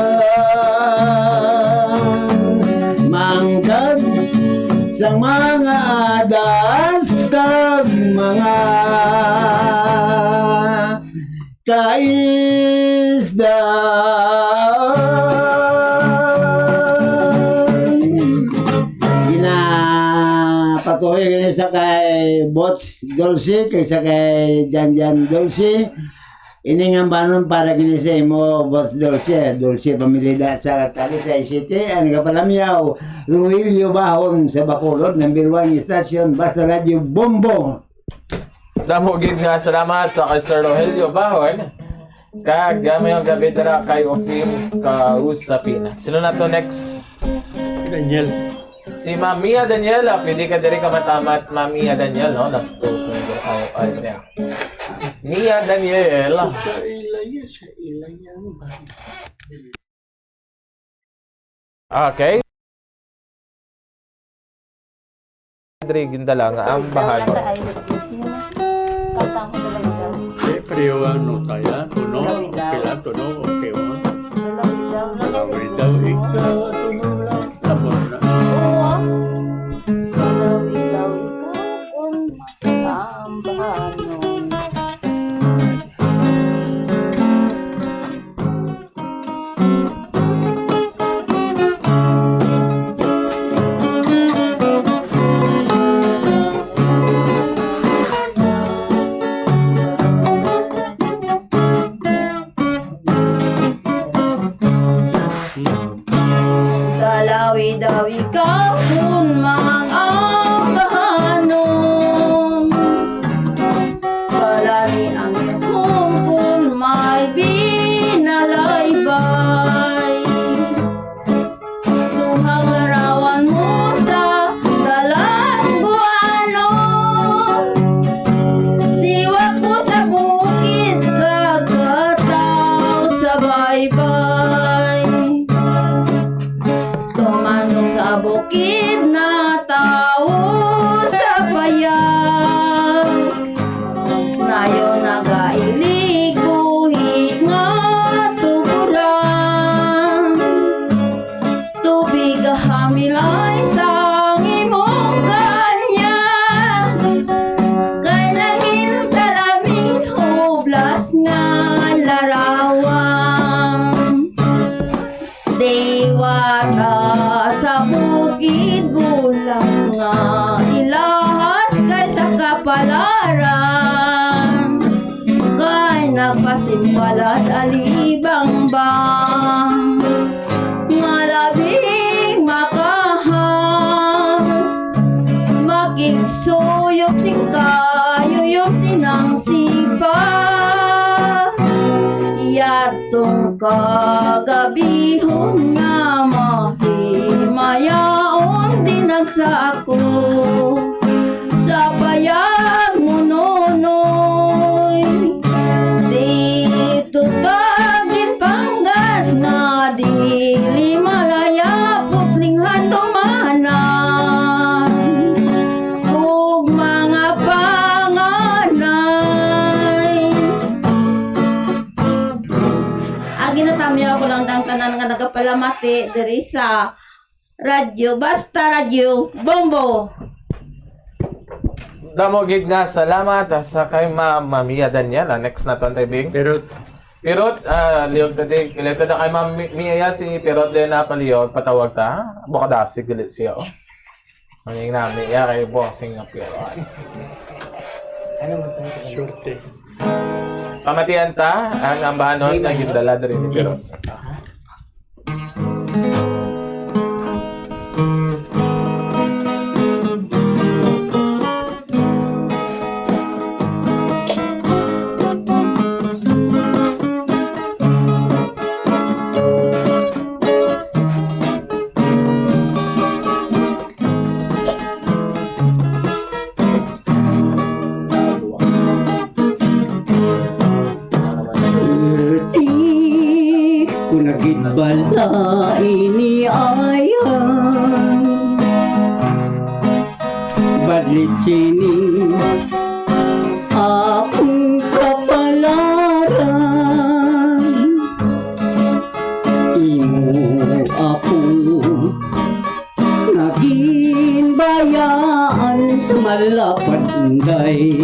manggad sang mga adas kag mga kaisdan. Ginapatuyo gani sa kay Bots Dulce, kay sa kay Janjan Dulce. Ini nga ambanon para gini sa imo, Bots Dulce. Dulce Pamilida sa Talisay City, ang nagapalamyaw, Ruilio Bahon sa Bacolod, number one station, Basta Radio Bombo. Damo gid nga salamat sa kay Sir Rogelio Bahon. Kag, ah, mayong gabi dira kay Opim Kausapin. Sino na to next? Daniel. Si Mamia Daniela, pwede ka diri ka matamat, Mamia Daniel, no? Last two, so, ay, ay, niya. Mia Daniel. Sa ilaya, sa ilaya, ano ba? Okay. Diri gindala nga ang bahanon. Kanta, I love you. Kanta ko na lang daw. Eh, pareho ang nota yan. Tunog, Lawig daw. Pila, tunog, okay, oh. Lawig daw, Lawig daw, ikaw, tunog lang. Tapos na. Oo, ah. Lawig daw, ikaw, kung ang bahanon. Kalawi-dawi ka kun mga bahanon. Balani ang kung kun may binalaybay. Tuhang larawan mo sa dalan buanon. Diwat mo sa bukid kagataw sa baybay. Tumandok sa bukid na tawo sa paya. Nayo nagailig buhi nga tuguran. Tubig hamilay sang imong kanya. Kay nangin sa laming hublas nga larawan. Diwata sa bukid bulak nga ilahas kay sa kapalaran, kay nagpasimpalas alibangbang nga labing makahas, makigsuyok sing kayo yung sinang sipa. Yat Tong kagabihon nga mahimayaon, dinagsa ako sa payag mo, Nonoy. Dito ka ginpanggas nga dili malayap, puslinghan tumanan ug mga panganay. Ang ginatamyaw ko lang ang tanan nga nagapalamati diri sa radyo, basta Radyo Bombo. Damo gid nga salamat sa kay Ma'am Mia Daniela. Next na to, Tay Bing. Pero Pirot, ah, liyog ta di. Kilala ta kay Ma'am Mi-, Mia si Pirot din na paliyog. Patawag ta. Baka dasig gali siya, oh. Maning nami, ya kay bossing nga Pirot. Ano man tayo? Surte. Pamatian ta ang ambahanon nga gindala diri ni Pirot. Di ko na gid bala ini ayang badlit sini akong kapalaran. Imo ako naging bayaan sa malapanday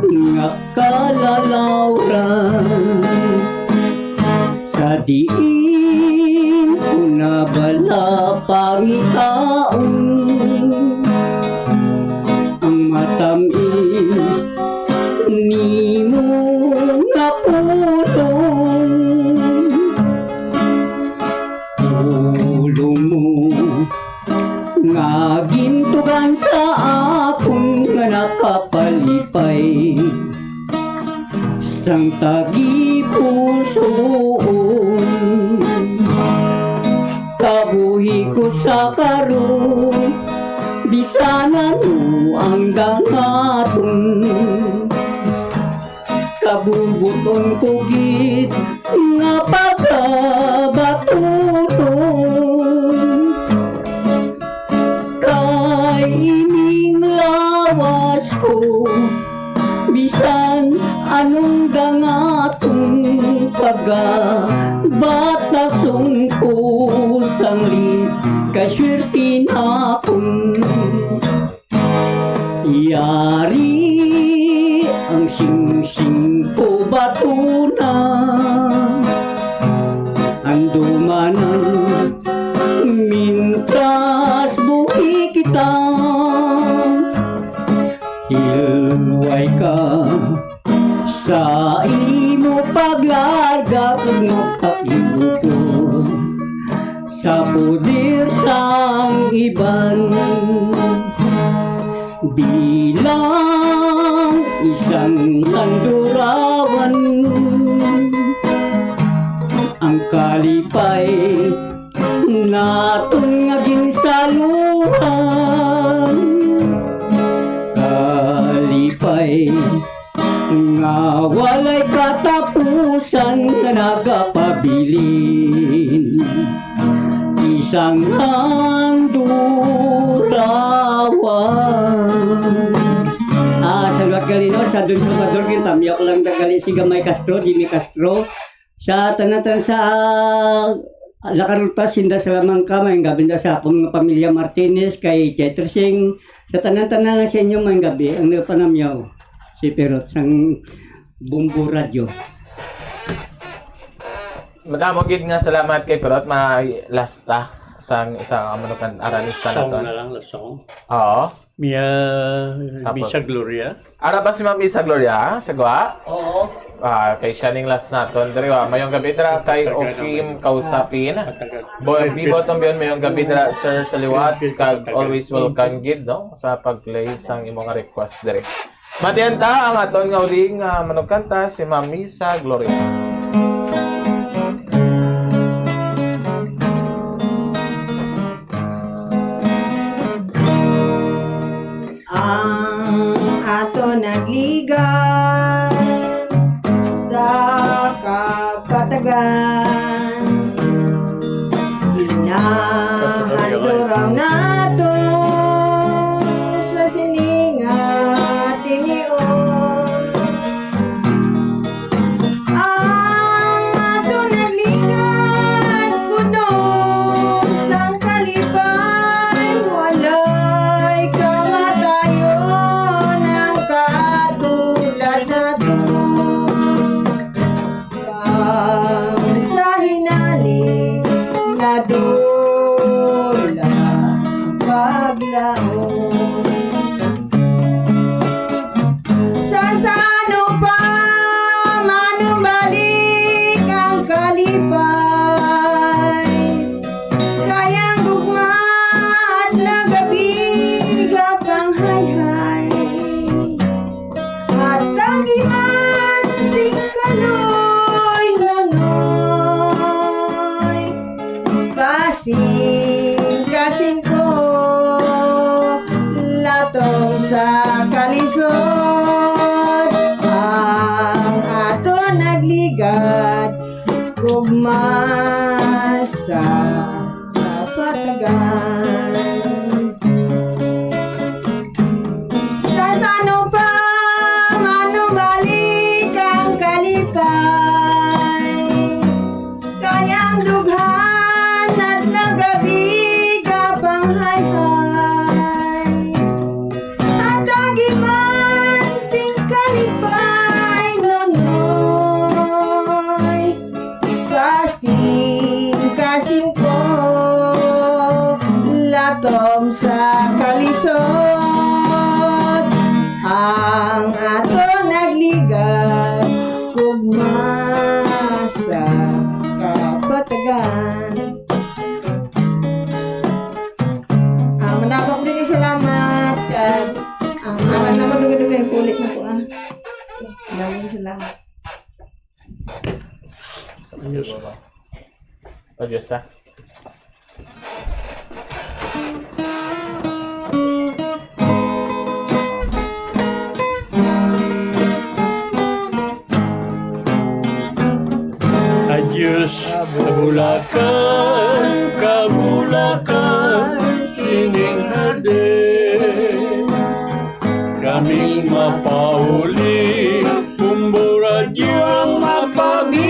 nga kalalawran. Sa diin ko na bala pangitaon ang matamis nimo nga pulong. Pulong mo nga gintugan sa akon nga nakapalipay sang Tagipusoon, kabuhi ko sa karon, bisan ano ang dangaton. Kabubot-on ko gid nga pagabatuton, kay ining lawas ko, bisan anong dangaton, pagabatason ko sanglit, kay swerte nakon. Yari ang singsing ko batuna, andumanan mintras buhi kita. Hilway ka sa imo paglarga kag magpakibuto sa poder sang iban. Bilang isang landurawan, ang kalipay naton nga ginsaluhan. Kalipay nga walay katapusan, nga nagapabilin isang handurawan. Ah, salwat gali, no, sa Don Salvador, gintamyaw ko lang dagali si Gamay Castro, Jimmy Castro, sa tanan-tanan sa La Carlota, Hacienda Salamanca, maayong gab-i na sa akon nga pamilya Martinez, kay Chay Tersing, sa tanan-tanan na sa inyo, maayong gab-i. Ang nagpanamyaw, si Perot, sang Bombo Radyo. Madamo gid nga salamat kay Perot, may lasta sang isa ka manukan aranista Song naton. Na lang, last song. Oo. Mia Tapos, Misa Gloria. Ara ba si Ma'am Isa Gloria? Sa gwa? Oo. Ah, kay siya ning last naton. Diri wa, mayong gabi dira kay Patagan Ofim naman. Kausapin. Patagan. Boy Vivo Tambion, mayong gabi dira, sir, sa liwat. Kag always welcome gid, no, sa pag-play sang imo nga request diri. Matian ta ang aton nga uling, ah, manugkanta, si Ma'am Misa Gloria. Ang aton nagligad sa kapatagan, ginahanduraw naton sa sini nga tinion. Ang aton nagligad kuno sang kalipay, walay kamatayon ang katulad naton. Ang sa hinaling nadula ang paglaom. Sa sano pa manumbalik ang kalipay, kay ang gugma adlaw gabi gapang hayhay. At tagiman sing kaloy, nonoy, kasing-kasing ko, latom sa kalisod, ang aton nagligad, gugma sa kapatagan. Sa sano pa manumbalik ang kalipay, kay ang dughan adlaw gabi gapang hayhay. At tagiman sing kalipay, nonoy, kasing-kasing ko, latom sa kalisod, ang aton nagligad, gugma sa kapatagan. Ah, manabok din, salamat. Kag, ah, arang na ko, dugay-dugay, kulit na ko, ah. Maraming salamat. Ayos. O, Diyos, ha? Adios, kabulakan, kabulakan, sining hardin. Kami mapauli, Bombo Radyo ang mapabilin.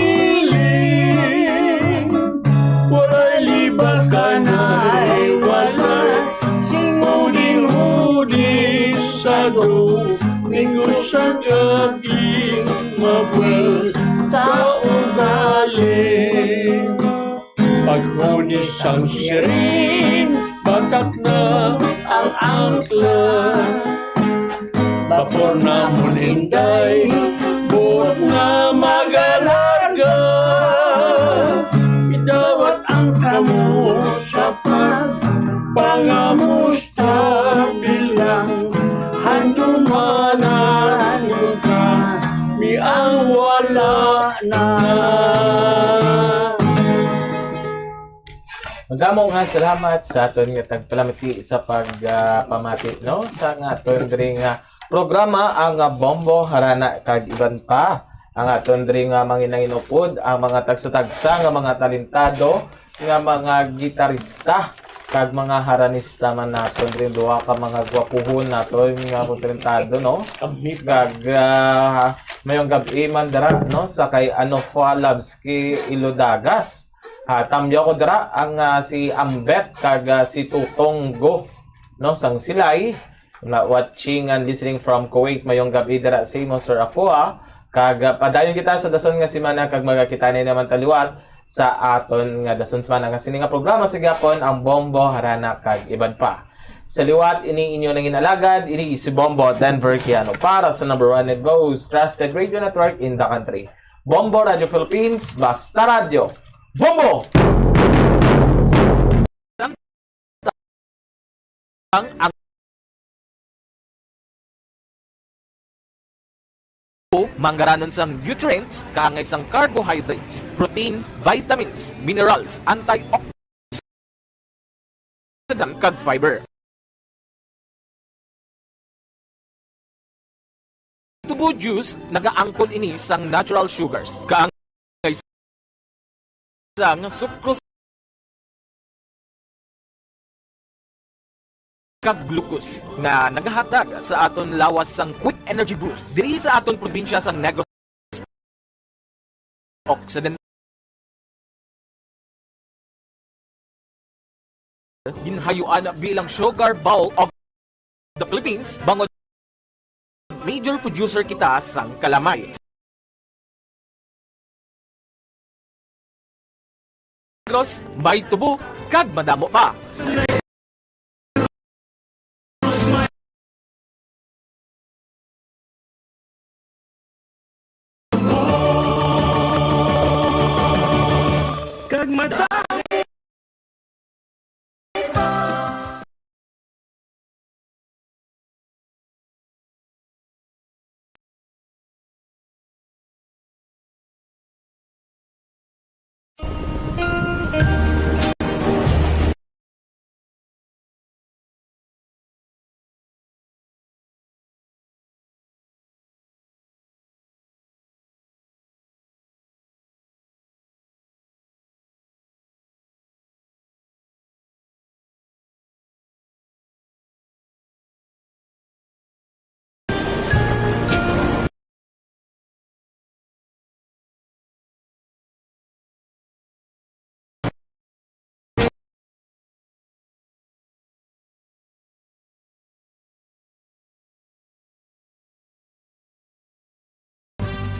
Walay libakanay, walay sing huding-hudi sa Domingo sa gab-i, mabuhi sa ugali. Paghuni sang siring, batak na ang angkla. Bapor namon, Inday, buot na magalarga. Idawat ang kamo sa pagpangamusta bilang handumanan kami ang wala na. Madamo nga salamat sa aton nga tagpalamati sa pag, ah, pamati, no? Sa nga aton diri nga programa, ang, ah, Bombo, Harana, kag iban pa. Ang aton diri nga manginangin upod, ang mga tagsa-tagsa nga mga talentado nga mga gitarista kag mga haranista man naton diri, duha ka mga gwapuhon naton nga talentado, no? Kag, ah, mayong gab-i man dira, no, sa kay Anofa Labski Ilodagas. Ah, tambyo ko dira ang, ah, si Ambet kag, ah, si Tutong Go, no, sang Silay. Na watching and listening from Kuwait. Mayong gab-i dira sa imo, Sir Aqua. Kag, ah, padayon kita sa dason nga semana kag magakita na naman ta liwat sa aton nga dason semana nga sini nga programa sa gihapon, ang Bombo, Harana kag iban pa. Sa liwat, ini inyo nangin alagad, ini si Bombo Denver Kiano para sa number one and most trusted radio network in the country. Bombo Radio Philippines, basta radyo. Bombo! Ang, ang manggaranon sang nutrients, kaangay sang carbohydrates, protein, vitamins, minerals, antioxidant, kag fiber. Tubo juice, nagaangkon ini sang natural sugars, kaangay sang sucrose kag glucose, nga nagahatag sa aton lawas sang quick energy boost diri sa aton probinsya sang Negros Occidental. Ginhayuan bilang sugar bowl of the Philippines, bangod major producer kita sang kalamay. Negros, may tubo, kag madamo pa. Kag madamo.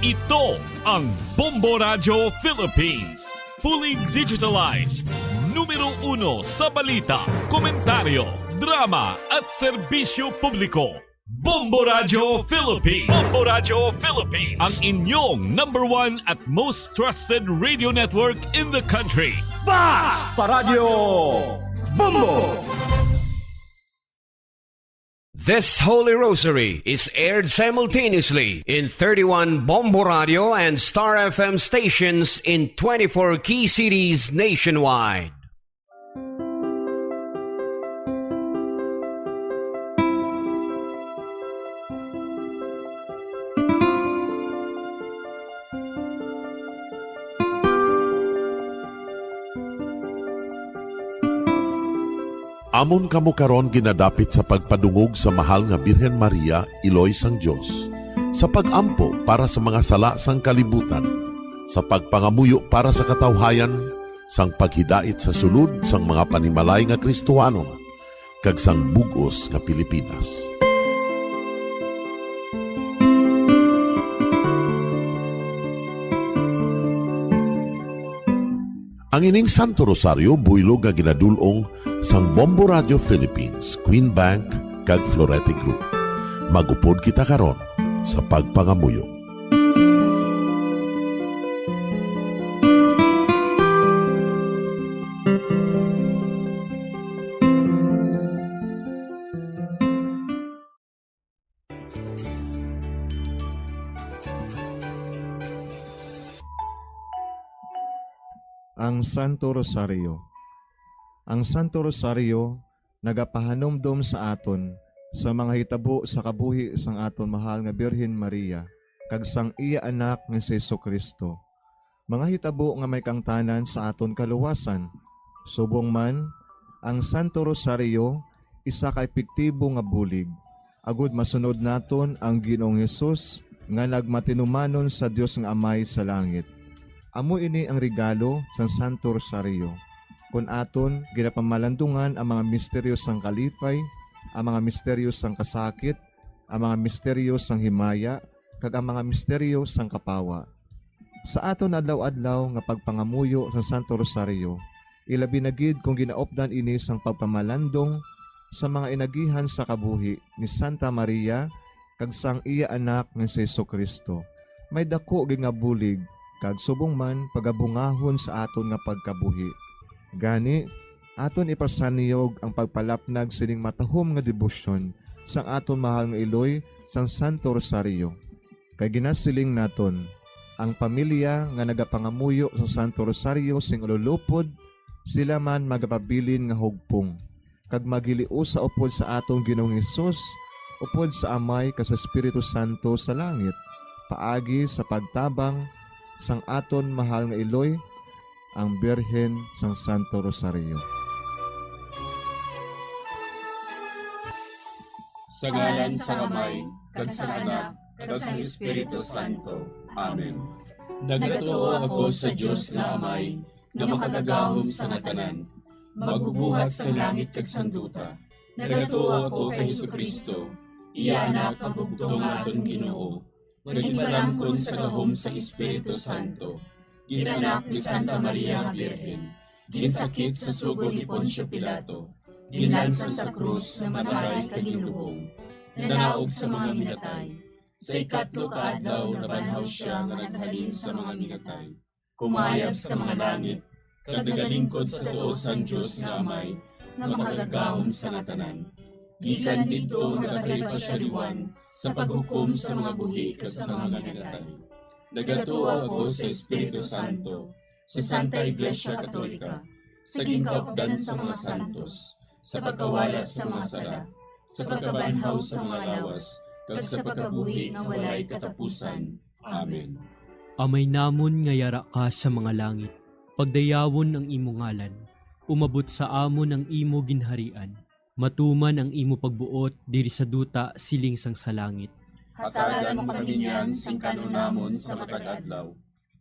Ito ang Bombo Radyo Philippines, fully digitalized, numero uno sa balita, komentaryo, drama at serbisyo publiko. Bombo Radyo Philippines. Bombo Radyo Philippines. Ang inyong number one at most trusted radio network in the country. Basta Radyo Bombo! This Holy Rosary is aired simultaneously in thirty-one Bombo Radio and Star F M stations in twenty-four key cities nationwide. Amon kamo karon ginadapit sa pagpadungog sa Mahal nga Birhen Maria, Iloy sang Dios, sa pag-ampo para sa mga sala sang kalibutan, sa pagpangamuyo para sa katawhayan, sang paghidait sa sulod sang mga panimalay nga Kristohanon, kag sang bug-os nga Pilipinas. Ang ining Santo Rosario buylog nga ginadul-ong sang Bombo Radio Philippines, Queen Bank, kag Florete Group. Mag-upod kita karon sa pagpangamuyo. Ang Santo Rosario. Ang Santo Rosario nagapahanumdom sa aton sa mga hitabo sa kabuhi sang aton mahal nga Birhen Maria kag sang iya Anak nga si Jesu-Cristo, mga hitabo nga may kaangtanan sa aton kaluwasan. Subong man, ang Santo Rosario isa ka epektibo nga bulig agod masunod naton ang Ginoong Hesus nga nagmatinumanon sa Dios nga Amay sa langit. Amo ini ang regalo sang Santo Rosario. Kon aton ginapamalandungan ang mga misteryo sang kalipay, ang mga misteryo sang kasakit, ang mga misteryo sang himaya, kag ang mga misteryo sang kapawa. Sa aton adlaw-adlaw nga pagpangamuyo sa Santo Rosario, ilabi na gid kon ginaupdan ini sang pagpamalandong sa mga inagihan sa kabuhi ni Santa Maria kag sang iya Anak nga si Jesu-Cristo, may daku gid nga bulig kag subong man pagabungahon sa aton nga pagkabuhi. Gani, aton ipasaniyog ang pagpalapnag sining matahom nga debosyon sang aton mahal nga iloy sang Santo Rosario. Kay ginasiling naton, ang pamilya nga nagapangamuyo sa Santo Rosario sing ululupod, sila man magapabilin nga hugpong, kag maghiliusa upod sa aton Ginoong Hesus, upod sa Amay kag sa Espiritu Santo sa langit, paagi sa pagtabang sang aton mahal nga iloy, ang Birhen sang Santo Rosario. Sa ngalan sang Amay, kag sang Anak, kag sang Espiritu Santo. Amen. Nagatuo ako sa Dios nga Amay, nga makagagahom sa nga tanan, magbubuhat sa langit kag sang duta. Nagatuo ako kay Jesu-Cristo, iya Anak nga bugtong nga aton Ginoo, nga ginpalamkon sa gahom sang Espiritu Santo, ginanak ni Santa Maria nga Birhen, ginsakit sa sugo ni Poncio Pilato, ginlansang sa krus, namatay kag ginlubong, nanaog sa mga minatay. Sa ikatlo ka adlaw nabanhaw sia nga naghalin sa mga minatay, kumayab sa mga langit, kag nagalingkod sa tuo sang Dios nga Amay, nga makagagahom sa nga tanan. Gikan didto nagakari pa sia liwan sa paghukom sa mga buhi kag sa mga minatay. Nagatuo ako sa Espiritu Santo, sa Santa Iglesia Katolika, sa ginkaupdan sa mga santos, sa pagkawala sa mga sala, sa pagkabanhaw sa mga lawas, kag sa pagkabuhi nga walay katapusan. Amen. Amay namon nga yara ka sa mga langit, pagdayawon ang imo ngalan. Umabot sa amon ang imo ginharian. Matuman ang imo pagbuot diri sa duta siling sang sa langit. Hatagan mo kami niyan sing kan-on namon sa matag adlaw,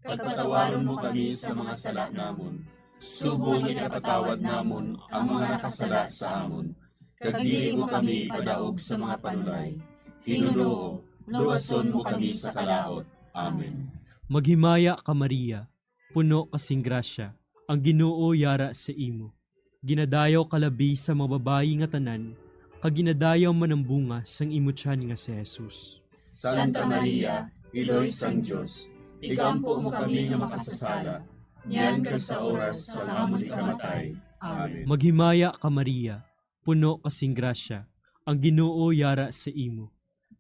kag patawaron mo kami sa mga sala namon, subong nga ginapatawad namon ang mga nakasala sa amon, kag dili mo kami ipadaog sa mga panulay. Hinunoo, luwason mo kami sa kalaut. Amen. Maghimaya ka, Maria, puno ka sing grasya, ang Ginoo yara sa imo. Ginadayaw ka labi sa mga babayi nga tanan, kag ginadayaw man ang bunga sang imo tiyan nga si Jesus. Santa Maria, Iloy sang Dios, igampo mo kami nga makasasala, niyan kag sa oras sang amon ikamatay. Amen. Maghimaya ka, Maria, puno ka sing grasya, Ang Ginoo yara sa imo.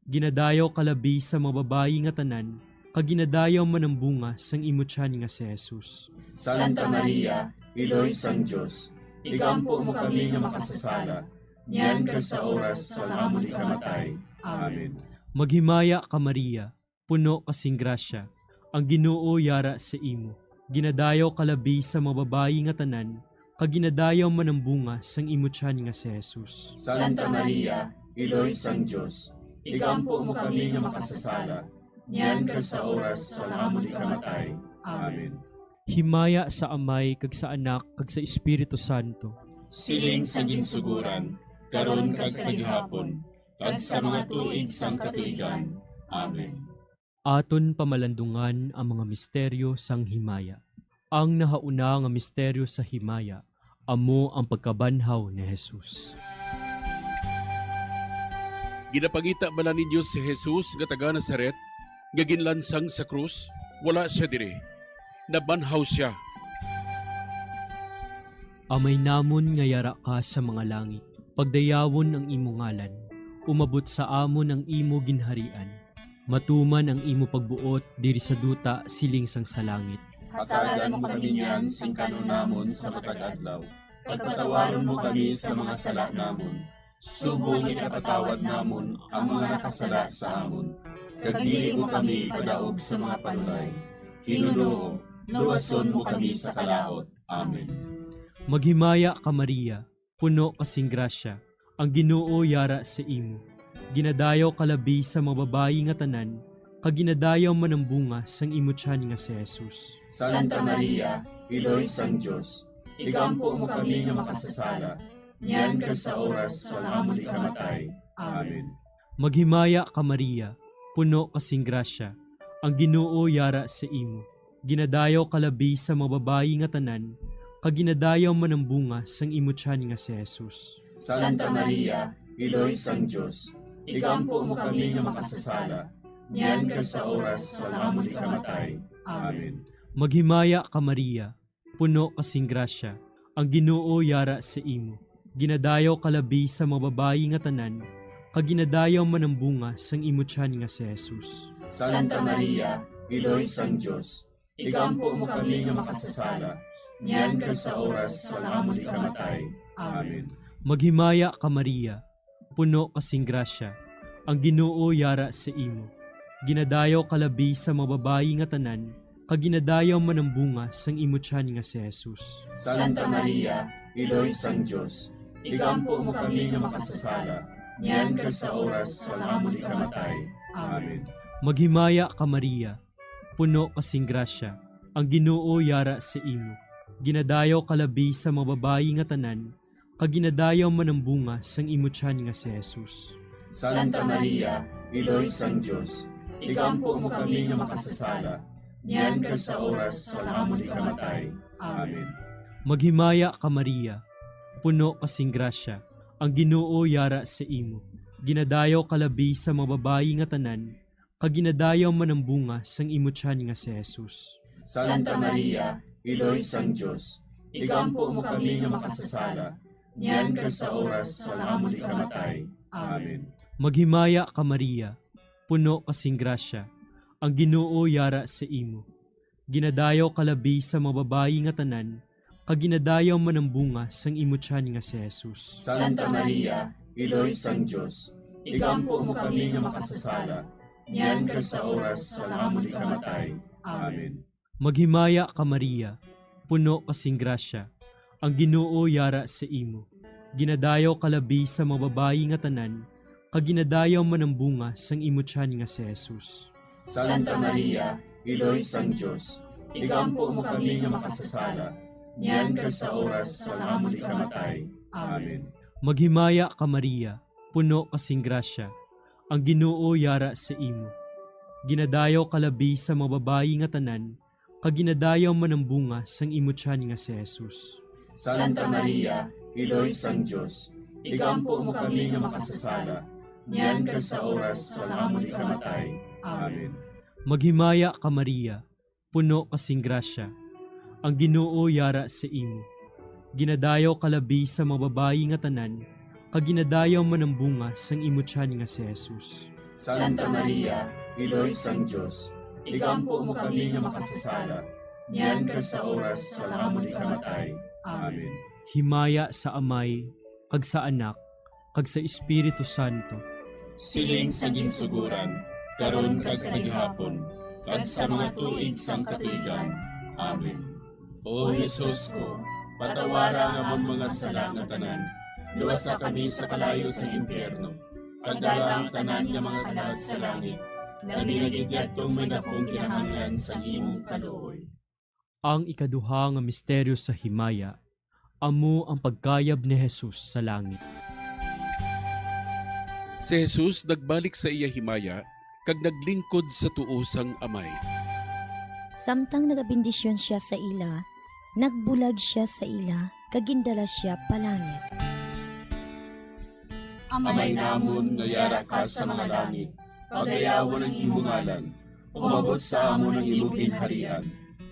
Ginadayaw ka labi sa mga babayi nga tanan, kag ginadayaw man ang bunga sang imo tiyan nga si Jesus. Santa Maria, Iloy sang Dios, igampo mo kami nga makasasala, niyan kag sa oras sang amon ikamatay. Amen. Maghimaya ka, Maria, puno ka sing grasya, ang Ginoo yara sa imo. Ginadayaw ka labi sa mga babayi nga tanan, kag ginadayaw man ang bunga sang imo tiyan nga si Jesus. Santa Maria, Iloy sang Dios, igampo mo kami nga makasasala, niyan kag sa oras sang amon ikamatay. Amen. Himaya sa Amay, kag sa Anak, kag sa Espiritu Santo. Siling sa ginsuguran, karon kag sa gihapon, kag sa mga tuig sang katuigan. Amen. Aton pamalandungan ang mga misteryo sang himaya. Ang nahauna nga misteryo sa himaya amo ang pagkabanhaw ni Jesus. Ginapangita bala ninyo si Jesus nga taga Nazaret, nga ginlansang sa krus? Wala sia diri. Nabanhaw sia. Amay namon nga yara ka sa mga langit, pagdayawon ang imo ngalan. Umabot sa amon ang imo ginharian. Matuman ang imo pagbuot diri sa duta siling sang sa langit. Hatagan mo kami niyan sing kan-on namon sa matag adlaw, kag patawaron mo kami sa mga sala namon, subong nga ginapatawad namon ang mga nakasala sa amon, kag dili mo kami ipadaog sa mga panulay. Ginoo, luwason mo kami sa kalaut. Amen. Maghimaya ka, Maria, puno ka sing grasya, ang Ginoo yara sa imo. Ginadayaw ka labi sa mga babayi nga tanan, kag ginadayaw man ang bunga sang imo tiyan nga si Jesus. Santa Maria, Iloy sang Dios, igampo mo kami nga makasasala, niyan kag sa oras sang amon ikamatay. Amen. Maghimaya ka, Maria, puno ka sing grasya, ang Ginoo yara sa imo. Ginadayaw ka labi sa mga babayi nga tanan, kag ginadayaw man ang bunga sang imo tiyan nga si Jesus. Santa Maria, Iloy sang Dios, igampo mo kami nga makasasala, niyan kag sa oras sang amon ikamatay. Amen. Maghimaya ka, Maria, puno ka sing grasya, ang Ginoo yara sa imo. Ginadayaw ka labi sa mga babayi nga tanan, kag ginadayaw man ang bunga sang imo tiyan nga si Jesus. Santa Maria, Iloy sang Dios, igampo mo kami nga makasasala, niyan kag sa oras sang amon ikamatay. Amen. Maghimaya ka, Maria, puno ka sing grasya, ang Ginoo yara sa imo. Ginadayaw ka labi sa mga babayi nga tanan, kag ginadayaw man ang bunga sang imo tiyan nga si Jesus. Santa Maria, Iloy sang Dios, igampo mo kami nga makasasala, niyan kag sa oras sang amon ikamatay. Amen. Maghimaya ka, Maria, puno ka sing grasya, ang Ginoo yara sa imo. Ginadayaw ka labi sa mga babayi nga tanan, kag ginadayaw man ang bunga sang imo tiyan nga si Jesus. Santa Maria, Iloy sang Dios, igampo mo kami nga makasasala, niyan kag sa oras sang amon ikamatay. Amen. Maghimaya ka, Maria, puno ka sing grasya, ang Ginoo yara sa imo. Ginadayaw ka labi sa mga babayi nga tanan, kag ginadayaw man ang bunga sang imo tiyan nga si Jesus. Santa Maria, Iloy sang Dios, igampo mo kami nga makasasala, niyan kag sa oras sang amon ikamatay. Amen. Maghimaya ka, Maria, puno ka sing grasya, ang Ginoo yara sa imo. Ginadayaw ka labi sa mga babayi nga tanan, kag ginadayaw man ang bunga sang imo tiyan nga si Jesus. Santa Maria, Iloy sang Dios, igampo mo kami nga makasasala, niyan kag sa oras sang amon ikamatay. Amen. Maghimaya ka, Maria, puno ka sing grasya, ang Ginoo yara sa imo. Ginadayaw ka labi sa mga babayi nga tanan, kag ginadayaw man ang bunga sang imo tiyan nga si Jesus. Santa Maria, Iloy sang Dios, igampo mo kami nga makasasala, niyan kag sa oras sang amon ikamatay. Amen. Maghimaya ka, Maria, puno ka sing grasya, ang Ginoo yara sa imo. Ginadayaw ka labi sa mga babayi nga tanan, kag ginadayaw man ang bunga sang imo tiyan nga si Jesus. Santa Maria, Iloy sang Dios, igampo mo kami nga makasasala, niyan kag sa oras sang amon ikamatay. Amen. Maghimaya ka, Maria, puno ka sing grasya, ang Ginoo yara sa imo. Ginadayaw ka labi sa mga babayi nga tanan, kag ginadayaw man ang bunga sang imo tiyan nga si Jesus. Santa Maria, Iloy sang Dios, igampo mo kami nga makasasala, niyan kag sa oras sang amon ikamatay. Amen. Himaya sa Amay, kag sa Anak, kag sa Espiritu Santo. Siling sa ginsuguran, karon kag sa gihapon, kag sa mga tuig sang katuigan. Amen. O Jesus ko, patawara ang amon mga sala nga tanan, luwasa kami sa kalayo sa impyerno, kag dala ang tanan nga mga kalag sa langit, labi na gid yadtong may dakong kinahanglan sang imong kaluoy. Ang ikaduha nga misteryo sa himaya, amo ang pagkayab ni Jesus sa langit. Si Jesus nagbalik sa iya himaya kag naglingkod sa tuo sang Amay. Samtang nagabendisyon sia sa ila, nagbulag sia sa ila kag gindala sia palangit. Amay namon nga yara ka sa mga langit, pagayawon ang imo ngalan. Umabot sa amon ang imo ginharian.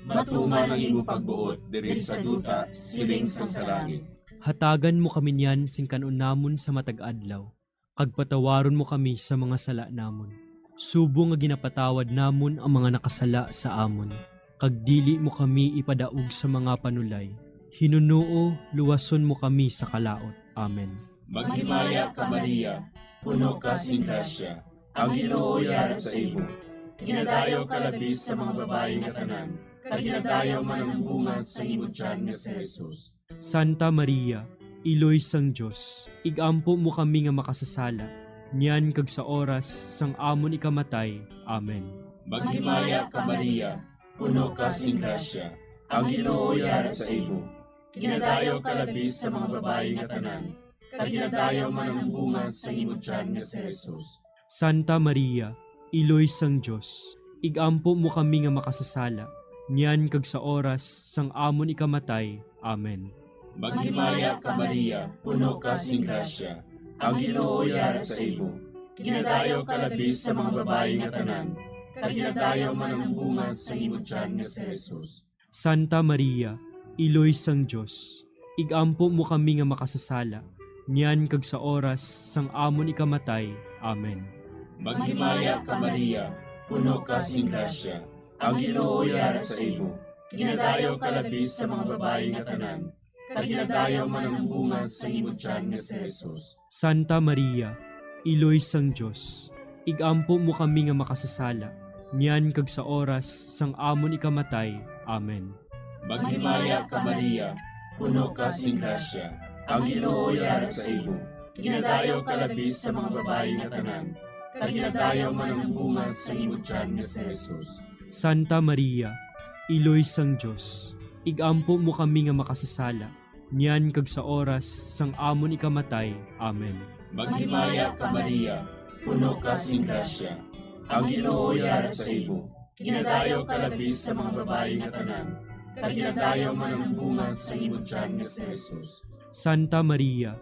Matuman ang imo pagbuot diri sa duta, siling sang sa langit. Hatagan mo kami niyan sing kan-on namon sa matag adlaw, kag patawaron mo kami sa mga sala namon, subong nga ginapatawad namon ang mga nakasala sa amon, kag dili mo kami ipadaog sa mga panulay. Hinunoo, luwason mo kami sa kalaut. Amen. Maghimaya ka, Maria, puno ka sing grasya, ang Ginoo yara sa imo. Ginadayaw ka labi sa mga babayi nga tanan, kag ginadayaw man ang bunga sang imo tiyan nga si Jesus. Santa Maria, Iloy sang Dios, igampo mo kami nga makasasala, niyan kag sa oras sang amon ikamatay. Amen. Maghimaya ka, Maria, puno ka sing grasya, ang Ginoo yara sa imo. Ginadayaw ka labi sa mga babayi nga tanan, kag ginadayaw man ang bunga sang imo tiyan nga si Jesus. Santa Maria, Iloy sang Dios, igampo mo kami nga makasasala, niyan kag sa oras sang amon ikamatay. Amen. Maghimaya ka, Maria, puno ka sing grasya, ang Ginoo yara sa imo. Ginadayaw ka labi sa mga babayi nga tanan, kag ginadayaw man ang bunga sang imo tiyan nga si Jesus. Santa Maria, Iloy sang Dios, igampo mo kami nga makasasala, niyan kag sa oras sang amon ikamatay. Amen. Maghimaya ka, Maria, puno ka sing grasya, ang Ginoo yara sa imo. Ginadayaw ka labi sa mga babayi nga tanan, kag ginadayaw man ang bunga sang imo tiyan nga si Jesus. Santa Maria, Iloy sang Dios, igampo mo kami nga makasasala, niyan kag sa oras sang amon ikamatay. Amen. Maghimaya ka, Maria, puno ka sing grasya, ang Ginoo yara sa imo. Ginadayaw ka labi sa mga babayi nga tanan, kag ginadayaw man ang bunga sang imo tiyan nga si Jesus. Santa Maria, Iloy sang Dios, igampo mo kami nga makasasala, niyan kag sa oras sang amon ikamatay. Amen. Maghimaya ka, Maria, puno ka sing grasya, ang Ginoo yara sa imo. Ginadayaw ka labi sa mga babayi nga tanan, kag ginadayaw man ang bunga sang imo tiyan nga si Jesus. Santa Maria,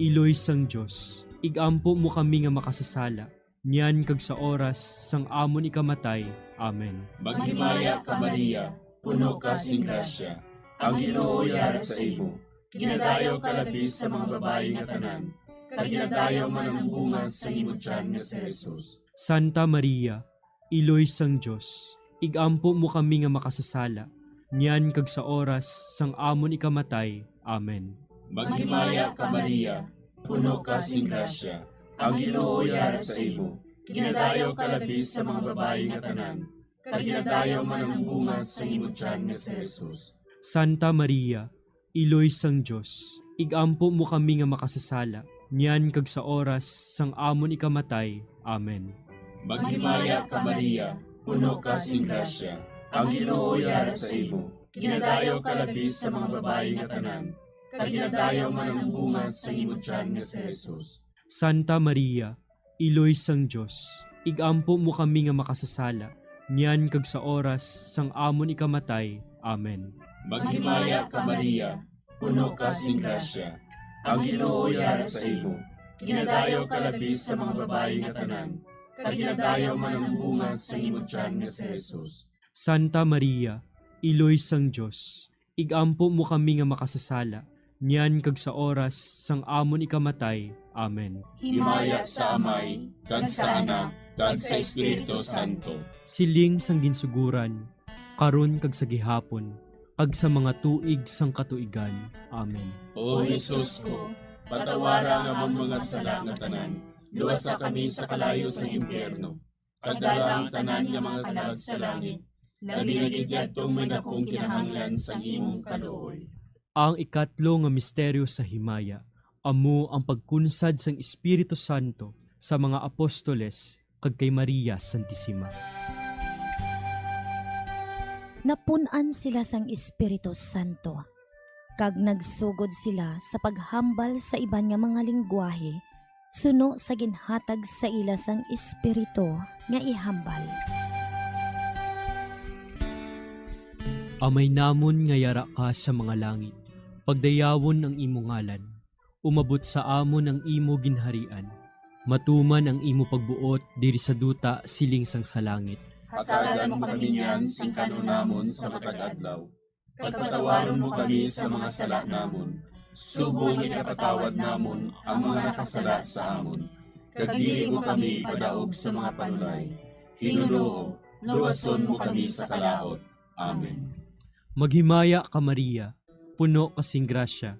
Iloy sang Dios, igampo mo kami nga makasasala, niyan kag sa oras sang amon ikamatay. Amen. Maghimaya ka, Maria, puno ka sing grasya, ang Ginoo yara sa imo. Ginadayaw ka labi sa mga babayi nga tanan, kag ginadayaw man ang bunga sang imo tiyan nga si Jesus. Santa Maria, Iloy sang Dios, igampo mo kami nga makasasala, niyan kag sa oras sang amon ikamatay. Amen. Maghimaya ka, Maria, puno ka sing grasya, ang Ginoo yara sa imo. Ginadayaw ka labi sa mga babayi nga tanan, kag ginadayaw man ang bunga sang imo tiyan nga si Jesus. Santa Maria, Iloy sang Dios, igampo mo kami nga makasasala, niyan kag sa oras sang amon ikamatay. Amen. Maghimaya ka, Maria, puno ka sing grasya, ang Ginoo yara sa imo. Ginadayaw ka labi sa mga babayi nga tanan, kag ginadayaw man ang bunga sang imo tiyan nga si Jesus. Santa Maria, Iloy sang Dios, igampo mo kami nga makasasala, niyan kag sa oras sang amon ikamatay. Amen. Maghimaya ka, Maria, puno ka sing grasya, ang Ginoo yara sa imo. Ginadayaw ka labi sa mga babayi nga tanan, kag ginadayaw man ang bunga sang imo tiyan nga si Jesus. Santa Maria, Iloy sang Dios, igampo mo kami nga makasasala, niyan kag sa oras sang amon ikamatay. Amen. Himaya sa Amay, kag sa Anak, kag sa Espiritu Santo. Siling sang ginsuguran, karon kag sa gihapon, kag sa mga tuig sang katuigan. Amen. O Jesus ko, patawara ang amon mga sala nga tanan, luwasa kami sa kalayo sang impyerno, kag dala ang tanan nga mga kalag sa langit, labi na gid yadtong may dakong kinahanglan sang imong kaluoy. Ang ikatlo nga misteryo sa himaya amo ang pagkunsad sang Espiritu Santo sa mga apostoles kag kay Maria Santisima. Napun-an sila sang Espiritu Santo, kag nagsugod sila sa paghambal sa iban nga mga linggwahe suno sa ginhatag sa ila sang Espiritu nga ihambal. Amay namon nga yara ka sa mga langit, pagdayawon ang imo ngalan. Umabot sa amon ang imo ginharian. Matuman ang imo pagbuot diri sa duta siling sang sa langit. Hatagan mo kami niyan sing kan-on namon sa matag adlaw. Kag patawaron mo kami sa mga sala namon, subong nga ginapatawad namon ang mga nakasala sa amon. Kag dili mo kami ipadaog sa mga panulay. Ginoo, luwason mo kami sa kalaut. Amen. Maghimaya ka, Maria, puno ka sing grasya,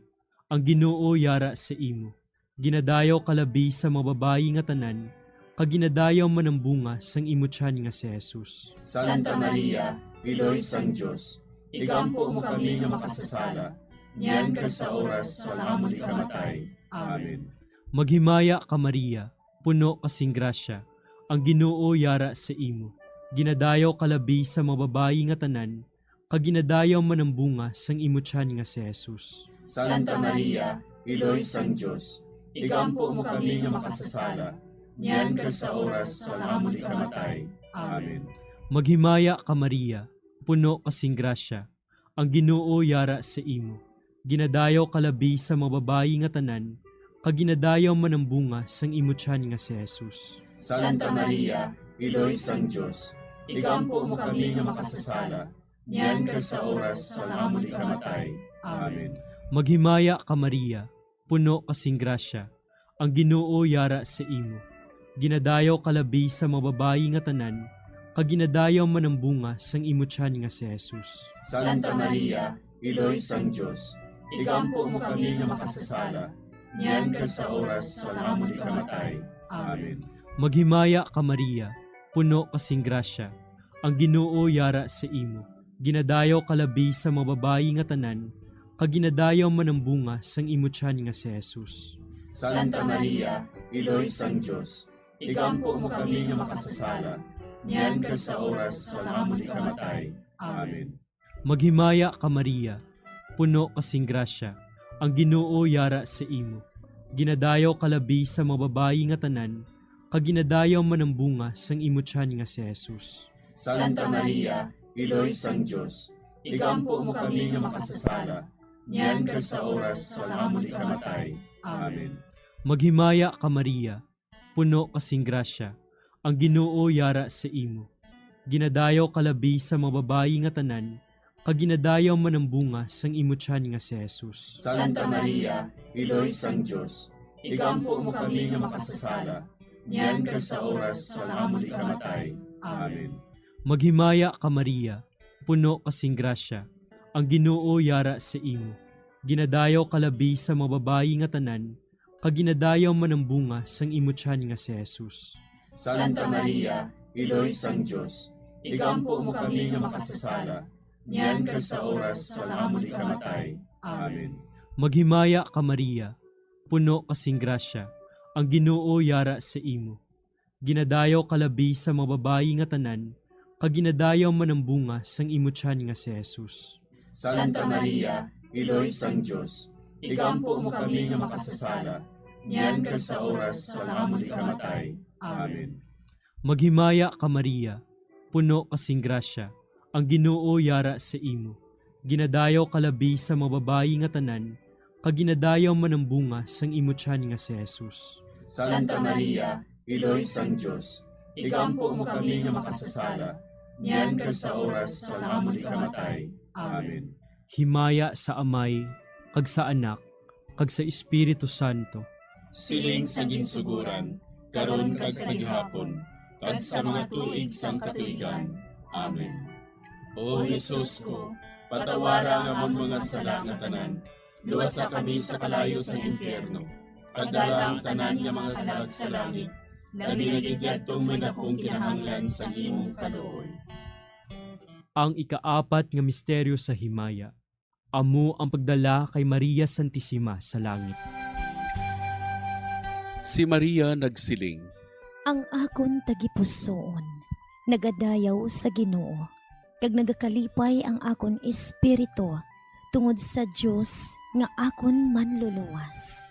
ang Ginoo yara sa imo. Ginadayaw ka labi sa mga babayi nga tanan, kag ginadayaw man ang bunga sang imo tiyan nga si Jesus. Santa Maria, Iloy sang Dios, igampo mo kami nga makasasala, niyan kag sa oras sang amon ikamatay. Amen. Maghimaya ka, Maria, puno ka sing grasya, ang Ginoo yara sa imo. Ginadayaw ka labi sa mga babayi nga tanan, kag ginadayaw man ang bunga sang imo tiyan nga si Jesus. Santa Maria, Iloy sang Dios, igampo mo kami nga makasasala, niyan kag sa oras sang amon ikamatay. Amen. Maghimaya ka, Maria, puno ka sing grasya, ang Ginoo yara sa imo. Ginadayaw ka labi sa mga babayi nga tanan, kag ginadayaw man ang bunga sang imo tiyan nga si Jesus. Santa Maria, Iloy sang Dios, igampo mo kami nga makasasala, niyan kag sa oras sang amon ikamatay. Amen. Maghimaya ka, Maria, puno ka sing grasya, ang Ginoo yara sa imo. Ginadayaw ka labi sa mga babayi nga tanan, kag ginadayaw man ang bunga sang imo tiyan nga si Jesus. Santa Maria, Iloy sang Dios, igampo mo kami nga makasasala, niyan kag sa oras sang amon ikamatay. Amen. Maghimaya ka, Maria, puno ka sing grasya, ang Ginoo yara sa imo. Ginadayaw ka labi sa mga babayi nga tanan, kag ginadayaw man ang bunga sang imo tiyan nga si Jesus. Santa Maria, Iloy sang Dios, igampo mo kami nga makasasala, niyan kag sa oras sang amon ikamatay. Amen. Maghimaya ka, Maria, puno ka sing grasya, ang Ginoo yara sa imo. Ginadayaw ka labi sa mga babayi nga tanan, kag ginadayaw man ang bunga sang imo tiyan nga si Jesus. Santa Maria, Iloy sang Dios, igampo mo kami nga makasasala, niyan kag sa oras sang amon ikamatay. Amen. Maghimaya ka, Maria, puno ka sing grasya, ang Ginoo yara sa imo. Ginadayaw ka labi sa mga babayi nga tanan, kag ginadayaw man ang bunga sang imo tiyan nga si Jesus. Santa Maria, Iloy sang Dios, igampo mo kami nga makasasala, niyan kag sa oras sang amon ikamatay. Amen. Maghimaya ka, Maria, puno ka sing grasya, ang Ginoo yara sa imo. Ginadayaw ka labi sa mga babayi nga tanan, kag ginadayaw man ang bunga sang imo tiyan nga si Jesus. Santa Maria, Iloy sang Dios, igampo mo kami nga makasasala, niyan kag sa oras sang amon ikamatay. Amen. Maghimaya ka, Maria, puno ka sing grasya, ang Ginoo yara sa imo. Ginadayaw ka labi sa mga babayi nga tanan, kag ginadayaw man ang bunga sang imo tiyan nga si Jesus. Santa Maria, Iloy sang Dios, igampo mo kami nga makasasala, niyan kag sa oras sang amon ikamatay. Amen. Maghimaya ka, Maria, puno ka sing grasya, ang Ginoo yara sa imo. Ginadayaw ka labi sa mga babayi nga tanan, kag ginadayaw man ang bunga sang imo tiyan nga si Jesus. Santa Maria, Iloy sang Dios, igampo mo kami nga makasasala, niyan kag sa oras sang amon ikamatay. Amen. Himaya sa Amay, kag sa Anak, kag sa Espiritu Santo. Siling sang ginsuguran, karon kag sa gihapon, kag sa mga tuig sang katuigan. Amen. O Jesus ko, patawara ang amon mga sala nga tanan, luwasa kami sa kalayo sang impyerno, kag dala ang tanan nga mga kalag sa langit, labi na gid yadtong may dakong kinahanglan sang imong kaluoy. Ang ikaapat nga misteryo sa himaya, amo ang pagdala kay Maria Santisima sa langit. Si Maria nagsiling, Ang akon tagipusoon nagadayaw sa Ginoo, kag nagakalipay ang akon espiritu tungod sa Dios nga akon Manluluwas.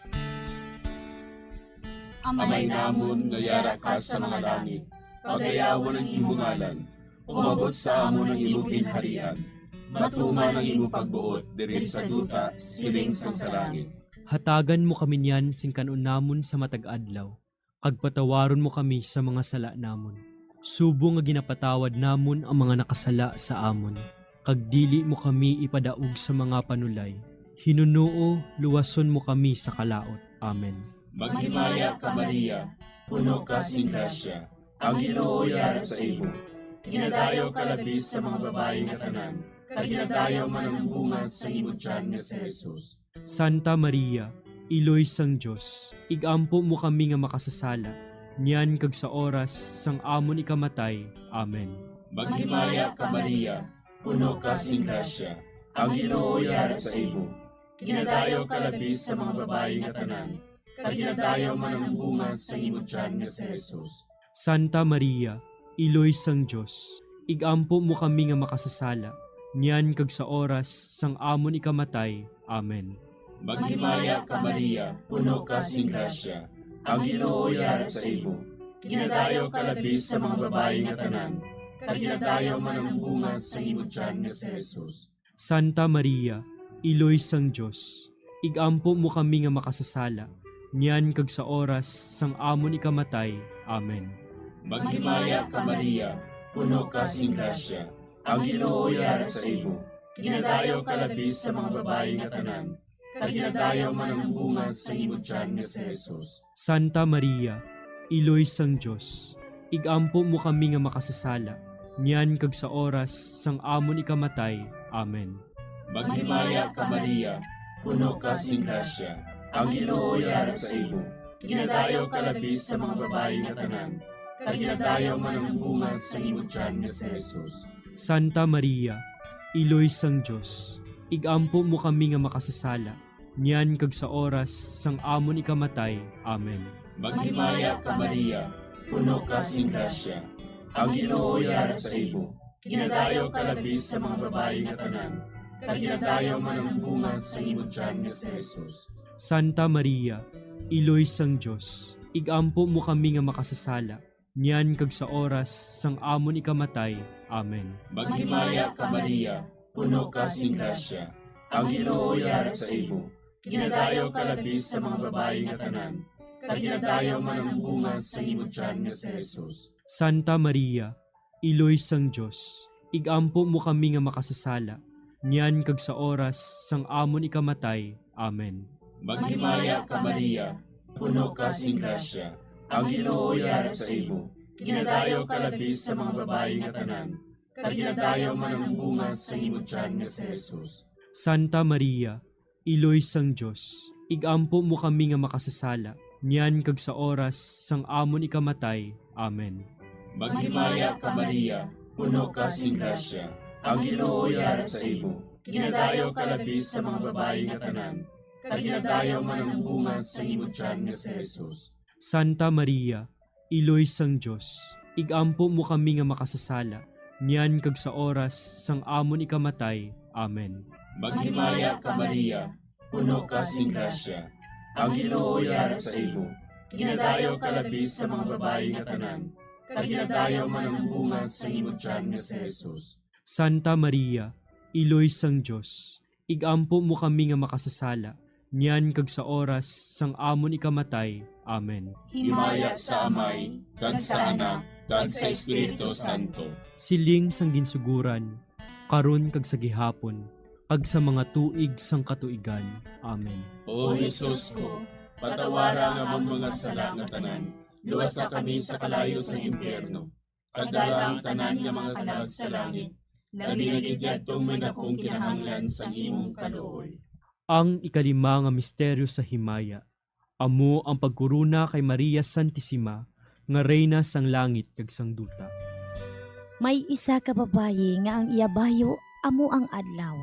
Amay namon nga yara ka sa mga langit, pagayawon ang imo ngalan, umabot sa amon ang imo ginharian, matuman ang imo pagbuot diri sa duta siling sang sa langit. Hatagan mo kami niyan sing kan-on namon sa matag adlaw, kag patawaron mo kami sa mga sala namon, subong nga ginapatawad namon ang mga nakasala sa amon, kag dili mo kami ipadaog sa mga panulay. Hinunoo, luwason mo kami sa kalaut. Amen. Maghimaya ka, Maria, puno ka sing grasya, ang Ginoo yara sa imo. Ginadayaw ka labi sa mga babayi nga tanan, kag ginadayaw man ang bunga sa imo tiyan nga si Jesus. Santa Maria, Iloy sang Dios, igampo mo kami nga makasasala, niyan kag sa oras sang amon ikamatay. Amen. Maghimaya ka, Maria, puno ka sing grasya, ang Ginoo yara sa imo. Ginadayaw ka labi sa mga babayi nga tanan, kag ginadayaw man ang bunga sa imo tiyan nga si Jesus. Santa Maria, Iloy sang Dios, igampo mo kami nga makasasala, niyan kag sa oras sang amon ikamatay. Amen. Maghimaya ka, Maria, puno ka sing grasya, ang Ginoo yara sa imo. Ginadayaw ka labi sa mga babayi nga tanan, kag ginadayaw man ang bunga sa imo tiyan nga si Jesus. Santa Maria, Iloy sang Dios, igampo mo kami nga makasasala, niyan kag sa oras sang amon ikamatay. Amen. Maghimaya ka, Maria, puno ka sing grasya, ang Ginoo yara sa imo. Ginadayaw ka labi sa mga babayi nga tanan, kag ginadayaw man ang bunga sa imo tiyan nga si Jesus. Santa Maria, Iloy sang Dios, igampo mo kami nga makasasala, niyan kag sa oras sang amon ikamatay. Amen. Maghimaya ka, Maria, puno ka sing grasya, ang Ginoo yara sa imo. Ginadayaw ka labi sa mga babayi nga tanan, kag ginadayaw man ang bunga sa imo tiyan nga si Jesus. Santa Maria, Iloy sang Dios, igampo mo kami nga makasasala, niyan kag sa oras sang amon ikamatay. Amen. Maghimaya ka, Maria, puno ka sing grasya, ang Ginoo yara sa imo. Ginadayaw ka labi sa mga babayi nga tanan, kag ginadayaw man ang bunga sa imo tiyan nga si Jesus. Santa Maria, Iloy sang Dios, igampo mo kami nga makasasala, niyan kag sa oras sang amon ikamatay. Amen. Maghimaya ka, Maria, puno ka sing grasya, ang Ginoo yara sa imo. Ginadayaw ka labi sa mga babayi nga tanan, kag ginadayaw man ang bunga sa imo tiyan nga si Jesus. Santa Maria, Iloy sang Dios, igampo mo kami nga makasasala, niyan kag sa oras sang amon ikamatay. Amen. Maghimaya ka, Maria, puno ka sing grasya, ang Ginoo yara sa imo. Ginadayaw ka labi sa mga babayi nga tanan, kag ginadayaw man ang bunga sa imo tiyan nga si Jesus. Santa Maria, Iloy sang Dios, igampo mo kami nga makasasala, niyan kag sa oras sang amon ikamatay. Amen. Maghimaya ka, Maria, puno ka sing grasya, ang Ginoo yara sa imo. Ginadayaw ka labi sa mga babayi nga tanan, kag ginadayaw man ang bunga sa imo tiyan nga si Jesus. Santa Maria, Iloy sang Dios, igampo mo kami nga makasasala, niyan kag sa oras sang amon ikamatay. Amen. Maghimaya ka, Maria, puno ka sing grasya, ang Ginoo yara sa imo. Ginadayaw ka labi sa mga babayi nga tanan, kag ginadayaw man ang bunga sa imo tiyan nga si Jesus. Santa Maria, Iloy sang Dios, igampo mo kami nga makasasala, niyan kag sa oras sang amon ikamatay. Amen. Himaya sa Amay, kag sa Anak, kag sa Espiritu Santo. Siling sang ginsuguran, karon kag sa gihapon, kag sa mga tuig sang katuigan. Amen. O Jesus ko, patawara ang amon mga sala nga tanan, luwasa kami sa kalayo sang impyerno, kag dala ang tanan nga mga kalag sa langit, labi na gid yadtong may dakong kinahanglan sang imong kaluoy. Ang ikalima nga misteryo sa himaya, amo ang pagkorona kay Maria Santisima nga Reyna sang langit kag sang duta. May isa ka babayi nga ang iya bayo amo ang adlaw.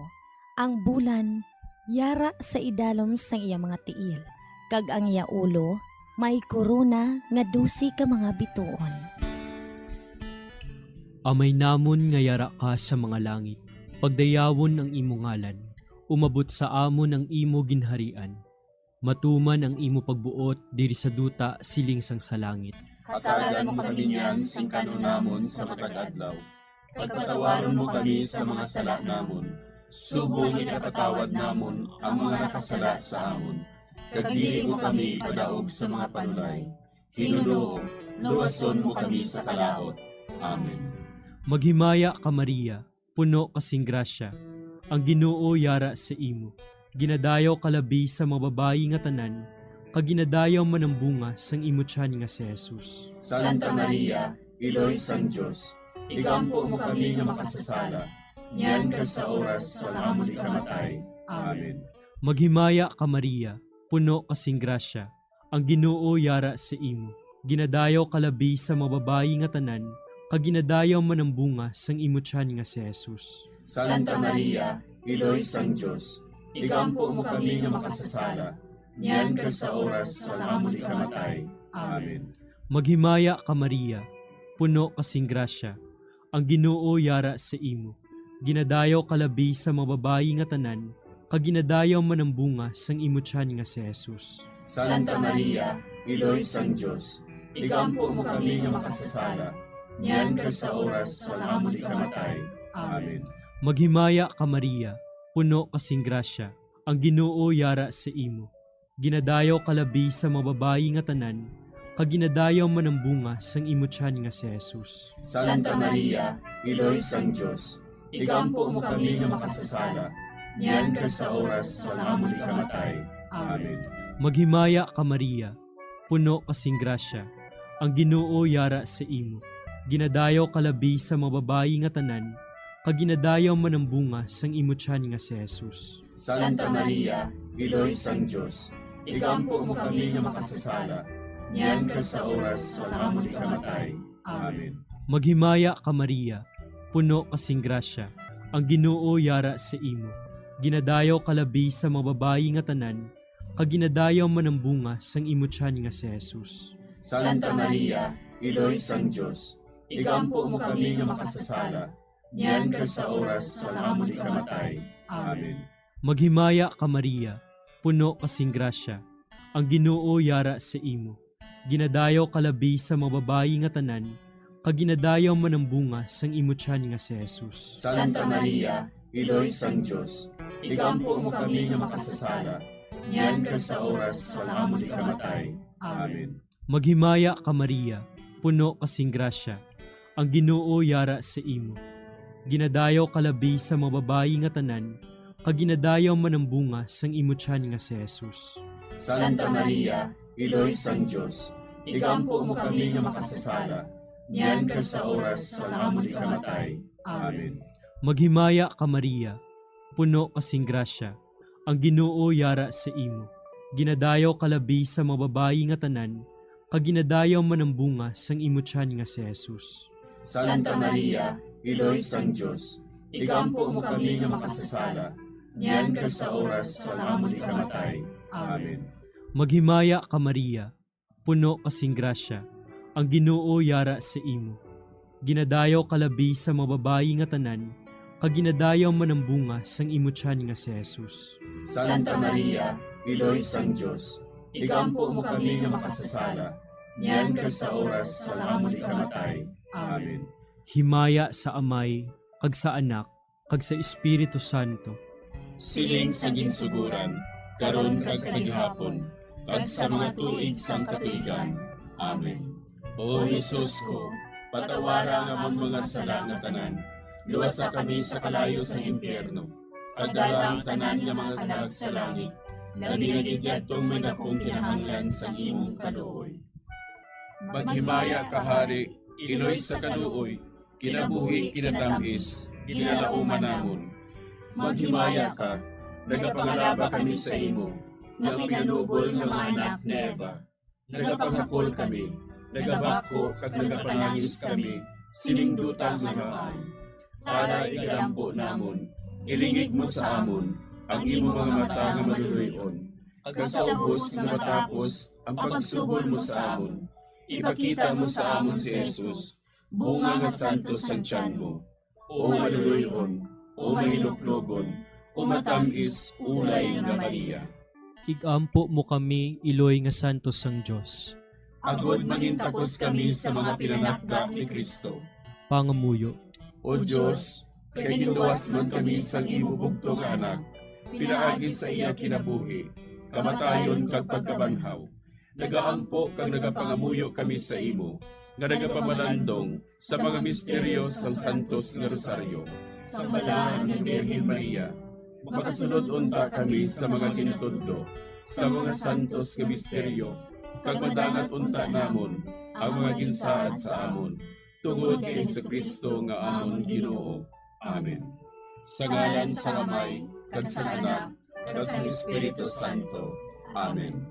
Ang bulan yara sa idalom sang iya mga tiil, kag ang iya ulo may korona nga dose ka mga bituon. Amay namon nga yara ka sa mga langit, pagdayawon ang imo ngalan, umabot sa amon ang imo ginharian, matuman ang imo pagbuot diri sa duta siling sang sa langit. Hatagan mo kami niyan sing kan-on namon sa matag adlaw, kag patawaron mo kami sa mga sala namon, subong nga ginapatawad namon ang mga nakasala sa amon, kag dili mo kami ipadaog sa mga panulay. Ginoo, luwason mo kami sa kalaut. Amen. Maghimaya ka, Maria, puno ka sing grasya, ang Ginoo yara sa imo. Ginadayaw ka labi sa mga babayi nga tanan, kag ginadayaw man ang bunga sang imo tiyan nga si Jesus. Santa Maria, Iloy sang Dios, igampo mo kami nga makasasala, niyan kag sa oras sang amon ikamatay. Amen. Maghimaya ka, Maria, puno ka sing grasya, ang Ginoo yara sa imo. Ginadayaw ka labi sa mga babayi nga tanan, kag ginadayaw man ang bunga sang imo tiyan nga si Jesus. Santa Maria, Iloy sang Dios, igampo mo kami nga makasasala, niyan kag sa oras sang amon ikamatay. Amen. Maghimaya ka, Maria, puno ka sing grasya, ang Ginoo yara sa imo. Ginadayaw ka labi sa mga babayi nga tanan, kag ginadayaw man ang bunga sang imo tiyan nga si Jesus. Santa Maria, Iloy sang Dios, igampo mo kami nga makasasala, niyan kag sa oras sang amon ikamatay. Amen. Maghimaya ka, Maria, puno ka sing grasya, ang Ginoo yara sa imo. Ginadayaw ka labi sa mga babayi nga tanan, kag ginadayaw man ang bunga sang imo tiyan nga si Jesus. Santa Maria, Iloy sang Dios, igampo mo kami nga makasasala, niyan kag sa oras sang amon ikamatay. Amen. Maghimaya ka, Maria, puno ka sing grasya, ang Ginoo yara sa imo. Ginadayaw ka labi sa mga babayi nga tanan, kag ginadayaw man ang bunga sang imo tiyan nga si Jesus. Santa Maria, Iloy sang Dios, igampo mo kami nga makasasala, niyan kag sa oras sang amon ikamatay. Amen. Maghimaya ka, Maria, puno ka sing grasya, ang Ginoo yara sa imo. Ginadayaw ka labi sa mga babayi nga tanan, kag ginadayaw man ang bunga sang imo tiyan nga si Jesus. Santa Maria, Iloy sang Dios, igampo mo kami nga makasasala, niyan kag sa oras sang amon ikamatay. Amen. Maghimaya ka, Maria, puno ka sing grasya, ang Ginoo yara sa imo. Ginadayaw ka labi sa mga babayi nga tanan, kag ginadayaw man ang bunga sang imo tiyan nga si Jesus. Santa Maria, Iloy sang Dios, igampo mo kami nga makasasala, niyan kag sa oras sang amon ikamatay. Amen. Maghimaya ka, Maria, puno ka sing grasya, ang Ginoo yara sa imo. Ginadayaw ka labi sa mga babayi nga tanan, kag ginadayaw man ang bunga sang imo tiyan nga si Jesus. Santa Maria, Iloy sang Dios, igampo mo kami nga makasasala, niyan kag sa oras sang amon ikamatay. Amen. Maghimaya ka, Maria, puno ka sing grasya, ang Ginoo yara sa imo. Ginadayaw ka labi sa mga babayi nga tanan, kag ginadayaw man ang bunga sang imo tiyan nga si Jesus. Santa Maria, Iloy sang Dios, igampo mo kami nga makasasala, niyan kag sa oras sang amon ikamatay. Amen. Maghimaya ka, Maria, puno ka sing grasya, ang Ginoo yara sa imo. Ginadayaw ka labi sa mga babayi nga tanan, kag ginadayaw man ang bunga sang imo tiyan nga si Jesus. Santa Maria, Iloy sang Dios, igampo mo kami nga makasasala, niyan kag sa oras sang amon ikamatay. Amen. Himaya sa Amay, kag sa Anak, kag sa Espiritu Santo. Siling sa ginsugoran, karon kag sa gihapon, kag sa mga tuig sang katuigan. Amen. O Jesus ko, patawara ang amon mga sala nga tanan, luwasa kami sa kalayo sang impyerno, Pagdala ang tanan nga mga kalag sa langit, labi na gid yadtong may dakong kinahanglan sang imong kaluoy. Maghimaya ka, Hari, iloy sa kaluoy, kinabuhi, kinatamis, ginalauman namon. Maghimaya ka, nagapangalaba kami sa imo, nga pinanubol nga mga anak ni Eva. Nagapangakol kami, nagabako kag nagapanangis kami sining duta nga naman. Tara, igalampo namon, ilingig mo sa amon ang imo mga mata nga maluloy-on, kag sa ubos nga matapos ang pagsugol mo sa amon, ipakita mo sa amon si Jesus, bunga nga santos sang tiyan mo, o maluloy-on, o mahinuklogon, o matamis ulay nga Maria. Igampo mo kami, iloy nga santos sang Dios. Agod mangintakos kami sa mga pinanakda ni Cristo. Pangamuyo. O Dios, kay ginluwas man kami sang imo bugtong nga Anak, pinaagi sa iya kinabuhi, kamatayon kag pagkabanhaw, nagaampo kag nagapangamuyo kami sa imo, nga nagapamalandong sa mga misteryo sang Santos nga Rosaryo. Sang Balahan nga Birhen Maria, makasulod unta kami sa mga ginatudlo sa mga santos nga misteryo, kag madangat unta namon ang mga ginsaad sa amon, tungod kay Jesu-Cristo nga amon Ginoo. Amen. Sa ngalan sang Amay, kag sang Anak, kag sang Espiritu Santo. Amen.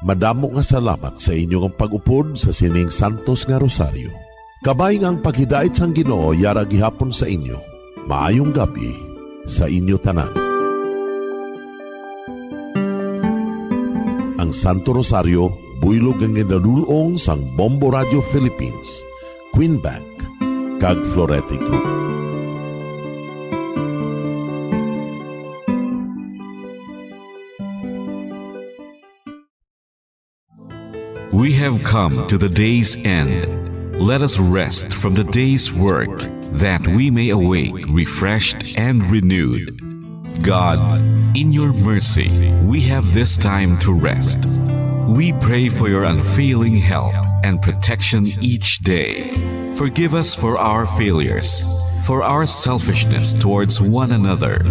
Madamo nga salamat sa inyo nga pag-upod sa sining santos nga rosaryo. Kabay nga ang paghidait sang Ginoo yara gihapon sa inyo. Maayong gab-i sa inyo tanan. Ang Santo Rosario, buylog nga ginadul-ong sang Bombo Radio Philippines, Queen Bank, kag Florete Group. We have come to the day's end. Let us rest from the day's work, that we may awake refreshed and renewed. God, in your mercy, we have this time to rest. We pray for your unfailing help and protection each day. Forgive us for our failures, for our selfishness towards one another.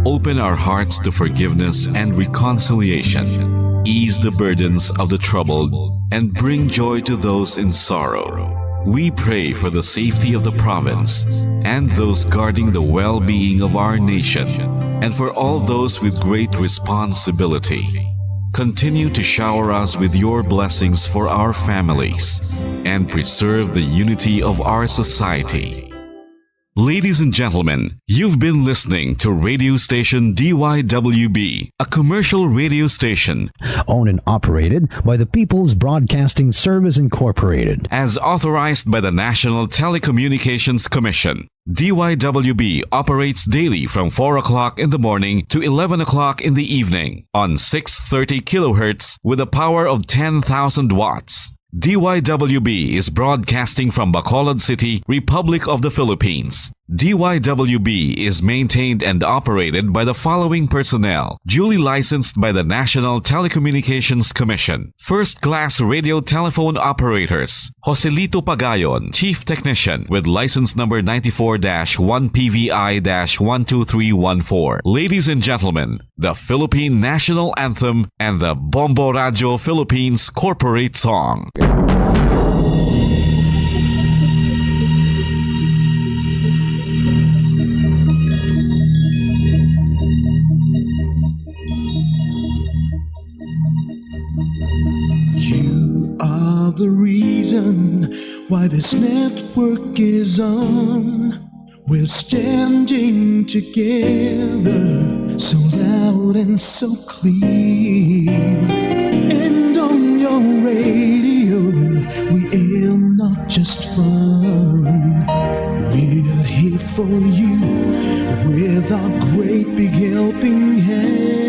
Open our hearts to forgiveness and reconciliation. Ease the burdens of the troubled and bring joy to those in sorrow. We pray for the safety of the province and those guarding the well-being of our nation, and for all those with great responsibility. Continue to shower us with your blessings for our families and preserve the unity of our society. Ladies and gentlemen, you've been listening to radio station D Y W B, a commercial radio station owned and operated by the People's Broadcasting Service Incorporated. As authorized by the National Telecommunications Commission. D Y W B operates daily from four o'clock in the morning to eleven o'clock in the evening on six thirty kilohertz with a power of ten thousand watts. D Y W B is broadcasting from Bacolod City, Republic of the Philippines. D Y W B is maintained and operated by the following personnel, duly licensed by the National Telecommunications Commission. First class radio telephone operators, Joselito Pagayon, chief technician, with license number ninety-four dash one P V I dash one two three one four. Ladies and gentlemen, the Philippine National Anthem and the Bombo Radio Philippines Corporate Song. You are the reason why this network is on. We're standing together, so loud and so clear. And on your radio, we aim not just fun. We're here for you with our great big helping hand.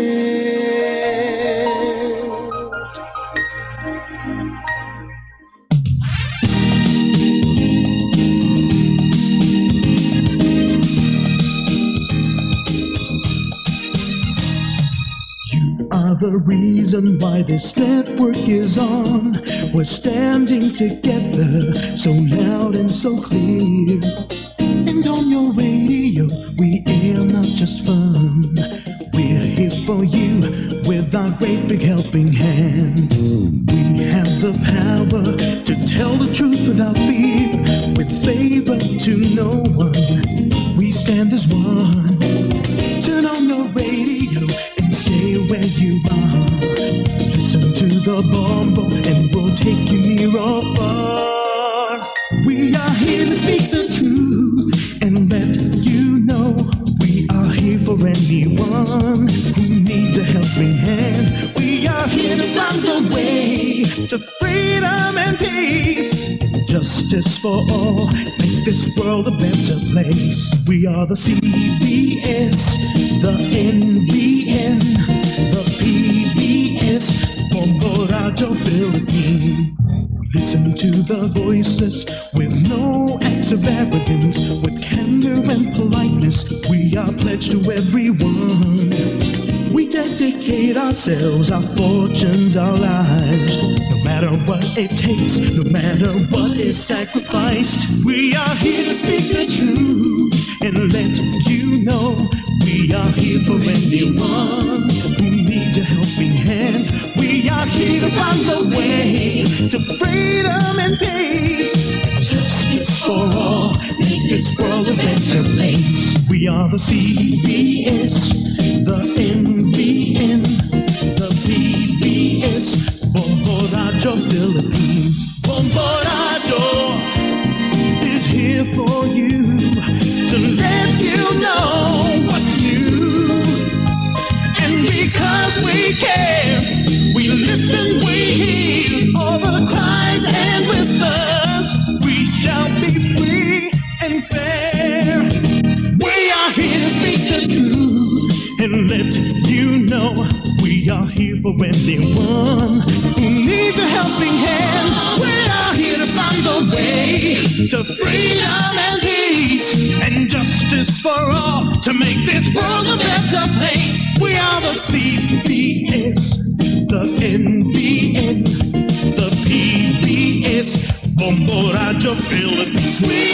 The reason why this network is on, we're standing together, so loud and so clear. And on your radio, we air not just fun. We're here for you with our great big helping hand. We have the power to tell the truth without fear, with favor to no one. We stand as one. Turn on your radio and stay where you are. Listen to the Bombo and we'll take you near or far. We are here to speak the truth and let you know we are here for anyone who needs a helping hand. We are here to find the way to freedom and peace, justice for all. Make this world a better place. We are the C B S, the N B N, the P B S, Bombo Radyo Philippines. Listen to the voices with no acts of arrogance, with candor and politeness. We are pledged to everyone. We dedicate ourselves, our fortunes, our lives. No matter what it takes, no matter what is sacrificed, we are here to speak the truth and let you know we are here for anyone who needs a helping hand. We are here to find the way to freedom and peace. Justice for all, make this world a better place. We are the C B S, the N B N, the P B S, Bombo Radyo Philippines. Bombo Radyo is here for you to let you know what's new. And because we care, we listen, we hear all the cries and whispers. We shall be free and fair. We are here to speak the truth and let you know we are here for anyone who needs a helping hand. We are here to find the way to freedom and peace and justice for all to make this world a better place. We are the C B S, the N B N, the P B S, Bombo Radyo Philippines. We